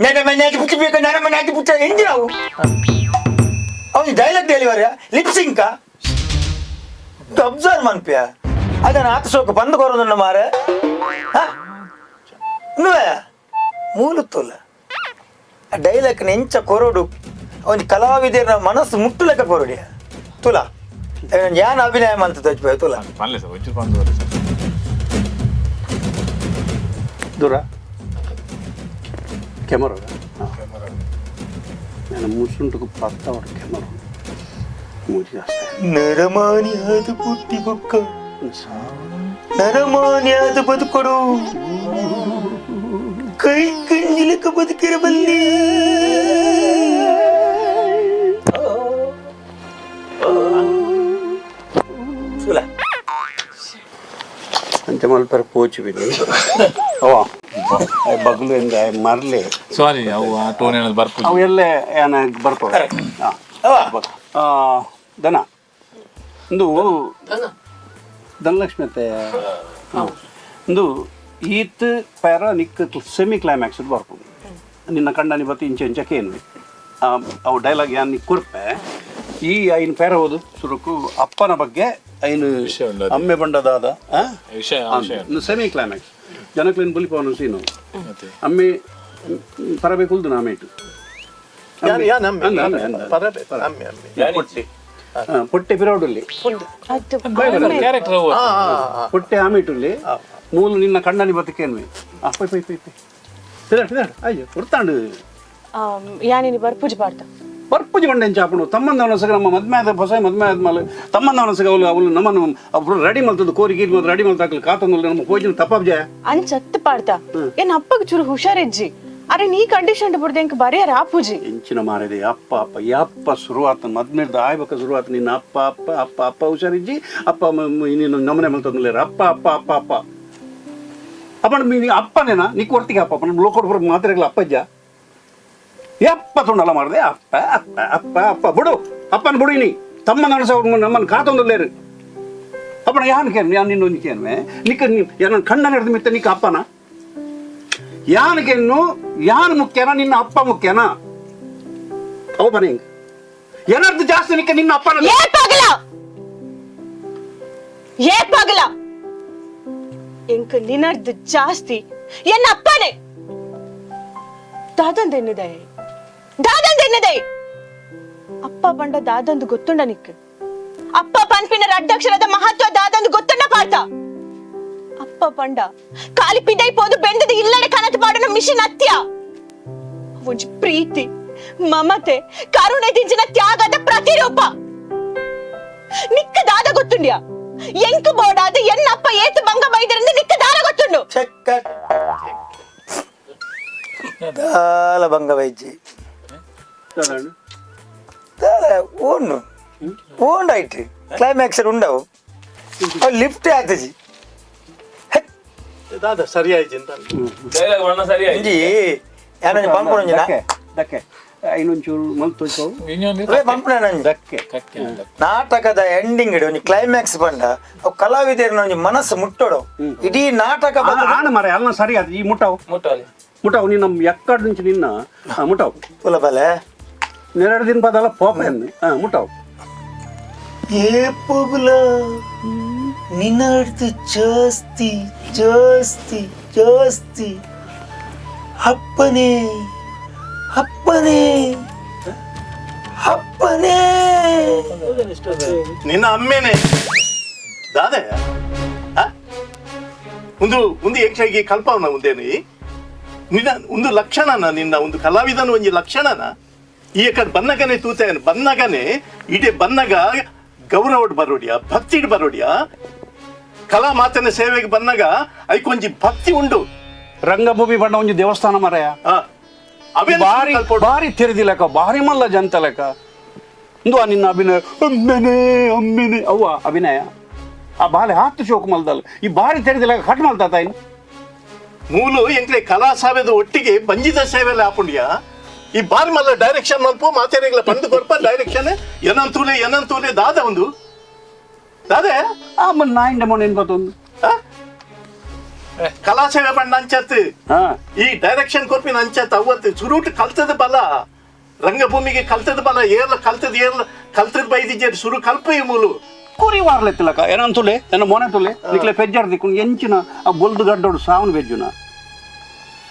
ನರಮನೆ ಪುಟ್ಟಿ ಬೇಕು ನರಮನೆ ಪುಟ್ಟ ಎಂಜಿ ನಾವು ಅವನು ಡೈಲಾಗ್ ಡೆಲಿವರಿಯ ಲಿಪ್ಸಿಂಕ ಅಬ್ಸರ್ವ್ ಮನ್ಪಿಯ ಅದನ್ನ ಆತ ಸೋಕು ಬಂದು ಕೊರೋದನ್ನ ಮಾರೆ ನುವೆ ಮೂಲುತ್ತಲ್ಲ ಆ ಡೈಲಾಗ್ ಎಂಚ ಕೊರೋಡು ಅವನ ಕಲಾವಿದರ ಮನಸ್ಸು ಮುಟ್ಟು ಲೆಕ್ಕ ಕೊರೋಡಿಯ ತುಲಾ ಯಾನ್ ಅಭಿನಯ ಅಂತ ತೋಚ್ಬ ತುಲಾ ದೂರ ಕೆಮರ ನಾನು ಮುಸುಂಟು ಪತ್ತವಡ ಕೆಮರ ಮೂಜಿ ಜಾಸ್ತಿ ನರಮಾನಿ ಅದು ಪುಟ್ಟಿ ಬೊಕ್ಕ ನರಮಾನಿ ಅದು ಬದುಕೊಡು ಕೈ ಕಂಜಿಲಕ ಬದುಕಿರಬಲ್ಲಿ ಅಂಚೆ ಮಲ್ಪರ ಪೋಚು ಬಿಡಿ ಅವ ಬಗ್ಲು ಎಂದ ಮರ್ಲೆ ಸಾರಿ ಅವು ಆ ಟೋನ್ ಏನಾದ್ರು ಬರ್ಪು ಅವು ಎಲ್ಲ ಏನ ಬರ್ಪು ದನ ಇಂದು ಧನಲಕ್ಷ್ಮಿ ಅತ್ತೆ ಇಂದು ಈತ್ ಪ್ಯಾರ ನಿಕ್ ಸೆಮಿ ಕ್ಲೈಮ್ಯಾಕ್ಸ್ ಬರ್ಪು ನಿನ್ನ ಕಂಡನಿ ಬತ್ತಿ ಇಂಚೆ ಇಂಚಕ್ಕೆ ಏನು ಅವು ಡೈಲಾಗ್ ಯಾನ್ ನಿಕ್ ಕೊರ್ಪೆ ಈ ಐನು ಪ್ಯಾರ ಹೋದು ಸುರುಕು ಅಪ್ಪನ ಬಗ್ಗೆ ಐನು ಅಮ್ಮೆ ಬಂಡದಾದ ಸೆಮಿ ಕ್ಲೈಮ್ಯಾಕ್ಸ್ ಜನಕ್ಲೇನು ಬುಲಿಪವನ ಸೀನು ಅಮ್ಮೆ ಪರಬೆ ಕುಲ್ದು ನಾಮೇಟು ಪೊಟ್ಟೆ ಪಿರೋಡುಲ್ಲಿ ಪೊಟ್ಟೆ ಆಮೇಟುಲ್ಲಿ ಮೂಲು ನಿನ್ನ ಕಣ್ಣನಿ ಬದುಕೇನ್ವಿ ಪೈ ಪೈ ಪೈ ಪೈ ಅಯ್ಯೋ ಕೊಡ್ತಾಂಡು ಯಾನಿನಿ ಬರ್ಪೂಜೆ ಪಾಡ್ತ ಬರ್ಪೂಜೆ ಬಂಡೆ ಚಾಪುಡು ತಮ್ಮಂದವನ ಸಗ ನಮ್ಮ ಮದ್ಮೆ ಆದ ಹೊಸ ಮದ್ಮೆ ಆದ್ಮೇಲೆ ತಮ್ಮಂದವನ ಸಗ ಅವಳು ಅವಳು ನಮ್ಮನ್ನು ಒಬ್ರು ರೆಡಿ ಮಲ್ತದ್ದು ಕೋರಿ ಗೀರಿ ಮಲ್ತು ರೆಡಿ ಮಲ್ತು ಹಾಕಲು ಕಾತಂದು ನಮ್ಮ ಪೋಜಿನ ತಪ್ಪಾಬ್ಜೆ ಅಂಚತ್ತು ಪಾಡ್ತ ಏನ್ ಅಪ್ಪಗೆ ಚೂರು ಹುಷಾರಿಜ್ಜಿ ಅರೆ ನೀ ಕಂಡೀಷನ್ ಬುಡ್ದೆ ಇಂಕ ಬರಿಯರ ಆಪೂಜಿ ಎಂಚಿನ ಮಾರಿದೆ ಅಪ್ಪ ಅಪ್ಪ ಯಪ್ಪ ಶುರುವಾತ ಮದ್ಮೇದ ಆಯ್ಬೇಕ ಶುರುವಾತ ನಿನ್ನ ಅಪ್ಪ ಅಪ್ಪ ಅಪ್ಪ ಅಪ್ಪ ಹುಷಾರಿಜ್ಜಿ ಅಪ್ಪ ನೀನು ನಮ್ಮನೆ ಮಲ್ತಂದ್ಲೇರ ಅಪ್ಪ ಅಪ್ಪ ಅಪ್ಪ ಅಪ್ಪ ಅಪ್ಪ ನೀ ಅಪ್ಪನೇನಾ ನೀ ಕೊಡ್ತೀಗ ಅಪ್ಪ ನಮ್ಮ ಲೋಕೋಡ್ ಮಾತ್ರೆಗಳ ಅಪ್ಪಜ್ಜ ಯಪ್ಪ ತೊಂಡಲ್ಲ ಮಾಡಿದೆ ಅಪ್ಪ ಅಪ್ಪ ಅಪ್ಪ ಅಪ್ಪ ಬಿಡು ಅಪ್ಪನ ಬಿಡು ನೀ ತಮ್ಮನ ಅನಸ ನಮ್ಮನ್ನು ಕಾತೊಂದುಲ್ಲೇರು ಅಪ್ಪನ ಯಾನ್ ಕೇನ್ ಯಾನ್ ನಿನ್ನ ಕೇನ್ವೆ ನಿಕ್ಕ ಯಾನ ಕಣ್ಣನ ಹಿಡಿದು ಮಿತ್ತ ನಿಕ್ಕ ಅಪ್ಪನ ಯಾನಕೆನ್ನು ಯಾನ್ ಮುಖ್ಯನ ನಿನ್ನ ಅಪ್ಪ ಮುಖ್ಯನಾ ಅವ ಬನ ಹಿಂಗೆ ಎನರ್ದು ಜಾಸ್ತಿ ನಿಕ್ಕ ನಿನ್ನ ಅಪ್ಪನ ಏ ಪಗಲ ಏ ಪಗಲ ಎಂಕ ನಿನರ್ದು ಜಾಸ್ತಿ ಎನ್ನ ಅಪ್ಪನೇ ದಾದಂದ ಎನ್ನದೆ ದಾದಂದ ಎನ್ನದೆ ಅಪ್ಪ ಬಂಡ ದಾದಂದು ಗೊತ್ತುಂಡ ನಿಕ್ ಅಪ್ಪ ಪನ್ಪಿನ ರಡ್ಡಕ್ಷರದ ಮಹತ್ವ ದಾದಂದು ಗೊತ್ತುಂಡ ಪಾರ್ಥ ಅಪ್ಪ ಪಂಡ ಕಾಲಿ ಪಿದೈ ಪೋದು ಬೆಂದದ ಇಲ್ಲಡೆ ಕನತು ಪಾಡುನ ಮಿಷಿನ್ ಅತ್ಯ ಒಂಜಿ ಪ್ರೀತಿ ಮಮತೆ ಕರುಣೆ ದಿಂಚಿನ ತ್ಯಾಗದ ಪ್ರತಿರೂಪ ನಿಕ್ಕ ದಾದ ಗೊತ್ತುಂಡ್ಯಾ ಎಂಕ್ ಬೋಡಾದ ಎನ್ನಪ್ಪ ಏತು ಬಂಗ ಬೈದರಿಂದ ನಿಕ್ಕ ದಾರ ಗೊತ್ತುಂಡು ದಾಲ ಬಂಗ ಬೈಜಿ ದಾಲ ಓಂಡು ಓಂಡು ಆಯ್ತು ಕ್ಲೈಮ್ಯಾಕ್ಸ್ ಉಂಡವು ಲಿಫ್ಟ್ ಆತಜಿ ದಾದ ಸರಿ ಆಯ್ತು ಅಂತ ಡೈಲಾಗ್ ಬಣ್ಣ ಸರಿ ಆಯ್ತು ಒಂಜಿ ಯಾನೊಂಜಿ ಪಂಪುನೊಂಜಿ ದಕ್ಕೆ ದಕ್ಕೆ ಇನ್ನೊಂಚೂರು ಮಲ್ತು ಪಂಪುನ ದಕ್ಕೆ ನಾಟಕದ ಎಂಡಿಂಗ್ ಒಂಜಿ ಕ್ಲೈಮ್ಯಾಕ್ಸ್ ಬಂಡ ಅವು ಕಲಾವಿದರನ್ನ ಒಂಜಿ ಮನಸ್ಸು ಮುಟ್ಟೋಡು ಇಡೀ ನಾಟಕ ಆಣ ಮರ ಅಲ್ಲ ಸರಿ ಅದು ಈ ಮುಟ್ಟಾವು ಮುಟ್ಟಾಲಿ ಮುಟ್ಟಾವು ನಿನ್ನ ಎಕ್ಕಡ నుంచి ನಿನ್ನ ಮುಟ್ಟಾವು ತುಲಬಲೆ ನೆರಡು ದಿನ ಬದಲ ಪೋಪ ಮುಟ್ಟಾವು ಏ ಪೊಗುಲ ನಿನ್ನಡ್ದು ಜಾಸ್ತಿ ಜಾಸ್ತಿ ಜಾಸ್ತಿ ಅಪ್ಪನೇ ಅಪ್ಪನೇ ಅಪ್ಪನೇ ನಿನ್ನ ಅಮ್ಮೇನೆ ದಾದೆ ಒಂದು ಒಂದು ಯಕ್ಷಗಿ ಕಲ್ಪವನ ಒಂದೇನು ನಿನ್ನ ಒಂದು ಲಕ್ಷಣನ ನಿನ್ನ ಒಂದು ಕಲಾವಿದನ ಒಂಜಿ ಲಕ್ಷಣನ ಈ ಕಡೆ ಬನ್ನಗನೆ ತೂತೆ ಬನ್ನಗನೆ ಇಡೀ ಬನ್ನಗ ಗೌರವಡ್ ಬರೋಡಿಯ ಭಕ್ತಿಡ್ ಬರೋಡಿಯ ಕಲಾ ಮಾತನ ಸೇವೆಗೆ ಬನ್ನಗ ಐಕೊಂಜಿ ಭಕ್ತಿ ಉಂಡು ರಂಗಭೂಮಿ ಬಣ್ಣ ಒಂಜಿ ದೇವಸ್ಥಾನ ಮರೆಯ ಬಾರಿ ಬಾರಿ ತೆರೆದಿಲ್ಲಕ ಬಾರಿ ಮಲ್ಲ ಜಂತ ಲೆಕ್ಕ ಇಂದು ನಿನ್ನ ಅಭಿನಯ ಅಮ್ಮೆನೆ ಅಮ್ಮೆನೆ ಅವ್ವ ಅಭಿನಯ ಆ ಬಾಲೆ ಹಾತು ಶೋಕ್ ಮಲ್ದಲ್ಲ ಈ ಬಾರಿ ತೆರೆದಿಲ್ಲ ಕಟ್ ಮಲ್ತಾ ತಾಯಿ ಮೂಲು ಎಂಕ್ಲೆ ಕಲಾ ಸೇವೆದ ಒಟ್ಟಿಗೆ ಬಂಜಿದ ಸೇವೆಲ್ಲ ಆಪುಂಡಿಯ ಈ ಬಾರಿ ಮಲ್ಲ ಡೈರೆಕ್ಷನ್ ಮಲ್ಪ ಮಾತೇರೆಗ್ಲ ಬಂದು ಕೊರ್ಪ ಡೈರೆಕ್ಷನ್ ಏನಂತೂಲೆ ಏನಂತೂಲೆ ದಾದ ಒಂದು ದಾದೆ ಆ ಮನ್ ನಾಯಿಂಡ ಮೊನ್ನೆ ಏನ್ ಕಲಾ ಸೇವೆ ಬಣ್ಣ ಅಂಚತ್ ಈ ಡೈರೆಕ್ಷನ್ ಕೊರ್ಪಿನ ಅಂಚತ್ ಅವತ್ತು ಸುರೂಟ್ ಕಲ್ತದ ಬಲ ರಂಗಭೂಮಿಗೆ ಕಲ್ತದ ಬಲ ಏರ್ಲ ಕಲ್ತದ ಏರ್ಲ ಕಲ್ತದ ಬೈದಿಜ್ಜೆ ಸುರು ಕಲ್ಪ ಈ ಮೂಲು ಕುರಿ ವಾರ್ಲೆತ್ತಿಲ್ಲಕ ಏನಂತುಲೆ ಎನ್ನ ಮೊನೆ ತುಲೆ ನಿಕ್ಲೆ ಪೆಜ್ಜಾರ್ ದಿಕ್ಕು ಎಂಚಿನ ಆ ಬೊಲ್ದು ಗಡ್ಡೋಡು ಸಾವನ್ ಬೆಜ್ಜುನ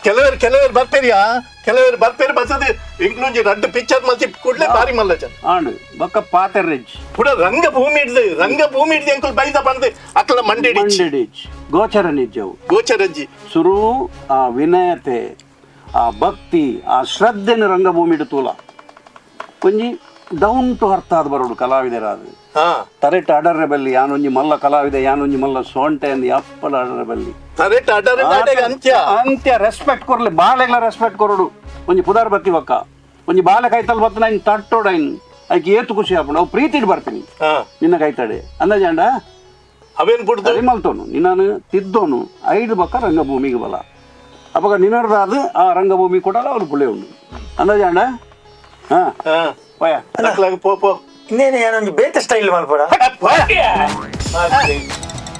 ಕೆಲವರು ಕೆಲವರು ಬರ್ಪೇರಿಯಾ ಕೆಲವರು ಬರ್ಪೇರು ಬರ್ತದೆ ಇಂಗ್ಲೂಂಜಿ ರಡ್ಡು ಪಿಕ್ಚರ್ ಮಲ್ತಿ ಕೂಡಲೇ ಬಾರಿ ಮಲ್ಲ ಜನ ಆಂಡು ಬೊಕ್ಕ ಪಾತೆರ್ ರೆಜ್ ಪುಡ ರಂಗಭೂಮಿ ಹಿಡ್ದು ರಂಗಭೂಮಿ ಹಿಡ್ದು ಎಂಕುಲ್ ಬೈದ ಬಂದು ಅಕ್ಲ ಮಂಡಿಡಿಚ್ ಮಂಡಿಡಿಚ್ ಗೋಚರ ನಿಜವು ಗೋಚರಜ್ಜಿ ಸುರು ಆ ವಿನಯತೆ ಆ ಭಕ್ತಿ ಆ ಶ್ರದ್ಧೆನ ರಂಗಭೂಮಿ ತೂಲ ಒಂಜಿ ಡೌನ್ ಟು ಅರ್ಥ ಆದ್ ಬರೋಡು ಕಲಾವಿದರಾದ ತರೆಟ್ ಅಡರ್ರೆ ಬಲ್ಲಿ ಯಾನೊಂಜಿ ಮಲ್ಲ ಕಲಾವಿದ ಯಾನೊಂಜಿ ಮಲ್ಲ ಸೋಂಟೆ ಅಂದ್ ಅಪ್ಪಲ ಅಡರ್ರೆ ಬಲ್ಲಿ ತರೆಟ್ ಅಡರ್ರೆ ಅಂತ್ಯ ಅಂತ್ಯ ರೆಸ್ಪೆಕ್ಟ್ ಕೊರ್ಲಿ ಬಾಳೆಗ್ಲ ರೆಸ್ಪೆಕ್ಟ್ ಕೊರಡು ಒಂಜಿ ಪುದಾರ್ ಬತ್ತಿ ಬಕ್ಕ ಒಂಜಿ ಬಾಳೆ ಕೈತಲ್ ಬತ್ತ ನೈನ್ ತಟ್ಟೋಡೈನ್ ಐಕೆ ಏತು ಖುಷಿ ಆಪುಂಡು ಅವು ಪ್ರೀತಿಡ್ ಬರ್ತೀನಿ ನಿನ್ನ ಕೈತಡೆ ಅಂದಾಜಾಂಡ ಅವೇನ್ ಬಿಡ್ದು ಸರಿ ಮಲ್ತೋನು ನಿನ್ನನು ತಿದ್ದೋನು ಐದು ಬಕ್ಕ ರಂಗಭೂಮಿಗೆ ಬಲ ಅವಾಗ ನಿನ್ನರ್ದಾದ ಆ ರಂಗಭೂಮಿ ಕೊಡಲ್ಲ ಅವ್ರು ಪುಳ್ಳೆ ಉಂಡು ಅಂದಾಜಾಂಡ ಹಾ ಪೋಯ ಪೋ ಪೋ ಇನ್ನೇನು ಏನೊಂದು ಬೇತೆ ಸ್ಟೈಲ್ ಮಲ್ಪಡ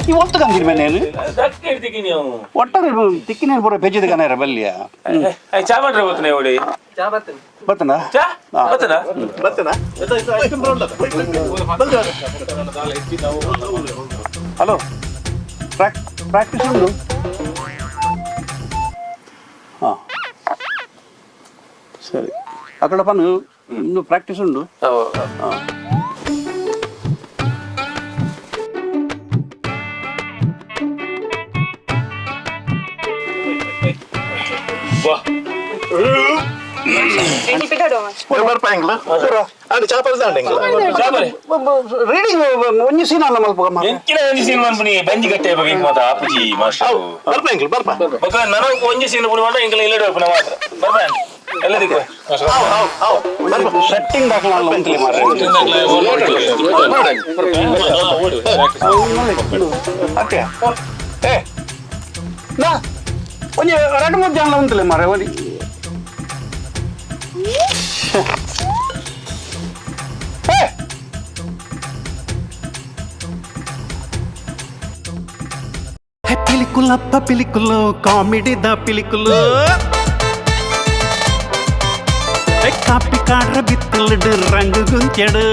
ಈ ಒತ್ತು ಕಂದಿನ ಮೇಲೆ ಒಟ್ಟಾರೆ ತಿಕ್ಕಿನ ಪೂರ ಪೆಜ್ಜಿದ ಕನಾರ ಬಲ್ಲಿಯ ಚಾ ಮಾಡ್ರೆ ಬರ್ತನೆ ನೋಡಿ ಬತ್ತನ ಚಾ ಬತ್ತನ ಬತ್ತನ ಹಲೋ ಪ್ರಾಕ್ಟೀಸ್ ಉಂಡು ಹಾಂ ಸರಿ ಅಕಡೆ ಪನ್ನು ಇನ್ನು ಪ್ರಾಕ್ಟೀಸ್ ಉಂಡು ಹಾಂ ರೀಡಿಂಗ್ ಒಂಜಿ ಸೀನ್ ಅಲ್ಲ ಮಲ್ಪ ಎಂಚಿನ ಒಂಜಿ ಸೀನ್ ಮನ್ಪುನಿ ಬಂಜಿ ಕಟ್ಟೆ ಬಗ್ಗೆ ಇಂಕ್ ಮಾತ ಆಪುಜಿ ಮಾಸ್ಟರ್ ಬರ್ಪ ಎಂಕ್ಲು ಬರ್ಪ ಬೊಕ ನನ ಒಂಜಿ ಸೀನ್ ಪುಡಿ ಮಾಡ ಎಂಕ್ಲ ಇಲ್ಲಡೆ ಒಪ್ಪುನ ಮಾತ್ರ ಬರ್ಪ ಎಲ್ಲ ದಿಕ್ಕು ಸೆಟ್ಟಿಂಗ್ ದಾಖಲ ಅಲ್ಲ ಉಂಟಲೆ ಮಾರ್ರೆ ಅತ್ತೆ ಏ ನಾ ಒಂಜಿ ಎರಡು ಮೂರು ಜನ ಉಂಟಲೆ ಮಾರ್ರೆ ಒಂಜಿ ಪಿಲಿಕುಲಪ್ಪ ಪಿಲಿಕುಲು ಕಾಮಿಡಿ the ಪಿಲಿಕುಲು ಕಾಪಿ ಕಾಡ್ರ ಬಿತ್ತಲಡು ರಂಗು ಗುಂಚಡು.